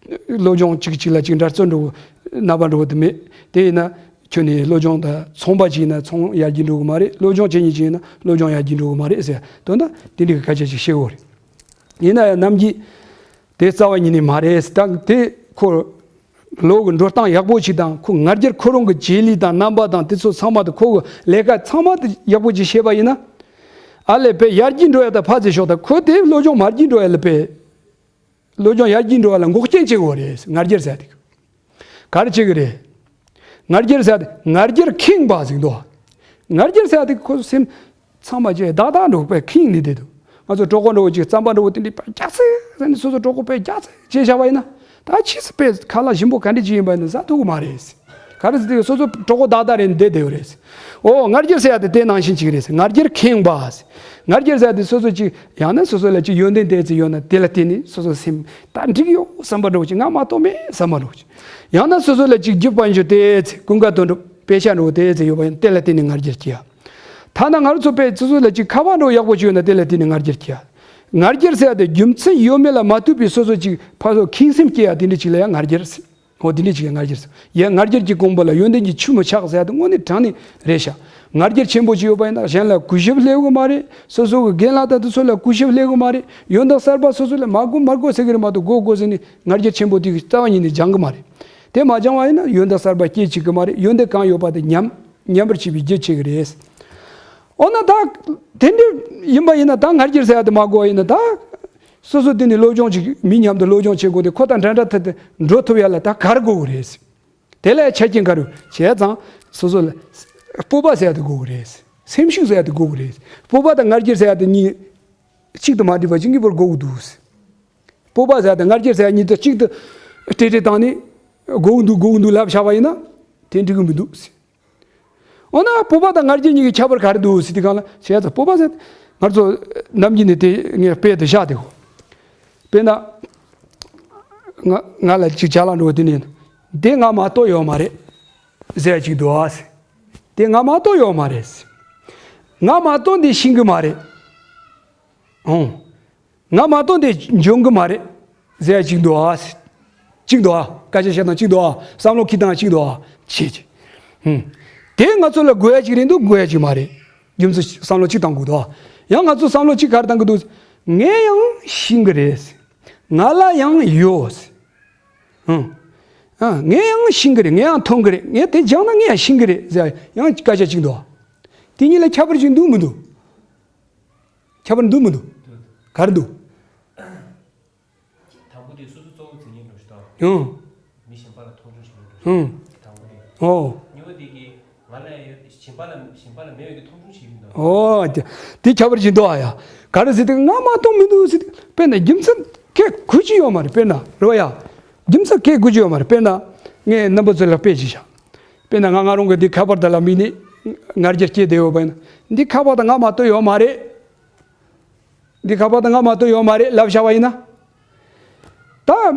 སློབ་སྦྱོང་གཅིག་གཅིག་ལ་གཅིག་འདྲ་བརྩོན་འགྲུས་རྣམ་པ་འགྲོ་བ་དེ་མེད། དེ་ཡིན་ན་ཁྱོད་ནི་སློབ་སྦྱོང་དང་ཚོང་པ་ཅིག་ཡིན་ན་ཚོང་ཡར་རྒྱས་འགྲོ་གི་མ་རེད། སློབ་སྦྱོང་བྱེད་མཁན་ཅིག་ཡིན་ན་སློབ་སྦྱོང་ཡར་རྒྱས་འགྲོ་གི་མ་རེད་ཟེར་དོན་དག་དེ་འདྲའི་གི་སྐད་ཆ་ཅིག་བཤད་ཡོད་རེད། ཡིན་ན་ཡང་ནམ་རྒྱུན་དེ་རྩ་བ་ཉིད་ནས་མ་རེད། ད་དེ་ཁོ་བློ་གི་འགྲོ་སྟངས་ཡག་པོ་ཞིག་དང་ཁོ་ང་རྒྱལ་ཁོ་རང་གི་བྱེད་ལས་དང་རྣམ་པ་དང་དེ་ཚོ་ཚང་མ་དེ་ཁོ་གི་ལས་ཀ་ཚང་མ་དེ་ཡག་པོ་ཅིག་བྱས་པ་ཡིན་ན། ཨ་ལས་པས་ཡར་རྒྱས་འགྲོ་ཡ་དང་ཕར་ཚུར་ཤོག་དང་ཁོ་དེ་སློབ་སྦྱོང་མ་རྒྱས་འགྲོ་ཡ་ལས་པས། སློབ་སྦྱོང་ཡར་རྒྱས་འགྲོ་བ་ལ་འགོག་རྐྱེན་བྱེད་དགོས་རེད། ང་རྒྱལ་ཟེར་དེ། ག་རེ་བྱེད་ཀྱི་རེད། ང་རྒྱལ་ཟེར་དེ་ང་རྒྱལ་ཁེངས་པ་ཟིག་འདུག་ང་རྒྱལ་ཟེར་དེ་ཁོ་སེམས་ཚང་མ་བཅས་བདག་བདག་འགྲོ་པའི་ཁེངས་ནས་བསྡད་འདུག་ང་ཚོ་གྲོགས་པོ་འགྲོ་ཅིག་རྩམ་པ་འགྲོ་དེ་འདྲའི་པ་རྒྱག་ཚེ་ཟེར་ནས་སོ་སོ་གྲོགས་པོ་པས་རྒྱག་ཚེ་བྱས་བཞག་པ་ཡིན་ན། ད་ཕྱིས་སུ་པས་ཁ་ལག་ཞིམ་པོ་ག་འདྲ་ཅིག་ཡིན་པ་ཡིན་ན་ཟ་ཐུབ་ཀྱི་མ་རེད། ག་རེ་ཟེར་དུས་སོ་སོ་གྲོགས་པོ་བདག་བདག་རེད་བསྡད་བསྡད་ཡོད་རེད། ཨོ་ང་རྒྱལ་ཟེར་ཡ་དེ་དེ་ནང་བཞིན་ཅིག་རེད། ང་རྒྱལ་ཁེངས་པ། ང་རྒྱལ་ཟེར་ཡ་དེ་སོ་སོ་ཅིག་ཡང་ན་སོ་སོ་ལ་ཅིག་ཡོན་ཏན་དེ་ཙི་ཡོད་ན་དེ་ལ་བརྟེན་ནས་སོ་སོ་སེམས་ད་འགྲིག་ཡོད་བསམ་པ་འདྲ་བོ་ཅིག་ང་མ་གཏོགས་མེད་བསམ་པ་འདྲ་བོ་ཅིག་ཡང་ན་སོ་སོ་ལ་ཅིག་རྒྱུ་དཔལ་འབྱོར་དེ་ཙི་ཀུན་དགའ་དོན་གྲུབ་དཔེ་ཆ་འདྲ་བོ་དེ་ཙི་ཡོད་པ་ཡིན་དེ་ལ་བརྟེན་ནས་ང་རྒྱལ་སྐྱེ་ཡ། ཐ་ན་ང་རང་ཚོ་དཔེ་སོ་སོ་ལ་ཅིག་ཁ་པར་འདྲ་བོ་ཡག་པོ་ཅིག་ཡོད་ན་དེ་ལ་བརྟེན་ནས་ང་རྒྱལ་སྐྱེ་ཡ། ང་རྒྱལ་ཟེར་ཡ་དེ་རྒྱུ་མཚན་ཡོད་མེད་ལ་མ་ལྟོས་པའི་སོ་སོ་ཅིག་ཕར་ཚུར་ཁེངས་སེམས་སྐྱེ་ཡ་དེ་འདྲ་ཅིག་ལ་ཡང་ང་རྒྱལ་ཟེར། འོ་དེ་འདྲ་ཅིག་ལ་ང་རྒྱལ་ཟེར། ཡ་ང་རྒྱལ་གྱི་གོང་བུ་ལ་ཡོན་ཏན་གྱི་ཆུ་མོ་ཆགས་ཟེར་ཡ་དེ་དངོས་གནས་དྲང་གནས་རེད་ཤག་ང་རྒྱལ་ཆེན་པོ་ཅིག་ཡོད་པ་ཡིན་ན་གཞན་ལ་གུས་ཞབས་སླེབས་གི་མ་རེད། སོ་སོ་གི་རྒན་ལགས་དང་དེ་ཚོ་ལ་གུས་ཞབས་སླེབས་གི་མ་རེད། ཡོན་བདག་གསར་པ་སོ་སོ་ལ་མ་དགོས་མ་དགོས་ཟེར་གི་རེད་མ་གཏོགས་དགོས་དགོས་ཟེར་ནས་ང་རྒྱལ་ཆེན་པོ་དེ་རྩ་བ་ཉིད་ནས་སྦྱང་གི་མ་རེད། དེ་མ་སྦྱང་བ་ཡིན་ན་ཡོན་བདག་གསར་པ་སྐྱེ་བཅུག་གི་མ་རེད། ཡོན་ཏན་གང་ཡོད་པ་དེ་ཉམས་ཉམས་པར་བྱེད་པའི་རྒྱུ་བྱེད་ཀྱི་རེད། འོ་ན་ད། དེ་འདྲ་ཡིན་པ་ཡིན་ན་ད་ང་རྒྱལ་ཟེར་ཡ་དེ་མ་དགོས་པ་ཡིན་ན་ད། སོ་སོ་དེ་ནི་སློབ་སྦྱོང་ཅིག་མི་མཉམ་དུ་སློབ་སྦྱོང་བྱེད་དགོས་དེ་ཁོ་དང་འདྲ་འདྲ་ཐད་དེ་འགྲོ་ཐུབ་ཡ་ལ་ད་ག་རེ་དགོས་ཀྱི་རེད། དེ་ལ་ཆ་རྐྱེན་ག་རེ་བྱས་ཙང་སོ་སོ་ལ། སྤོབས་པ་ཟེར་ཡ་དེ་དགོས་ཀྱི་རེད། སེམས་ཤུགས་ཟེར་ཡ་དེ་དགོས་ཀྱི་རེད། སྤོབས་པ་དང་ང་རྒྱལ་ཟེར་ཡ་དེ་གཉིས། གཅིག་ཏུ་མ་འགྲིག་པ་ཅིག་གཉིས་པོར་དགོས་ཀྱི་འདུག་སྤོབས་པ་ཟེར་ཡ་དང་ང་རྒྱལ་ཟེར་ཡ་གཉིས་དེ་གཅིག་ཏུ་སྤྲེལ་སྤྲེལ་བཏང་ནས་དགོས་ཀྱི་འདུག་དགོས་ཀྱི་འདུག་ལབ་བཞག་པ་ཡིན་ན་དེ་འགྲིག་གི་མི་འདུག་འོ་ན་སྤོབས་པ་དང་ང་རྒྱལ་གཉིས་ཀྱི་ཁྱད་པར་ག་རེ་འདུག་ཟེར་དུས་སྒང་ལ་བྱས་ཙང་སྤོབས་པ་ཟེར་ང་ཚོ་ནམ་རྒྱུན་ནས་དེ་ངས་དཔེ་དེ་བཞག་དེ་གོ། དཔེར་ན། ང་ང་ལ་ཅིག་ཅ་ལག་འགྲོ་དེ་ནས་དེ་ང་མ་གཏོགས་ཡོད་མ་རེད་ཟེར་ཅིག་འདུག་ཨ་ཟེར། དེ་ང་མ་གཏོགས་ཡོད་མ་རེད་ཟེར། ང་མ་གཏོགས་འདི་ཤེས་གི་མ་རེད། ཨོང་། ང་མ་གཏོགས་འདི་འཇོན་གི་མ་རེད་ཟེར་ཅིག་འདུག་ཨ་ཟེར། ཅིག་འདུག་ཨ། སྐད་ཆ་བཤད་སྟངས་ཅིག་འདུག་ཨ། བསམ་བློ་འཁྱེར་སྟངས་ཅིག་འདུག་ཨ། བྱེད་ཅིག་ཧུམ། དེ་ང་ཚོ་ལ་དགོས་ཡ་ཅིག་རེད་འདུག་དགོས་ཡ་ཅིག་མ་རེད། རྒྱུ་མཚན་བསམ་བློ་ཅིག་བཏང་དགོས་འདུག་ཨ། ཡང་ང་ཚོ་བསམ་བློ་ཅིག་ག་རེ་བཏང་གི་འདུག་ངས་ཡང་ཤེས་གི་རེད། ང་ལ་ཡང་ཡོད། ཧུམ། ཨ། ངས་ཡང་ཤེས་གི་རེད། ངས་ཡང་མཐོང་གི་རེད། ངས་དེ་སྦྱངས་ན་ངས་ཡང་ཤེས་གི་རེད་ཟེར་ཡང་སྐད་ཆ་ཅིག་འདུག་ཨ། དེ་གཉིས་ལ་ཁྱད་པར་ཅིག་འདུག་མི་འདུག་ཁྱད་པར་འདུག་མི་འདུག་ག་རེ་འདུག་དང་པོ་དེ་སོ་སོ་གཙོ་བོ་འཛིན་མཁན་འགྲོ་ཞིག་དང་། ཡང་། མི་གཞན་པ་ལ་མཐོང་ཆུང་བྱེད་མཁན་འགྲོ་ཞིག་ཡང་། དང་པོ་དེ། ཨོ། གཉིས་པ་དེ་གི་ང་ལ་ཡང་ཡོད་གཞན་པ་ལ་གཞན་པ་ལ་མེད་པའི་གི་མཐོང་ཆུང་བྱེད་ཀྱི་འདུག་ཨོ། དེ་དེ་ཁྱད་པར་ཅིག་འདུག་ཨ་ཡ། ག་རེ་ཟེར་དུས་ང་མ་གཏོགས་མི་འདུག་ཟེར་དུས་དཔེར་ན་རྒྱུ་མཚན་གས་དགོས་ཀྱི་ཡོད་མ་རེད་དཔེར་ན་རེད་བ་ཡ། རྒྱུ་མཚན་གས་དགོས་ཀྱི་ཡོད་མ་རེད་དཔེར་ན། ངས་རྣམ་པ་ཚོ་ལ་དཔེ་ཅིག་བཞག་དཔེར་ན་ང་ང་རང་གི་འདི་ཁ་པར་དེ་ལ་དམིགས་ནས་ང་རྒྱལ་སྐྱེས་བསྡད་ཡོད་པ་ཡིན་ན་འདི་ཁ་པར་དེ་ང་མ་གཏོགས་ཡོད་མ་རེད། འདི་ཁ་པར་དེ་ང་མ་གཏོགས་ཡོད་མ་རེད་ལབ་བཞག་པ་ཡིན་ན། ད་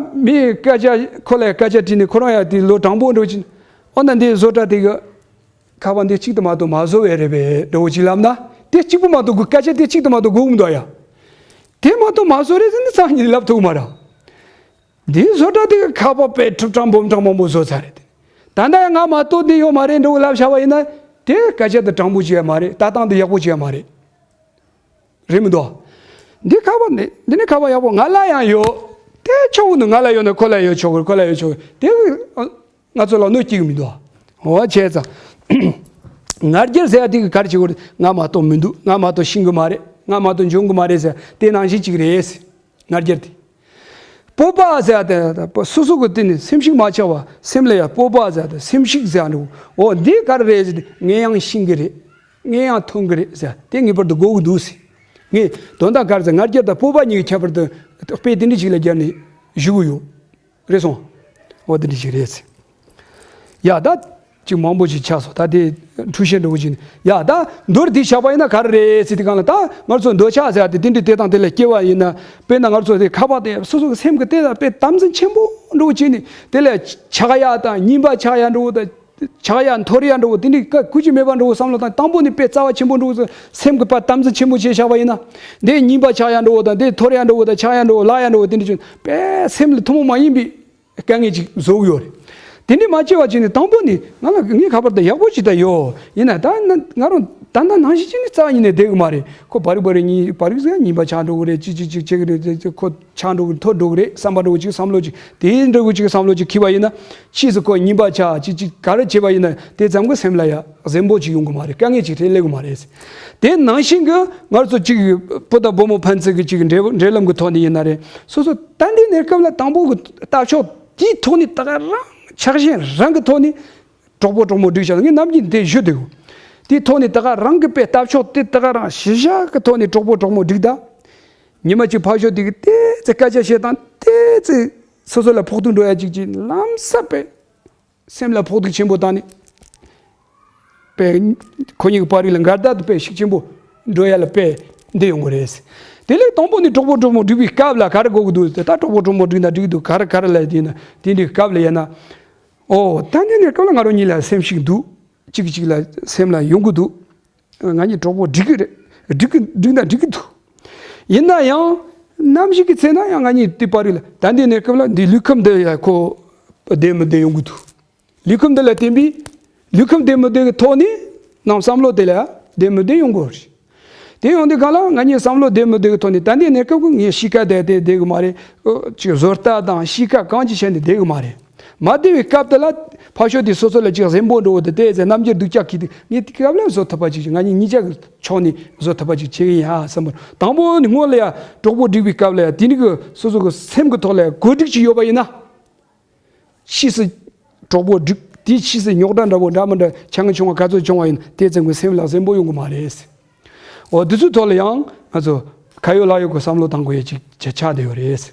མིས་སྐད་ཆ་ཁོ་ལ་སྐད་ཆ་དྲིས་ནས་ཁོ་རང་ཡང་དེ་ལོ་དྲང་པོ་འགྲོ་ཕྱིན། ཨོ་ན་འདི་བཟོ་གྲྭ་དེ་གི་ཁ་པར་འདི་གཅིག་ཏུ་མ་གཏོགས་མ་བཟོ་བས་རེད་པས་འདྲ་བོ་ཅིག་ལབ་ན་དེ་གཅིག་པུ་མ་གཏོགས་དགོས་སྐད་ཆ་དེ་གཅིག་ཏུ་མ་གཏོགས་དགོས་མི་འདུག་ཡ། དེ་མ་གཏོགས་མ་བཟོ་རེད་ཟེར་ནས་རྩ་ཉིད་ལབ་ཐུབ་མ་རེད། འདི་བཟོ་གྲྭ་དེ་གི་ཁ་པར་དཔེ་ཁྲི་ཕྲག་འབུམ་ཕྲག་མང་པོ་བཟོ་ཚར་རེད། ད་ལྟ་ཡང་ང་མ་གཏོགས་འདི་ཡོད་མ་རེད་འདྲ་བོ་ལབ་བཞག་པ་ཡིན་ན་དེ་སྐད་ཆ་དེ་དྲང་པོ་བྱས་མ་རེད། ལྟ་སྟངས་དེ་ཡག་པོ་བྱས་མ་རེད། རེད་མི་འདུག་འདི་ཁ་པར་འདི་འདི་ནི་ཁ་པར་ཡག་པོ་ང་ལ་ཡང་ཡོད། དེ་ཆོག་གི་འདུག་ང་ལ་ཡོད་ན་ཁོ་ལ་ཡོད་ཆོག་གི་ཁོ་ལ་ཡོད་ཆོག་གི་དེ་ང་ཚོ་ལ་གནོད་སྐྱེལ་གི་མི་འདུག་འོ་བྱས་ཙང་། ང་རྒྱལ་ཟེར་ཡ་དེ་གི་ག་རེ་བྱེད་དགོས་རེད། ང་མ་གཏོགས་མི་འདུག་ང་མ་གཏོགས་ཤེས་གི་མ་རེད། ང་མ་གཏོགས་འཇོན་གི་མ་རེད་ཟེར་དེ་ནང་བཞིན་ཅིག་རེད། ང་རྒྱལ་དེ། སྤོབས་པ་ཟེར་ཡ་དེ་སོ་སོ་གི་དེ་ནི་སེམས་ཤུགས་མ་ཆག་པ་སེམས་ལ་ཡ་སྤོབས་པ་ཟེར་ཡ་དེ་སེམས་ཤུགས་ཟེར་ཡ་འདུག་འོ་འདི་ག་རེ་རེད་ཟེར་དེ་ངས་ཡང་ཤེས་གི་རེད། ངས་ཡང་མཐོང་གི་རེད་ཟེར་དེ་ངེས་པར་དུ་དགོས་ཀྱི་འདུག་ཟེར། ངས་དོན་དག་ག་རེ་ཟེར་ང་རྒྱལ་དང་སྤོབས་པ་གཉིས་ཀྱི་ཁྱད་པར་དུ་དཔེ་དེ་འདྲ་ཞིག་ལ་སྦྱར་ནས་ཞུ་གི་ཡོད། རེད་སོང་། འོ་དེ་འདྲ་ཞིག་རེད་ཟེར། ཡ་ད་ཅིག་མང་པོ་ཞིག་ཆགས་སོང་། ད་དེ་འཁྲུལ་བཤད་འདྲ་བོ་ཞིག་ནི། ཡ་ད་མདོར་དེ་བཞག་པ་ཡིན་ན་ག་རེ་རེད་ཟེར་དུས་སྒང་ལ། ད་ང་ཚོ་འདོད་ཆགས་ཟེར་ཡ་དེ་དེ་འདྲའི་དེ་དང་དེ་ལ་སྐྱེ་བ་ཡིན་ན། དཔེར་ན་ང་ཚོ་དེ་ཁ་པར་དེ་སོ་སོ་གི་སེམས་ཀྱི་དེ་ལ་དཔེ་དམ་འཛིན་ཆེན་པོ་འདྲ་བོ་བྱས་ནས། དེ་ལ་ཆགས་ཡ་དང་སྙིང་པ་ཆགས་ཡ་འདྲ་བོ་དང་། ཆགས་ཡ་འཐོར་ཡ་འདྲ་བོ་དེ་འདྲའི་ཀ་ཁུ་ཅི་མེད་པ་འདྲ་བོ་བསམ་བློ་བཏང་། དང་པོ་ནི་དཔེ་རྩ་བ་ཆེན་པོ་འདྲ་བོ་སེམས་ཀྱི་དཔེ་དམ་འཛིན་ཆེན་པོ་བྱས་བཞག་པ་ཡིན་ན། དེ་སྙིང་པ་ཆགས་ཡ་འདྲ་བོ་དང་། དེ་འཐོར་ཡ་འདྲ་བོ་དང་། ཆགས་ཡ་འདྲ་བོ། ལྷག་ཡ་འདྲ་བོ་དེ་འདྲ་བྱུང་དཔེ་སེམས་ལ་ཐུན་མོང་མ་ཡིན་པའི་དཀའ་ངལ་ཅིག་བཟོ་གི་ཡོད་རེད། དེ་འདྲའི་མ་བྱས་པ་བྱས་ནས། དང་པོ་ནི་ང་ལ་ངའི་ཁ་པར་དེ་ཡག་པོ་ཅིག་ད་ཡོད། ཡིན་ན་ད་ང་རང་ད་ལྟ་ནང་བཞིན་ཅིག་ནི་རྩ་བ་ཉིད་ནས་བསྡད་གི་མ་རེད། ཁོ་བར་རིག་བར་རིག་ཉིན་བར་རིག་ཟེར་ཉིན་པ་ཆགས་འགྲོ་གི་རེད། ཅིག་ཅིག་ཅིག་བྱེད་གི་རེད། ཁོ་ཆགས་འགྲོ་གི། འཐོར་འགྲོ་གི་རེད་བསམ་པ་འདྲ་བོ་ཅིག་བསམ་བློ་ཅིག་དེ་འདྲ་བོ་ཅིག་བསམ་བློ་ཅིག་འཁྱེར་བ་ཡིན་ན། ཕྱིས་སུ་ཁོ་ཉིན་པ་ཆགས་ཅིག་ཅིག་ག་རེ་བྱས་པ་ཡིན་ན། དེ་ཙམ་གྱི་སེམས་ལ་ཡ་གཟན་པོ་ཅིག་ཡོང་གི་མ་རེད། དཀའ་ངལ་ཅིག་དེ་སླེབས་གི་མ་རེད། དེ་ནང་བཞིན་གྱི་ང་ཚོ་ཅིག་བུ་དང་བུ་མོ་ཕན་ཚུན་གྱི་ཅིག་འབྲེལ་འབྲེལ་ལམ་གྱི་ཐོག་ནས་ཡིན་ན་རེད། སོ་སོ་ད་ལྟའི་གནས་སྐབས་ལ་དང་པོ་གི་ལྟ་ཕྱོགས་དེའི་ཐོག་ནས་ད་ག་རང་ཆགས་ཞེན་རང་གི་ཐོག་ནས་གྲོགས་པོ་གྲོགས་མོ་སྒྲིག་བྱ། ངས་ནམ་རྒྱུན་དེ་ཞུ་འདུག་དེའི་ཐོག་ནས་ད་ག་རང་གི་དཔེ་ལྟ་ཕྱོགས་དེ་ད་ག་རང་གཞི་བཞག་གི་ཐོག་ནས་གྲོགས་པོ་གྲོགས་མོ་སྒྲིག་ད། ཉི་མ་གཅིག་ཕར་ཞོག་དེ་གི་ཏོག་ཙམ་སྐད་ཆ་བཤད་སྟངས་ཏོག་ཙམ་སོ་སོ་ལ་ཕོག་ཐུག་འགྲོ་ཡ་ཅིག་ཅིག་ལམ་སང་དཔེ་སེམས་ལ་ཕོག་ཐུག་ཆེན་པོ་བཏང་ནས། དཔེ་ཁོ་གཉིས་ཀྱི་བར་རིག་ལ་འགལ་ཟླ་དེ་དཔེ་ཤུགས་ཆེན་པོ་འགྲོ་ཡ་ལ་དཔེ་འདི་ཡོང་གི་རེད། དེ་ལས་དང་པོ་ནི་གྲོགས་པོ་གྲོགས་མོ་སྒྲིག་པའི་སྐབས་ལ་ག་རེ་དགོས་ཀྱི་འདུག་ཟེར། ད་གྲོགས་པོ་གྲོགས་མོ་སྒྲིག་ན་འགྲིག་གི་འདུག་ག་རེ་ག་རེ་ལ་དེ་ན་དེ་འདྲའི་སྐབས་ལ་ཡིན་ན། ཨོ་ད་འདི་ནས་སྐབས་ལ་ང་རང་གཉིས་ལ་སེམས་ཤིག་འདུག་གཅིག་གིས་གཅིག་ལ་སེམས་ལ་ཡོང་གི་འདུག་ང་གཉིས་གྲོགས་པོ་སྒྲིག་གི་རེད། སྒྲིག་གི་སྒྲིག་ན་འགྲིག་གི་འདུག་ཡིན་ན་ཡང་ནམ་ཞིག་གི་ཚེ་ན་ཡང་ང་གཉིས་དེ་བར་རིག་ལ། ད་འདི་ནས་སྐབས་ལ་འདི་ལུས་ཁམས་འདི་ཡ་ཁོ་བདེ་མི་བདེ་ཡོང་གི་འདུག་ལུས་ཁམས་འདི་ལ་བརྟེན་པའི་ལུས་ཁམས་བདེ་མི་བདེ་གི་ཐོག་ནས་ནང་བསམ་བློ་དེ་ལ་བདེ་མི་བདེ་ཡོང་གི་རེད། དེ་ཡོང་དུས་སྒང་ལ་ང་གཉིས་བསམ་བློ་བདེ་མི་བདེ་གི་ཐོག་ནས། ད་འདི་ནས་སྐབས་ཀྱི་ངས་གཤིས་ཀ་དེ་དེ་བདེ་གི་མ་རེད། ཨོ་ཅིག་བཟོ་ལྟ་དང་གཤིས་ཀ་གང་ཅི་བྱས་ནས་བདེ་གི་མ་རེད། མ་བདེ་བའི་སྐབས་དེ་ལ་ཕར་ཞོག་དེ་སོ་སོ་ལ་ཅིག་གཟན་པོ་འདྲ་བོ་དེ་དེ་ཟེར་རྣམ་འགྱུར་སྡུག་ཅག་གིས་དེ་ངས་དེ་སྐབས་ལ་བཟོ་ཐུབ་པ་ཅིག་ང་གཉིས་གཉིས་ཆ་གི་ཕྱོགས་ནས་བཟོ་ཐུབ་པ་ཅིག་བྱེད་གི་ཡིན་ཧ་བསམ་པར། དང་པོ་ནི་སྔོན་ལ་ཡ་གྲོགས་པོ་སྒྲིག་པའི་སྐབས་ལ་ཡ་དེ་འདྲ་གི་སོ་སོ་གི་སེམས་ཀྱི་ཐོག་ལ་གོ་སྒྲིག་ཅིག་ཡོད་པ་ཡིན་ན། ཕྱིས་སུ་གྲོགས་པོ་སྒྲིག་དེའི་ཕྱིས་སུ་རྙོག་དྲ་འདྲ་བོ་འདྲ་མི་འདྲ་ཆང་གི་བྱུང་བ་ག་ཚོད་བྱུང་བ་ཡིན་དེ་ཙམ་གྱི་སེམས་ལ་གཟན་པོ་ཡོང་གི་མ་རེད། འོ་དེ་ཚོའི་ཐོག་ལ་ཡང་ང་ཚོ་ཁ་ཡོད་ལག་ཡོད་ཀྱི་བསམ་བློ་བཏང་དགོས་ཡ་ཅིག་ཆགས་བསྡད་ཡོད་རེད།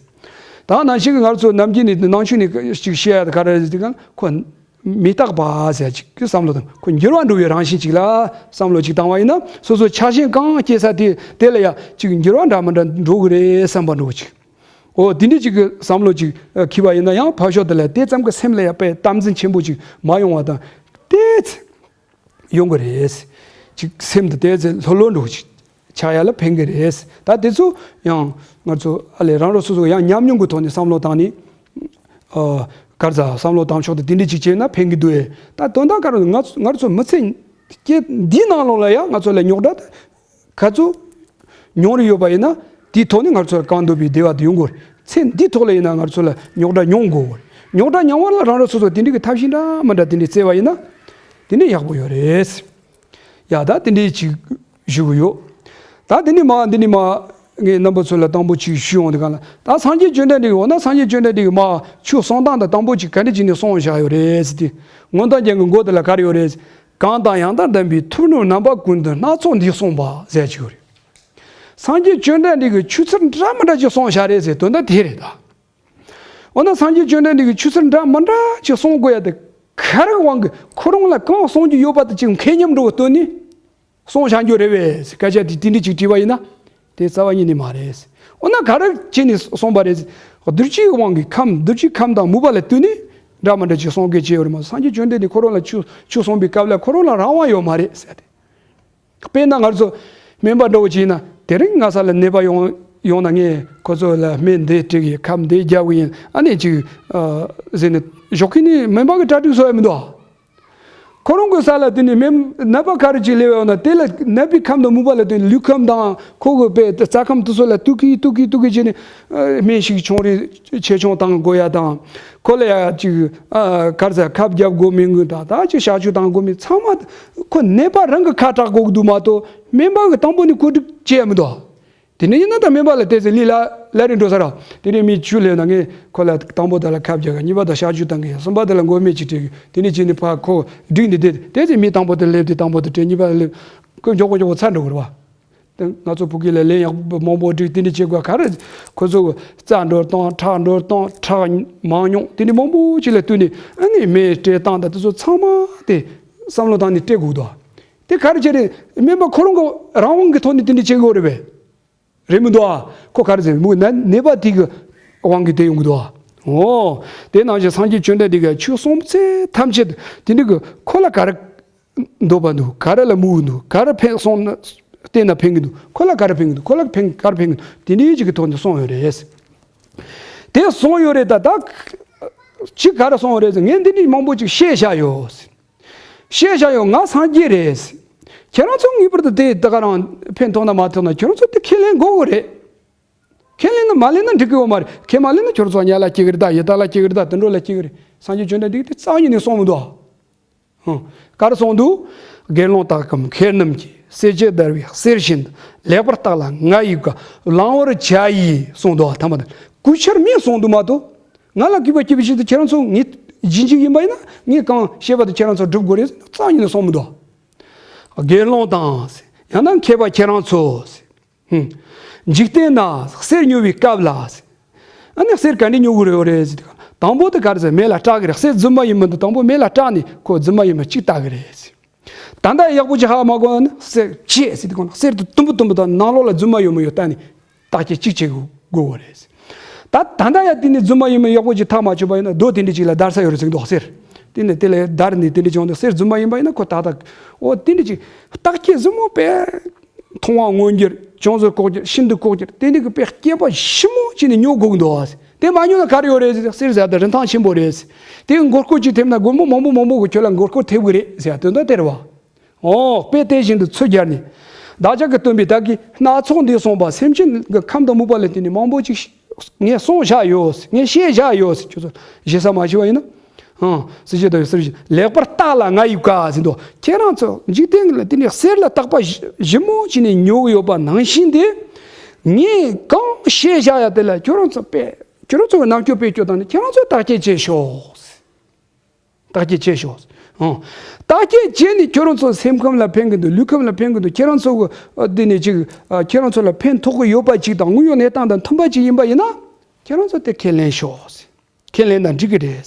ད་ནང་བཞིན་གྱི་ང་ཚོ་ནམ་རྒྱུན་ནས་ནང་ཆོས་ནས་ཅིག་བཤད་ཡ་ག་རེ་རེད་ཟེར་དུས་སྒང་ཁོ་མི་རྟག་པ་ཟེར་ཅིག་གི་བསམ་བློ་དང་། ཁོ་འགྱུར་བ་འགྲོ་བའི་རང་བཞིན་ཅིག་ལ་བསམ་བློ་ཅིག་བཏང་བ་ཡིན་ན། སོ་སོ་ཆགས་ཞེན་གང་སྐྱེས་ས་དེ་དེ་ལ་ཡ་ཅིག་འགྱུར་བ་འདྲ་མི་འདྲ་འགྲོ་གི་རེད་བསམ་པ་འདྲ་བོ་ཅིག་འོ་དེ་འདྲ་ཅིག་གི་བསམ་བློ་ཅིག་ཨ་འཁྱེར་བ་ཡིན་ན་ཡང་ཕར་ཞོག་དེ་ལ་དེ་ཙམ་གྱི་སེམས་ལ་ཡ་དཔེ་དམ་འཛིན་ཆེན་པོ་ཅིག་མ་ཡོང་བ་དང་། ཏོག་ཙམ་ཡོང་གི་རེད། ཅིག་སེམས་དེ་ཏོག་ཙམ་ལྷོད་ལྷོད་འདྲ་བོ་ཅིག་ཆགས་ཡ་ལ་ཕན་གི་རེད། ད་དེ་ཚོ་ཡང་ང་ཚོ་ཨ་ལས་རང་རང་སོ་སོ་ཡང་ཉམས་མྱོང་གི་ཐོག་ནས་བསམ་བློ་བཏང་ནས། ཨ་ག་རེ་ཟ། བསམ་བློ་བཏང་ཕྱོགས་དེ་དེ་འདྲ་ཅིག་བྱས་ན་ཕན་གི་འདུག་ཨེ། ད་དོན་དག་ག་རེ། ང་ང་ཚོ་མི་ཚེ་སྐྱེལ་འདིའི་ནང་ལོགས་ལ་ཡང་ང་ཚོ་ལ་རྙོག་དྲ་ག་ཚོད་མྱོང་རེ་ཡོད་པ་ཡིན་ན། དེའི་ཐོག་ནས་ང་ཚོར་གང་འདོད་པའི་བདེ་བ་དེ་ཡོང་གི་རེད། ཚེ་འདིའི་ཐོག་ལ་ཡིན་ན་ང་ཚོ་ལ་རྙོག་དྲ་མྱོང་དགོས་རེད། རྙོག་དྲ་མྱོང་བ་ལ་རང་རང་སོ་སོ་དེ་འདྲའི་གི་ཐབས་ཤེས་འདྲ་མི་འདྲ་དེ་འདྲའི་བཙལ་བ་ཡིན་ན། དེ་འདྲའི་ཡག་པོ་ཡོད་རེད། ཡ་ད་དེ་འདྲའི་ཅིག་ཞུ་གི་ཡོད། ད་དེ་ནས་མ་འདི་ནས་མ་ངས་རྣམ་པ་ཚོ་ལ་དང་པོ་ཅིག་ཞུ་ཡོང་དུས་སྒང་ལ། ད་སངས་རྒྱས་བཅོམ་ལྡན་འདས་ཀྱིས། འོ་ན་སངས་རྒྱས་བཅོམ་ལྡན་འདས་ཀྱིས་མ་ཆོས་གསུང་སྟངས་དང་དང་པོ་ཅིག་ག་འདྲ་ཅིག་ནས་གསུངས་བཞག་ཡོད་རེད་ཟེར་དུས། མངོན་རྟོགས་རྒྱན་གྱི་མགོ་དེ་ལ་ག་རེ་ཡོད་རེད། གང་དང་ཡང་དག་ལྡན་པའི་ཐུབ་རྣམས་རྣམ་པ་ཀུན་ཏུ་སྣ་ཚོགས་འདི་གསུངས་པ་ཟེར་གྱི་ཡོད་རེད། སངས་རྒྱས་བཅོམ་ལྡན་འདས་ཀྱིས་ཆོས་ཚུལ་འདྲ་མི་འདྲ་ཅིག་གསུངས་བཞག་རེད་ཟེར། དོན་དག་དེ་རེད་ད། འོ་ན་སངས་རྒྱས་བཅོམ་ལྡན་འདས་ཀྱིས་ཆོས་ཚུལ་འདྲ་མི་འདྲ་ཅིག་གསུང་དགོས་ཡ་དེ་ག་རེ་གི་དབང་གིས། ཁོ་རང་ལ་གང་གསུང་རྒྱུ་ཡོད་པ་དེ་ཅིག་མཁས་སྙོམས་འདྲ་བོ་བཏོན་ནས་གསུངས་བཞག་རྒྱུ་རེད་པས་ཟེར་སྐད་ཆ་དེ་དེ་འདྲ་ཅིག་དྲིས་པ་ཡིན་ན། དེ་རྩ་བ་ཉིད་ནས་མ་རེད། འོ་ན་ག་རེ་བྱས་ནས་གསུངས་པ་རེད། གདུལ་བྱའི་དབང་གིས་ཁམས། གདུལ་བྱའི་ཁམས་དང་མོས་པ་ལ་བསྟུན་ནས་འདྲ་མི་འདྲ་ཅིག་གསུང་སྐད་ཅིག་ཡོད་རེད་མ་གཏོགས། སངས་རྒྱས་བཅོམ་ལྡན་འདས་ཁོ་རང་ལ་ཆོས་ཆོས་གསུངས་པའི་སྐབས་ལ་ཁོ་རང་ལ་རང་དབང་ཡོད་མ་རེད་ཟེར་ཏེ། དཔེར་ན་ང་ཚོ་སྨན་པ་འདྲ་བོ་ཅིག་ཡིན་ན། དེ་རིང་ང་ས་ལ་ནད་པ་ཡོང་ཡོང་ན་ངས་ཁོ་ཚོ་ལ་སྨན་འདི་སྤྲད་གི། ཁབ་འདི་རྒྱག་གི་ཡིན། ཨ་ནི་ཅིག་ཨ་ཟེར་ནས་ཞོགས་ཀས་ནས་སྨན་པ་གི་གྲ་སྒྲིག་བཟོ་ཡ་མི་འདུག་ཁོ་རང་གི་ས་ལ་དེ་ནས་སྨན་ནད་པ་ག་རེ་ཅིག་སླེབས་ཡོང་ན། དེ་ལ་ནད་པའི་ཁམས་དང་མོས་པ་ལ་བསྟུན་ནས་ལུས་ཁམས་དང་ཁོ་གི་དཔེ་རྩ་ཁམས་དེ་ཚོ་ལ་གཏུག་གི་གཏུག་གི་གཏུག་གི་བྱས་ནས། ཨ་སྨན་ཞིག་ཆུང་རེ་ཆེ་ཆུང་བཏང་དགོས་ཡ་དང་། ཁོ་ལ་ཡ་ཅིག་ཨ་ག་རེ་ཟ། ཁབ་རྒྱག་དགོས་མིན་གི་དང་། ད་ཅིག་གཤག་བཅོས་བཏང་དགོས་མིན་ཚང་མ་ཁོ་ནད་པ་རང་གི་ཁ་གྲག་དགོས་གི་འདུག་མ་གཏོགས་སྨན་པ་གི་དང་པོ་ནས་བཀོད་སྒྲིག་བྱེད་ཡ་མི་འདུག་དེ་ནས་ཡིན་ན་ད་སྨན་པ་ལ་བལྟས་ཚེ་ལི་ལ་ལ་རེ་འགྲོ་ས་ར། དེ་ནས་མི་བཅུ་སླེབས་ན་ངས་ཁོ་ལ་དང་པོ་དེ་ལ་ཁབ་རྒྱག་གི། གཉིས་པ་དེ་གཤག་བཅོས་བཏང་གི། གསུམ་པ་དེ་ལ་མགོ་སྨན་ཅིག་སྤྲད་གི། དེ་ནས་བྱས་ནས་ཕར་ཁོ་བསྒྲིགས་ནས་བསྡད། དེ་ཚེ་མི་དང་པོ་དེ་སླེབས་དུས་དང་པོ་དེ་སྤྲད། གཉིས་པ་སླེབས། ཁོ་མགྱོགས་པོ་མགྱོགས་པོ་ཚར་འགྲོ་གི་རེད་བ། དེ་ང་ཚོ་བོད་སྐད་ལ་ལན་ཡག་པོ་མང་པོ་བསྒྲིགས། དེ་འདྲ་བྱེད་དགོས། ག་རེ་ཁོ་ཚོ་རྩྭ་འགྲོ་སྟངས། ཁྲག་འགྲོ་སྟངས། ཁྲག་མང་ཉུང་དེ་འདྲ་མང་པོ་ཅིག་ལ་བསྟུན་ནས། ཨ་ནི་མེ་སྤྲད་སྟངས་དང་དེ་ཚོ་ཚང་མ་དེ་བསམ་བློ་བཏང་ནས་སྤྲད་དགོས་འདུག། དེ་ག་རེ་བྱས་རེད། སྨན་པ་ཁོ་རང་གི་རང་དབང་གི་ཐོག་ནས་དེ་འདྲ་བྱེད་དགོས་རེད་པས། རེད་མི་འདུག་ཨ། ཁོ་ག་རེ་ཟེར། མོའི་ནད་ནད་པ་དེ་གི་དབང་གིས་དེ་ཡོང་གི་འདུག་ཨ། འོ། དེ་ནང་བཞིན་སངས་རྒྱས་བཅོམ་ལྡན་འདས་ཀྱི་ཆོས་གསུངས་ཚད་ཐམས་ཅད་དེ་འདྲ་གི་ཁོ་ལ་ག་རེ་འདོད་པ་འདུག། ག་རེ་ལ་མོས་འདུག། ག་རེ་ཕན་སོང་ན་བལྟས་ན་ཕན་གི་འདུག། ཁོ་ལ་ག་རེ་ཕན་གི་འདུག། ཁོ་ལ་ཕན་ག་རེ་ཕན་གི་འདུག། དེ་འདྲའི་ཅིག་གི་ཐོག་ནས་གསུངས་ཡོད་རེད། དེ་གསུངས་ཡོད་རེད། ད་ད་ཅིག་ག་རེ་གསུངས་ཡོད་རེད་ཟེར། ངས་འདི་འདྲའི་མང་པོ་ཅིག་བཤད་བཞག་ཡོད། བཤད་བཞག་ཡོད། ང་སངས་རྒྱས་རེད། ཁྱེད་རང་ཚོ་ངེས་པར་དུ་དེ་ད་ག་རང་ཕན་ཐོགས་ན་མ་ཐོགས་ན་ཁྱེད་རང་ཚོ་དེ་ཁས་ལེན་དགོས་གི་རེད། ཁས་ལེན་ན་མ་ལེན་ན་འགྲིག་གི་ཡོད་མ་རེད། ཁས་མ་ལེན་ན་ཁྱོད་ཚོ་དམྱལ་ལ་སྐྱེ་གི་རེད་ད། ཡི་དྭགས་ལ་སྐྱེ་གི་རེད་ད། དུད་འགྲོ་ལ་སྐྱེ་གི་རེད། སངས་རྒྱས་བཅོམ་ལྡན་འདས་དེ་རྩ་བ་ཉིད་ནས་གསུངས་མི་འདུག། ཧུང་། ག་རེ་གསུངས་འདུག། དགེ་སློང་དག་གམ་མཁས་རྣམས་ཀྱིས། གསེར་གྱི་བརྡར་བའི་གསེར་བཞིན་དུ། ལེགས་པར་བརྟགས་ལ་ང་ཡི་བཀའ། བླང་བར་བྱ་ཡིས་གསུངས་འདུག། ཐ་མ་དེ་གུས་ཕྱིར་མིན་གསུངས་འདུག་མ་གཏོགས། ང་ལ་གུས་པ་སྐྱེ་བའི་ཕྱིར་དུ་ཁྱེད་རང་ཚོ་ངའི་རྗེས་འཇུག་ཡིན་པ་ཡིན་ན། ངས་གང་བཤད་པ་དེ་ཁྱེད་རང་ཚོ་སྒྲུབ་དགོས་རེད་རྩ་བ་ཉིད་ནས་གསུངས་མི་འདུག། དགེ་སློང་དང་། ཡང་ན་མཁས་པ་ཁྱེད་རང་ཚོ། ཧུང་། འཇིག་རྟེན་ན་གསེར་ཉོ་བའི་སྐབས་ལ། ཨ་ནི་གསེར་ག་འདྲ་ཉོ་དགོས་རེད་རེད་ཟེར་དུས། དང་པོ་དེ་ག་རེ་ཟེར། མེ་ལ་སྲེག་གི་རེད། གསེར་རྫུན་མ་ཡིན་མིན་དེ་དང་པོ་མེ་ལ་སྲེག་ནས་ཁོ་རྫུན་མ་ཡིན་མིན་གཅིག་བལྟ་གི་རེད་ཟེར། ད་ལྟ་ཡག་པོ་ཅིག་ཧ་མ་གོ་ན་གསེར་བཅད་ཟེར་དུས་གོང་ན་གསེར་དེ་དུམ་བུ་དུམ་བུ་དང་ནང་ལོགས་ལ་རྫུན་མ་ཡོད་མེད་ཡོད་བལྟས་ནས་བརྟག་དཔྱད་གཅིག་བྱེད་དགོས་རེད་ཟེར། ད་ད་ལྟ་ཡང་དེ་ནས་རྫུན་མ་ཡིན་མིན་ཡག་པོ་ཅིག་ཐག་མ་ཆོད་པ་ཡིན་ན། རྡོ་དེ་འདྲ་ཅིག་ལ་བརྡར་ས་ཡོད་རེད་ཟེར་གི་འདུག་གསེར། དེ་ནས་དེ་ལ་བརྡར་ནས་དེ་འདྲ་ཅིག་ཡོང་དུས་གསེར་རྫུན་མ་ཡིན་པ་ཡིན་ན་ཁོ་ཏག་ཏག། འོ་དེ་འདྲ་ཅིག་བརྟག་དཔྱད་ཟབ་མོ་དཔེ། མཐོང་བ་མངོན་གྱུར། བྱང་སེམས་ལྐོག་གྱུར། ཤིན་ཏུ་ལྐོག་གྱུར། དེ་འདྲ་གི་དཔེ་སྐྱེས་པ་ཞིབ་མོ་བྱས་ནས་ཉོ་དགོས་ཀྱི་འདུག་ཨ། དེ་མ་ཉོ་ན་ག་རེ་ཡོད་རེད་ཟེར། གསེར་ཟེར་ཡ་དེ་རིན་ཐང་ཆེན་པོ་རེད། དེ་མགོ་སྐོར་གཅིག་ཐེབས་ན་སྒོར་མོ་མང་པོ་མང་པོ་གི་ཁྱོད་ལ་མགོ་སྐོར་ཐེབས་ཀྱི་རེད་ཟེར་ཡ་དོན་དག་དེ་རེད་བ། འོ་དཔེ་དེ་བཞིན་དུ་ཚུལ་སྦྱར་ནས། བདག་ཅག་གི་སྟོན་པས་བདག་གིས་སྣ་ཚོགས་འདི་གསུངས་པ། སེམས་ཅན་གྱི་ཁམས་དང་སྨུག་པ་ལ་བརྟེན་ནས་མང་པོ་ཅིག་ངས་གསུངས་བཞག་ཡོད། ངས་བཤད་བཞག་ཡོད། ཁྱོད་ཚོ་ཞེ་ས་མ་ཞུ་བ་ཡིན་ན། ཧང་། གསེར་གྱི་བརྡར་བའི་གསེར་བཞིན། ལེགས་པར་བརྟགས་ལ་ང་ཡི་བཀའ་ཟེར་འདུག། ཁྱེད་རང་ཚོ་འཇིག་རྟེན་ལ་དེ་ནས་གསེར་ལ་བརྟག་པ་ཞིབ་མོ་བྱས་ནས་ཉོ་གི་ཡོད་པ་ནང་བཞིན་དེ། ངས་གང་བཤད་བཞག་ཡ་དེ་ལ་ཁྱོད་རང་ཚོ་དཔེ། ཁྱོད་རང་ཚོ་གི་རྣམ་དཔྱོད་བེད་སྤྱོད་བཏང་ནས་ཁྱེད་རང་ཚོས་བརྟག་དཔྱད་བྱེད་ཤོག། བརྟག་དཔྱད་བྱེད་ཤོག། ཨང་། བརྟག་དཔྱད་བྱས་ནས་ཁྱོད་རང་ཚོ་སེམས་ཁམས་ལ་ཕན་གི་འདུག། ལུས་ཁམས་ལ་ཕན་གི་འདུག། ཁྱེད་རང་ཚོ་གི་ཨ་དེ་ནས་ཅིག་ཨ་ཁྱེད་རང་ཚོ་ལ་ཕན་ཐོགས་གི་ཡོད་པ་ཅིག་དང་དངོས་ཡོད་གནས་སྟངས་དང་མཐུན་པ་ཅིག་ཡིན་པ་ཡིན་ན། ཁྱེད་རང་ཚོ་དེ་ཁས་ལེན་ཤོག། ཁས་ལེན་ན་འགྲིག་གི་རེད།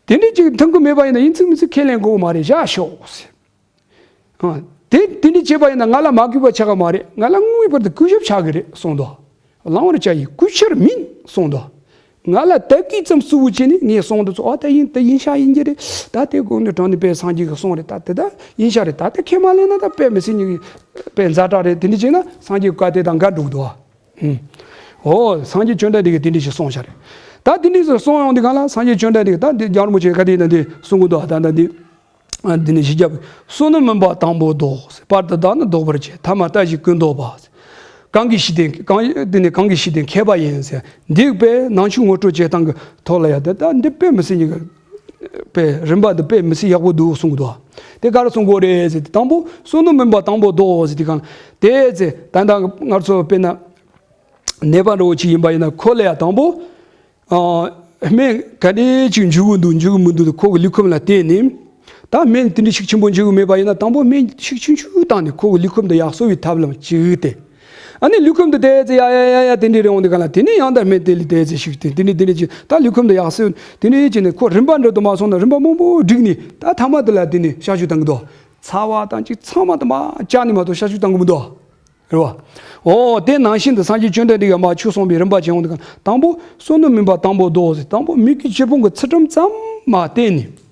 དེ་འདྲ་ཅིག་མཐུན་གི་མེད་པ་ཡིན་ན་ཡིན་ཚིག་མིན་ཚིག་ཁས་ལེན་དགོས་མ་རེད། བཞག་ཤོག། ཨ། དེ་དེ་འདྲ་བྱས་པ་ཡིན་ན་ང་ལ་མ་གུས་པ་ཆགས་གི་མ་རེད། ང་ལ་དངོས་ཡོད་པར་དུ་གུས་ཞབས་ཆགས་གི་རེད་གསུངས་འདུག། བླང་བར་བྱ་ཡི་གུས་ཕྱིར་མིན་གསུངས་འདུག། ང་ལ་དད་གུས་ཙམ་གཙོ་བོ་བྱས་ནས་ངས་གསུངས་འདུག་ཚོ། ཨ་ད་ཡིན་ད་ཡིན་ཤག་ཡིན་གྱི་རེད། ད་དེ་དགོངས་ནས་དྲང་ནས་དཔེ་སངས་རྒྱས་ཀྱི་གསུང་རེད། ད་དེ་ད་ཡིན་ཤག་རེད། ད་དེ་ཁས་མ་ལེན་ན་ད་དཔེ་མི་སྲིད་ཉིད་ཀྱི་དཔེ་ཛ་དྲག་རེད། དེ་འདྲ་བྱས་ན་སངས་རྒྱས་ཀྱི་བཀའ་དེ་དང་འགལ་འགྲོ་གི་འདུག། ཨ། ཨུམ། འོ་སངས་རྒྱས་བཅོམ་ལྡན་འདས་ཀྱིས་དེ་འདྲ་ཞིག་གསུངས་ཤག་རེད། ད་དེ་འདྲ་ཞིག་གསུངས་ཡོང་དུས་གང་ལ་སངས་རྒྱས་བཅོམ་ལྡན་འདས་ཀྱིས་ད་འདི་རྒྱལ་བ་རིན་པོ་ཆེ་ག་དེ་ཡིན་ན་འདི་གསུང་གི་འདུག། ཨ་ད་ད་འདི། ཨ་འདི་ནི་བཞི་བརྒྱ་པའི། བསོད་ནམས་མུན་པ་དང་པོ་བཟློག། བར་དུ་བདག་ནི་བཟློག་པར་བྱེད། ཐ་མ་ལྟ་ཞིག་ཀུན་བཟློག་པ། གང་གིས་ཞི་བདེ་གང་འདི་ནི་གང་གིས་ཞི་བདེ་མཁས་པ་ཡིན་ཟེར། འདི་དཔེ་ནང་ཆོས་ངོ་སྤྲོད་བྱེད་སྟངས་ཀྱི་ཐོག་ལ་ཡ་དེ་ད་འདི་དཔེ་མི་སྲིད་ཉིད་ཀྱི་དཔེ་རིམ་པ་འདི་དཔེ་མི་སྲིད་ཡག་པོ་འདུག་གསུང་གི་འདུག། དེ་ག་རེ་གསུང་དགོས་རེད་ཟེར་དུས་དང་པོ་བསོད་ནམས་མུན་པ་དང་པོ་བཟློག་ཟེར་དུས་གང་དེ་ཟེར། ད་ལྟ་ང་ཚོ་དཔེར་ན་ནད་པ་འདྲ་བོ་ཅིག་ཡིན་པ་ཡིན་ན་ཁོ་ལ་ཡ་དང་པོ། ཨ། སྨན་ག་འདྲས་ཅིག་འཇུ་གི་འདུག་འཇུ་གི་མི་འདུག་ཁོ་གི་ལུས་ཁམས་ལ་བལྟས་ནས། ད་སྨན་དེ་འདྲ་ཤུགས་ཆེན་པོ་འཇུ་གི་མེད་པ་ཡིན་ན་དང་པོ་སྨན་ཤུགས་ཆུང་ཆུང་བཏང་ནས་ཁོ་གི་ལུས་ཁམས་དེ་ཡར་གསོ་བའི་ཐབས་ལམ་ཅིག་སྟེ། ཨ་ནི་ལུས་ཁམས་དེ་དེ་ཙི་ཡ་ཡ་ཡ་ཡ་དེ་འདྲས་རེད་འོང་དུས་གང་ལ་དེ་ནས་ཡང་ད་སྨན་དེ་ལ་དེ་ཙི་ཤུགས་དེ་དེ་འདྲས་དེ་འདྲས་ཅིག་ད་ལུས་ཁམས་དེ་ཡར་གསོ་དེ་འདྲས་བྱས་ནས་ཁོ་རིམ་པ་འདྲ་དུ་མ་སོང་ན་རིམ་པ་མང་པོ་བསྒྲིགས་ནས་ད་ཐ་མ་དེ་ལ་དེ་ནས་གཤག་བཅོས་བཏང་གི་འདུག། ཚ་བ་དང་ཅིག་ཚང་མ་དེ་མ་བཅག་ནས་མ་གཏོགས་གཤག་བཅོས་བཏང་གི་མི་འདུག། རེད་བ། འོ་དེ་ནང་བཞིན་དུ་སངས་རྒྱས་བཅོམ་ལྡན་འདས་ཀྱིས་མ་ཆོས་གསུངས་པའི་རིམ་པ་བྱས་ཡོང་དུས་གང་དང་པོ་བསོད་ནམས་མུན་པ་དང་པོ་བཟློག་ཟེར། དང་པོ་མི་དགེ་བཅུ་སྤོང་གི་ཚུལ་ཁྲིམས་ཙམ་མ་བསྟེན་ནས།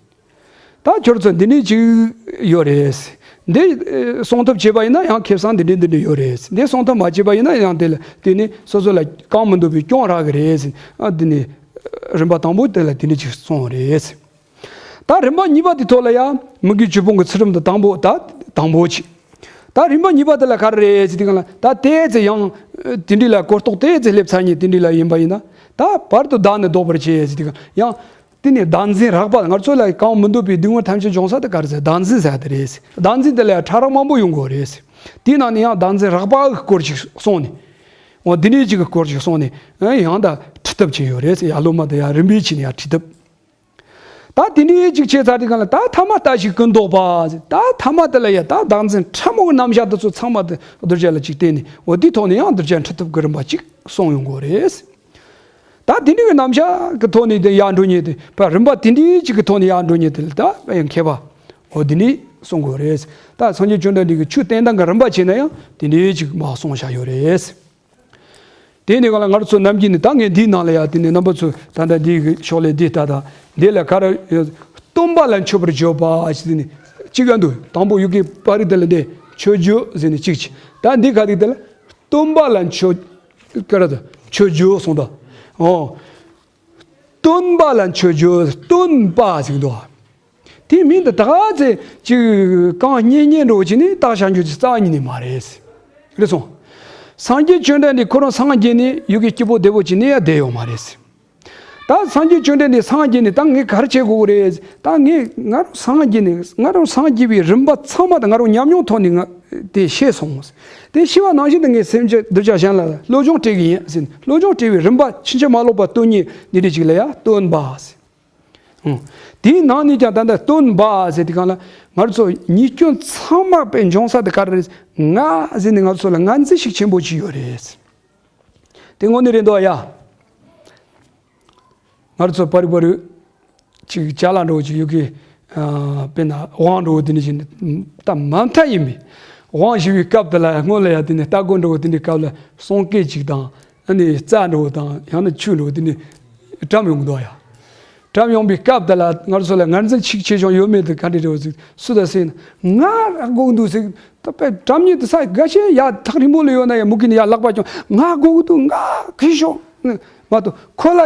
ད་ཁྱོད་ཚོ་འདི་འདྲས་ཅིག་ཡོད་རེད། འདི་ཨེ་སྲུང་ཐབས་བྱས་པ་ཡིན་ན་ཡང་ཁེ་བཟང་འདི་འདྲས་འདི་འདྲས་ཡོད་རེད། འདི་སྲུང་ཐབས་མ་བྱས་པ་ཡིན་ན་ཡང་དེ་ལ་དེ་ནི་སོ་སོ་ལ་གང་མི་འདོད་པའི་གྱོང་རག་གི་རེད། ཨ་འདི་ནི་རིམ་པ་དང་པོ་དེ་ལ་དེ་འདྲས་ཅིག་གསུངས་རེད། ད་རིམ་པ་གཉིས་པ་དེ་ཐོག་ལ་ཡང་མི་དགེ་བཅུ་སྤོང་གི་ཚུལ་ཁྲིམས་དེ་དང་པོ་ད་དང་པོ་ཅིག། ད་རིམ་པ་གཉིས་པ་དེ་ལ་ག་རེ་རེད་ཟེར་དུས་གང་ལ་ད་དེ་ཚེ་ཡང་དེ་འདྲ་ལ་གོ་རྟོགས་དེ་ཚེ་སླེབས་ཚར་ཉིན་དེ་འདྲ་ལ་ཡིན་པ་ཡིན་ན། ད་བར་དུ་བདག་ནི་བཟློག་པར་བྱེད་ཟེར་དུས་གང་ཡང་དེ་ནི་བདག་འཛིན་རགས་པ། ང་ཚོ་ལ་གང་མི་འདོད་པའི་སྡུག་བསྔལ་ཐམས་ཅད་འབྱུང་ས་དེ་ག་རེ་ཟེར། བདག་འཛིན་ཟེར་དེ་རེད་ཟེར། བདག་འཛིན་དེ་ལ་ཡང་ཕྲ་རགས་མང་པོ་ཡོང་གི་རེད་ཟེར། དེའི་ནང་ནས་ཡང་བདག་འཛིན་རགས་པ་གི་སྐོར་ཞིག་གསུངས་ནས། འོ་འདི་འདྲའི་ཅིག་གི་སྐོར་ཞིག་གསུངས་ནས་ཡང་ད་ཁྲིད་ཐབས་བྱས་ཡོད་རེད་ཟེར། ཡར་ལོག་མ་དེ་ཡང་རིམ་པས་ཕྱིན་ནས་ཡང་ཁྲིད་ཐབས། ད་དེ་འདྲའི་ཅིག་བྱས་ཚར་དུས་གང་ལ། ད་ཐ་མ་ལྟ་ཞིག་ཀུན་རྟོག་པ་ཟེར། ད་ཐ་མ་དེ་ལ་ཡ་ད་བདག་འཛིན་ཕྲ་མོའི་རྣམ་གཞག་དེ་ཚོ་ཚང་མ་དེ་གདུལ་བྱ་ལ་ཅིག་བརྟེན་ནས། འོ་དེའི་ཐོག་ནས་ཡང་གདུལ་བྱ་འཁྲིད་ཐབས་ཀྱི་རིམ་པ་ཅིག་གསུངས་ཡོང་གི་རེད། ད་དེ་འདྲའི་རྣམ་གཞག་གི་ཐོག་ནས་དེ་ཡར་འགྲོ་མཁན་དེ། བ་རིམ་པ་དེ་འདྲའི་ཅིག་གི་ཐོག་ནས་ཡར་འགྲོ་མཁན་དེ་ལ་ད་ཡང་མཁས་པ་འོ་དེ་འདྲས་གསུང་གི་རེད། ད་སངས་རྒྱས་བཅོམ་ལྡན་འདས་ཀྱིས་ཆོས་བསྟན་སྟངས་ཀྱི་རིམ་པ་བྱས་ན་ཡང་དེ་འདྲའི་ཅིག་མར་གསུངས་བཞག་ཡོད་རེད། དེ་ནས་གང་ལ་ང་རང་ཚོ་ནམ་རྒྱུན་ནས། ད་ངས་འདིའི་ནང་ལ་ཡ་དེ་ནས་རྣམ་པ་ཚོ་ད་ལྟ་འདི་གི་ཕྱག་ལས་འདི་ལྟ་དང་། འདི་ལ་ག་རེ་ཡོད། སྟོན་པ་ལ་མཆོད་པར་བརྗོད་པ་ཟེར་ནས་གཅིག་ཡང་འདུག་དང་པོ་ཡུལ་གྱི་པར་རིས་དེ་ལ་འདི་མཆོད་བརྗོད་ཟེར་ནས་གཅིག་བྱས། ད་འདི་ག་རེ་དེ་ལ་སྟོན་པ་ལ་མཆོད། ག་རེ་དང་མཆོད་བརྗོད་གསུངས་དང་། ཨོ། སྟོན་པ་ལ་མཆོད་བརྗོད། སྟོན་པ་ཟེར་གི་འདུག་དེའི་མིང་དེ་ད་ག་ཚོད་ཅིག་གང་སྙན་སྙན་འདྲ་བོ་བྱས་ནས་བཏགས་བཞག་རྒྱུ་ཅིག་རྩ་བ་ཉིད་ནས་མ་རེད། རེད་སོང་། སངས་རྒྱས་བཅོམ་ལྡན་འདས་ཁོ་རང་སངས་རྒྱས་ནས་ཡུལ་གྱི་སྐྱེ་བོ་བདེ་བོ་ཅིག་གནས་ཡ་བསྡད་ཡོད་མ་རེད། ད་སངས་རྒྱས་བཅོམ་ལྡན་འདས་སངས་རྒྱས་ནས་ད་ངས་ག་རེ་བྱེད་དགོས་ཀྱི་རེད། ད་ངས་ང་རང་སངས་རྒྱས་ནས། ང་རང་སངས་རྒྱས་པའི་རིམ་པ་ཚང་མ་ད་ང་རང་ཉམས་མྱོང་ཐོག་ནས་ང་དེ་ཤེས་སོང་། དེ་ཤེས་པ་ནང་བཞིན་དུ་ངས་སེམས་ཅན་གདུལ་བྱ་གཞན་ལ་སློབ་སྦྱོང་སྤྲད་ཀྱི་ཡིན་ཟེར་ནས། སློབ་སྦྱོང་སྤྲད་པའི་རིམ་པ་ཕྱིན་ཅི་མ་ལོག་པ་སྟོན་མཁན་འདི་འདྲ་ཅིག་ལ་ཡ་སྟོན་པ་ཟེར། ཨང་། དེའི་ནང་ནས་ཀྱང་ད་ལྟ་སྟོན་པ་ཟེར་དུས་སྒང་ལ་ང་རང་ཚོ་ཉེས་སྐྱོན་ཚང་མ་དཔེ་འབྱུང་ས་དེ་ག་རེ་རེད། ང་ཟེར་ནས་ང་ཚོ་ལ་ངར་འཛིན་ཤུགས་ཆེན་པོ་ཅིག་ཡོད་རེད། དེ་དངོས་གནས་རེད་འདུག་ཡ། ང་རང་ཚོ་བར་བར་ཅིག་ཅ་ལག་འདྲ་བོ་ཅིག་ཡོད་གི། ཨ། དཔེར་ན་དབང་འདྲ་བོ་དེ་འདྲ་ཞིག་ད་མ་མཐའ་ཡིན་པས། དབང་ཞུ་བའི་སྐབས་དེ་ལ་སྔོན་ལ་ཡ་དེ་ནས་ལྟ་སྐོར་འདྲ་བོ་དེ་འདྲའི་སྐབས་ལ་གསུང་སྐད་ཅིག་དང་། ཨ་ནི་རྩྭ་འདྲ་བོ་དང་ཡང་ན་ཆུ་འདྲ་བོ་དེ་འདྲ་བཀྲམ་ཡོང་གི་འདུག་ཡ། བཀྲམ་ཡོང་པའི་སྐབས་དེ་ལ་ང་ཚོ་ལ་ངར་འཛིན་ཤུགས་ཆེ་ཆུང་ཡོད་མེད་དེ་ག་འདྲ་འདྲ་བོ་ཟིག་སུ་དང་ཟེར་ན། ང་རག་དགོས་ཀྱི་འདུག་ཟེར། ད་དཔེ་བཀྲམ་ཉེས་དེ་ས་ག་ཤེད་ཡ་ཐག་རིང་པོ་ལ་ཡོད་ན་ཡ། མུ་གེ་ནས་ཡ་ལག་པ་ཀྱང་ང་དགོས་ཀྱི་འདུག་ང་གི་ཤོག་མ་གཏོགས་ཁོ་ལ་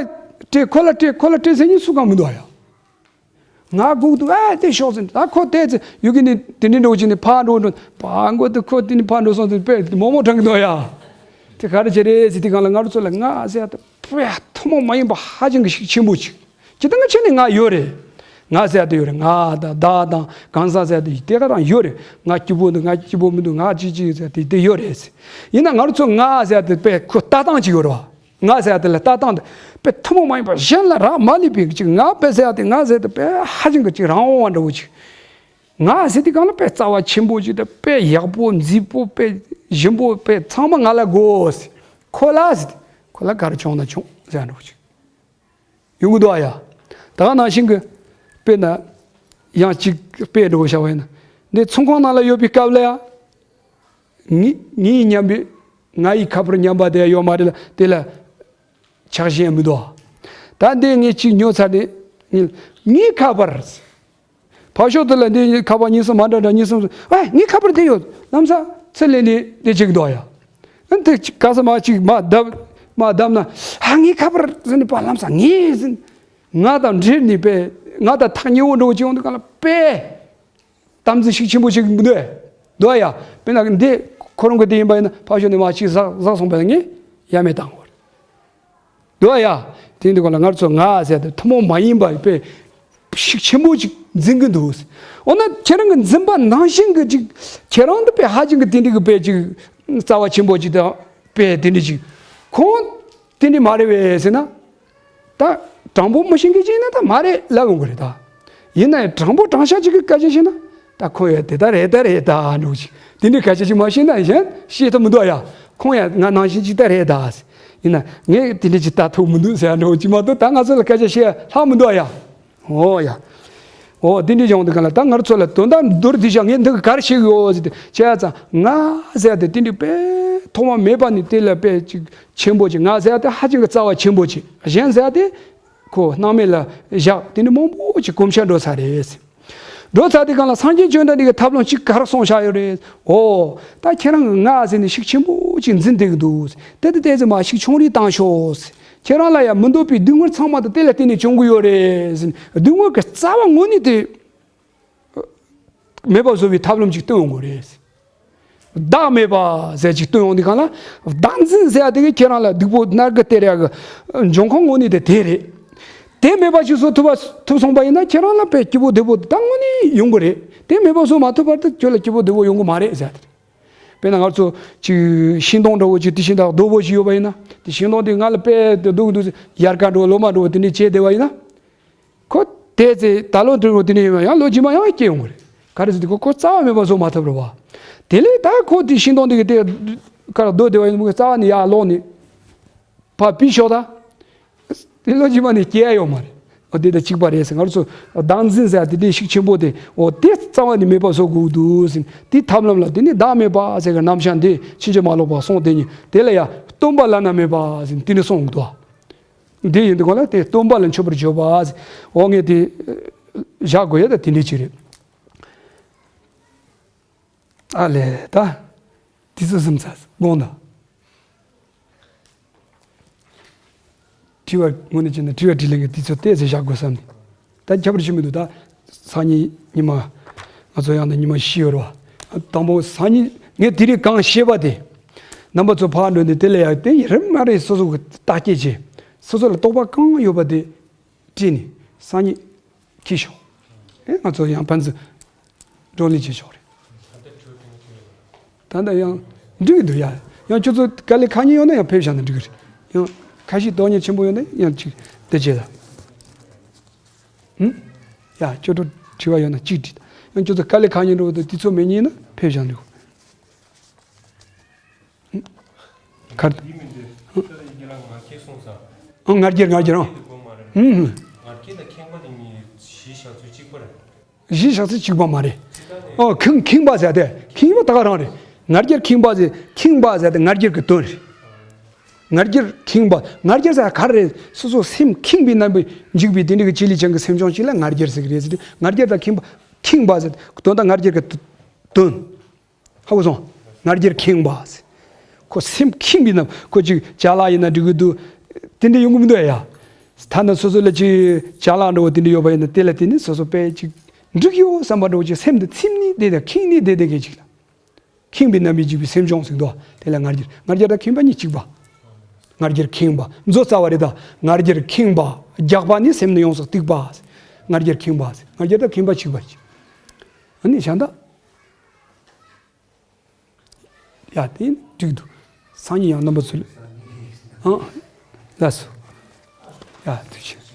སྤྲད། ཁོ་ལ་སྤྲད། ཁོ་ལ་སྤྲད་ཟེར་མཁན་སུ་གང་མི་འདུག་ཡ། ང་སྒུག་འདུག་ཨ་དེ་ཤོག་ཟེར། ད་ཁོ་དེ་ཚེ་ཡུལ་གྱི་ནི་དེ་འདྲའི་འགྲོ་གི་ནི་ཕར་འགྲོ་འགྲོ་ཕར་འགྲོ་དུས་ཁོ་དེ་ནི་ཕར་འགྲོ་སོང་དུས་དཔེ་མོག་མོག་དྲན་གྱི་འདུག་ཡ། དེ་ག་རེ་བྱེད་རེད་ཟེར་དུས་སྒང་ལ་ང་རང་ཚོ་ལ་ང་ཟེར་ཡ་དེ་དཔེ་ཐུན་མོང་མ་ཡིན་པ་ཧ་ཅང་གི་ཤུགས་ཆེན་པོ་ཅིག་ཇི་ལྟར་ང་ཆེ་ནས་ང་ཡོད་རེད། ང་ཟེར་ཡ་དེ་ཡོད་རེད། ང་དང་བདག་དང་གང་ཟག་ཟེར་ཡ་དེ་དེ་ག་རང་ཡོད་རེད། ང་སྐྱིད་པོ་འདུག་ང་སྐྱིད་པོ་མི་འདུག་ང་ཅི་ཅི་ཟེར་དེ་དེ་ཡོད་རེད། ཡིན་ན་ང་རང་ཚོ་ང་ཟེར་ཡ་དེ་དཔེ་ཁོ་ལྟ་སྟངས་ཅིག་ཡོད་རེད་བ། ང་ཟེར་ཡ་དེ་ལ་ལྟ་སྟངས་དེ་དཔེ་ཐུན་མོང་མ་ཡིན་པ་གཞན་ལ་རག་མ་ལས་པའི་ཅིག་ང་དཔེ་ཟེར་ཡ་དེ། ང་ཟེར་དེ་དཔེ་ཧ་ཅང་གི་ཅིག་རང་དབང་བ་འདྲ་བོ་ཅིག་ང་ཟེར་དུས་སྒང་ལ་དཔེ་རྩ་བ་ཆེན་པོ་ཅིག་དང་། དཔེ་ཡག་པོ་མཛེས་པོ། དཔེ་ཞིམ་པོ། དཔེ་ཚང་མ་ང་ལ་དགོས། ཁོ་ལ་ཟེར་དེ་ཁོ་ལ་ག་རེ་བྱུང་ན་བྱུང་ཟེར་ཡ་འདྲ་བོ་ཅིག་ཡོང་གི་འདུག་ཨ་ཡ། ད་ག་ནང་བཞིན་གྱི་དཔེར་ན་ཡང་ཅིག་དཔེ་འདྲ་བོ་བཞག་པ་ཡིན་ན། འདི་ཚོང་ཁང་ནང་ལ་ཡོད་པའི་སྐབས་ལ་ཡང་། ངའི་ངའི་སྙམ་པའི། ང་ཡི་ཁ་པར་སྙམ་པ་དེ་ཡོད་མ་རེད་ལ། དེ་ལ་ཆགས་ཞེན་མི་འདུག་ད་འདི་ངས་ཅིག་ཉོས་ཚར་ནས་ངས་ངའི་ཁ་པར། ཕར་ཕྱོགས་དེ་ལ་འདི་ཁ་པར་གཉིས་གསུམ་མ་འདྲ་འདྲ་གཉིས་གསུམ། ཨེ་ངའི་ཁ་པར་དེ་ཡོད་ལམ་སང་ཚུར་ལེན་ནས་དེ་ཅིག་འདུག་ཡ། ཨ་ནི་དེ་ག་ས་མ་ཅིག་མ་བརྡབ་མ་བརྡབ་ན། ཨ་ངའི་ཁ་པར་ཟེར་ནས་པ་ལམ་སང་ངས་ཟེར། ང་དང་འབྲེལ་ནས་དཔེ་ང་དང་ཐག་ཉེ་བོ་འདྲ་བོ་ཅིག་ཡོང་དུས་སྒང་ལ་དཔེ་དམ་འཛིན་ཤུགས་ཆེན་པོ་ཞིག་མི་འདུག་ཨེ། འདུག་ཨ་ཡ། དཔེར་ན་འདི་ཁོ་རང་གི་དེ་ཡིན་པ་ཡིན་ན་ཕར་ཕྱོགས་ནས་མ་ཅིག་ཟག་ཟག་སོང་པ་ཡིན་ན་ངས་ཡ་མེད་བཏང་དགོས་རེད། འདུག་ཨ་ཡ། དེ་འདི་སྒང་ལ་ང་ཚོ་ང་ཟེར་དེ་ཐུན་མོང་མ་ཡིན་པ་དཔེ་ཤུགས་ཆེན་པོ་ཅིག་འཛིན་གྱི་འདུག་འོ་ན་ཁྱེད་རང་གི་འཛིན་པ་ནང་བཞིན་གྱི་ཅིག་ཁྱེད་རང་དེ་དཔེ་ཧ་ཅང་གི་དེ་འདྲ་གི་དཔེ་ཅིག་རྩ་བ་ཆེན་པོ་ཅིག་དང་དཔེ་དེ་འདྲ་ཅིག་ཁོང་དེ་འདྲ་མ་རེད་པས་ཟེར་ན། ད་དྲང་པོ་མི་ཤེས་མཁན་ཅིག་ཡིན་ན་ད་མ་རེད་ལབ་ཡོང་གི་རེད་ད། ཡིན་ན་ཡང་དྲང་པོ་དྲང་བཞག་ཅིག་གི་སྐད་ཆ་བཤད་ན། ད་ཁོ་ཡང་དེ་ལྟར་རེད་ད་རེད་ད་འགྲོ་ཅིག་དེ་འདྲའི་སྐད་ཆ་ཅིག་མ་བཤད་ན་གཞན་བཤད་ཐུབ་མི་འདུག་ཡ། ཁོང་ཡང་ང་ནང་བཞིན་ཅིག་ད་རེད་ད། ཡིན་ན་ངས་དེ་འདྲ་ཅིག་ལྟ་ཐུབ་མི་འདུག་ཟེར་འགྲོ་ཅིག་མ་གཏོགས་ད་ང་ཚོ་ལ་སྐད་ཆ་བཤད་ལྷག་མི་འདུག་ཡ། འོ་ཡ། འོ་དེ་འདྲའི་ཡོང་དུས་སྒང་ལ་ད་ང་ཚོ་ལ་དོན་དག་མདོར་བསྡུས་བྱས་ངས་འདི་ག་ག་རེ་བཤད་ཡོད་ཟེར་ཏེ་བྱས་ཙང་། ང་ཟེར་ཏེ་དེ་འདྲའི་དཔེ་ཐོག་མ་མེད་པ་ནས་དེ་ལ་དཔེ་ཅིག་ཆེན་པོ་ཅིག་ང་ཟེར་ཏེ་ཧ་ཅང་གི་རྩ་བ་ཆེན་པོ་ཅིག་གཞན་ཟེར་ཏེ་ཁོ་སྣང་མེད་ལ་བཞག་དེ་འདྲ་མང་པོ་ཅིག་གོམས་ཤར་འགྲོ་ཚར་རེད། འགྲོ་ཚར་དུས་སྒང་ལ་སངས་རྒྱས་བཅོམ་ལྡན་འདས་ཀྱི་ཐབས་ལམ་གཅིག་ག་རེ་གསུངས་བཞག་ཡོད་རེད། འོ། ད་ཁྱེད་རང་གི་ང་ཟེར་ནས་ཤུགས་ཆེན་པོ་ཅིག་འཛིན་བསྡད་ཀྱི་འདུག་དེ་དེ་ལྟས་ཚེ་མ་ཤུགས་ཆུང་རུ་བཏང་ཤོག་ཁྱེད་རང་ལ་ཡང་མི་འདོད་པའི་སྡུག་བསྔལ་ཚང་མ་དེ་དེ་ལ་བརྟེན་ནས་བྱུང་གི་ཡོད་རེད་ཟེར་ནས། སྡུག་བསྔལ་གྱི་རྩ་བ་ངོས་ནས་དེ་མེད་པ་བཟོ་བའི་ཐབས་ལམ་ཅིག་སྟོན་ཡོང་གི་རེད། བདག་མེད་པ་ཟེར་ཅིག་སྟོན་ཡོང་དུས་སྒང་ལ། བདག་འཛིན་ཟེར་ཡ་དེ་གིས་ཁྱེད་རང་ལ་སྡུག་པོ་མནར་གི་སྟེར་ཡ་གི་འབྱུང་ཁུངས་དངོས་གནས་དེ་དེ་རེད། དེ་མེད་པ་ཅིག་བཟོ་ཐུབ་པ་ཐུབ་སོང་པ་ཡིན་ན་ཁྱེད་རང་ལ་དཔེ་སྐྱིད་པོ་བདེ་པོ་དེ་ད་དངོས་གནས་ཡོང་གི་རེད། དེ་མེད་པ་བཟོ་མ་ཐུབ་བར་དུ་ཁྱོད་ལ་སྐྱིད་པོ་བདེ་པོ་ཡོང་གི་མ་རེད་ཟེར་ཡ་དེ་རེད། དཔེར་ན་ང་ཚོ་ཅིག་ཤིང་སྡོང་འདྲ་བོ་ཅིག་དེ་བཞིན་དུ་རྡོ་བོ་ཞིག་ཡོད་པ་ཡིན་ན། དེ་ཤིང་སྡོང་དེ་ང་ལ་དཔེ་དེ་སྡུག་འདུག་ཟེར་དབྱར་ཁ་འདྲ་བོ་ལོ་མ་འདྲ་བོ་དེ་འདྲས་བྱས་བསྡད་པ་ཡིན་ན། ཁོ་ དེ་ཚེ་ད་ལོ་འདྲི་རོ་དེ་ནས་ཡོང་ཡང་ལོ་རྗེས་མ་ཡང་སྐྱེ་ཡོང་གི་རེད། ག་རེ་ཟེར་དུས་ཁོ་ཁོ་རྩ་བ་མེད་པ་བཟོ་མ་ཐུབ་རེད་བ། དེ་ལས་ད་ཁོ་དེ་ཤིང་སྡོང་དེ་གི་དེ་ཁར་རྡོ་དེ་བ་ཡིན་ནམ་གི་རྩ་བ་ནས་ཡར་ལོག་ནས་ཕར་ཕུད་ཤོག་ད། དེ་ལོ་རྗེས་མ་ནས་སྐྱེ་ཡ་ཡོད་མ་རེད། འོ་དེ་དང་གཅིག་པ་རེད་ཟེར། ང་རང་ཚོ་བདག་འཛིན་ཟེར་དེ་དེ་ཤུགས་ཆེན་པོ་དེ་འོ་དེ་རྩ་བ་ནས་མེད་པ་བཟོ་དགོས་འདུག་ཟེར། དེ་ཐབས་ལམ་ལ་དེ་ནི་བདག་མེད་པ་ཟེར་གི་རྣམ་གཞག་འདི་ཕྱིན་ཅི་མ་ལོག་པ་སོང་དེ་ཉིད་དེ་ལ་ཡ་སྟོན་པ་བླ་ན་མེད་པ་ཟེར་དེ་ནི་གསུངས་འདུག་འདི་ཡིན་དུས་གང་ལ་དེ་སྟོན་པ་ལ་མཆོད་པར་བརྗོད་པ་ཟེར། འོ་ངས་དེ་བཞག་དགོས་ཡ་ད་དེ་འདྲའི་ཅིག་རེད། ཨ་ལས་ད། དེ་ཚོ་སེམས་ཚ་དགོངས་དག་དྲི་བ་དངོས་གནས་བྱས་ན་དྲི་བ་དྲིས་ལན་གྱི་དུས་ཚོད་ཏོག་ཙམ་བཞག་དགོས་བསམ་ནས། ད་ཁྱད་པར་ཞིག་མི་འདུག་ད་སང་ཉིན་ཉི་མ། ང་ཚོ་ཡང་ན་ཉི་མ་བཞི་ཡོད་རེད་བ། དང་པོ་སང་ཉིན་ངས་དེ་རིང་གང་བཤད་པ་དེ། རྣམ་པ་ཚོ་ཕར་འགྲོ་ནས་དེ་ལ་ཡང་དེ་ཡི་རིམ་མ་རེད། སོ་སོ་གི་བརྟག་དཔྱད་བྱས། སོ་སོ་ལ་རྟོགས་པ་གང་ཡོད་པ་དེ་བྲིས་ནས་སང་ཉིན་འཁྱེར་ཤོག་ཨེ་ང་ཚོ་ཡང་ཕན་ཚུན་བགྲོ་གླེང་བྱེད་ཆོག་རེད། ད་ལྟ་ཡང་འགྲིག་གི་འདུག་ཡ། ཡང་ཁྱོད་ཚོ་དཀའ་ལས་ཁག་ཉེན་ཡོད་ན་ཡང་ཕེབས་བཞག་ན་འགྲིག་གི་རེད། ཡང་ཁ་ཞིག་དོགས་གཉེར་ཆེན་པོ་ཡོད་ན་ཡང་ཅིག་དེ་བྱེད་ད། ཧུམ། ཡ་ཁྱོད་ཚོ་དྲི་བ་ཡོད་ན་ཅིག་དྲིས་ད། ཡང་ཁྱོད་ཚོ་དཀའ་ལས་ཁག་ཉེན་འགྲོ་བ་དང་དུས་ཚོད་མེད་ཉེན་ན་ཕེབས་བཞག་འགྲིག་གི། ཧུམ། གར། ཡིན་མིན་དེ་ཁྱོད་ཚོ་ཡི་གེ་ལ་ང་ཁྱེད་སོང་ཙང་། ཨང་ང་རྒྱལ་ང་རྒྱལ་ཨང་། དེ་དགོས་མ་རེད། ཧུམ་ཧུམ། ང་རྒྱལ་དང་ཁེངས་པ་དེ་གཉིས་གཞི་བཞག་ཚུལ་གཅིག་པ་རེད། གཞི་བཞག་ཚུལ་གཅིག་པ་མ་རེད། ཨོ་ཁེངས་ཁེངས་པ་ཟེར་དེ་ཁེངས་པ་ད་ག་རང་རེད། ང་རྒྱལ་ཁེངས་པ་ཟེར་ཁེངས་པ་ཟེར་དེ་ང་རྒྱལ་གྱི་དོན་རེད། ང་རྒྱལ་ཁེངས་པ་ང་རྒྱལ་ཟེར་ག་རེ་རེད། སོ་སོ་སེམས་ཁེངས་པའི་རྣམ་པས་འཇིག་པའི་དེ་འདྲ་གི་བྱེད་ལས་ཅན་གྱི་སེམས་བྱུང་ཅིག་ལ་ང་རྒྱལ་ཟེར་གི་རེད་ཟེར་དུས་ང་རྒྱལ་དང་ཁེངས་པ་ཁེངས་པ་ཟེར་དོན་དག་ང་རྒྱལ་གྱི་དོན། ཧ་གོ་སོང་། ང་རྒྱལ་ཁེངས་པ་ཟེར། ཁོ་སེམས་ཁེངས་པའི་རྣམ་ཁོ་ཅིག་ཅ་ལག་ཡིན་ན་འགྲིག་གི་འདུག་དེ་འདྲ་ཡོང་གི་མི་འདུག་ཡ། ཐ་ན་སོ་སོ་ལ་ཅིག་ཅ་ལག་འདྲ་བོ་དེ་འདྲ་ཡོད་པ་ཡིན་ན་དེ་ལ་དེ་ནི་སོ་སོ་དཔེ་ཅིག་འགྲིག་ཡོད་བསམ་པ་འདྲ་བོ་ཅིག་སེམས་དེ་ཚིམ་ནི་དེ་དང་ཁེངས་ནི་དེ་དེ་གས་ཅིག་ལ། ཁེངས་པའི་རྣམ་པས་འཇིག་པའི་སེམས་བྱུང་ཟེར་འདུག་དེ་ལ་ང་རྒྱལ་ང་རྒྱལ་དང་ཁེངས་པ་གཉིས་གཅིག་པ། ང་རྒྱལ་ཁེངས་པ་མཛོ་རྩ་བ་རེད་ད། ང་རྒྱལ་ཁེངས་པ་རྒྱགས་པ་ནི་སེམས་ནི་ཡོངས་སུ་གཏིགས་པ། ང་རྒྱལ་ཁེངས་པ་ཟེར་ང་རྒྱལ་དང་ཁེངས་པ་གཅིག་པ་ཅིག་ཨ་ནི་བྱ་འདི། ཡ་དེ་འགྲིག་འདུག་སང་ཉིན་ཡང་རྣམ་པ་ཚོ་ལ། ཨང་། ལགས་སོ། ཡ་ཐུགས་རྗེ་ཆེ།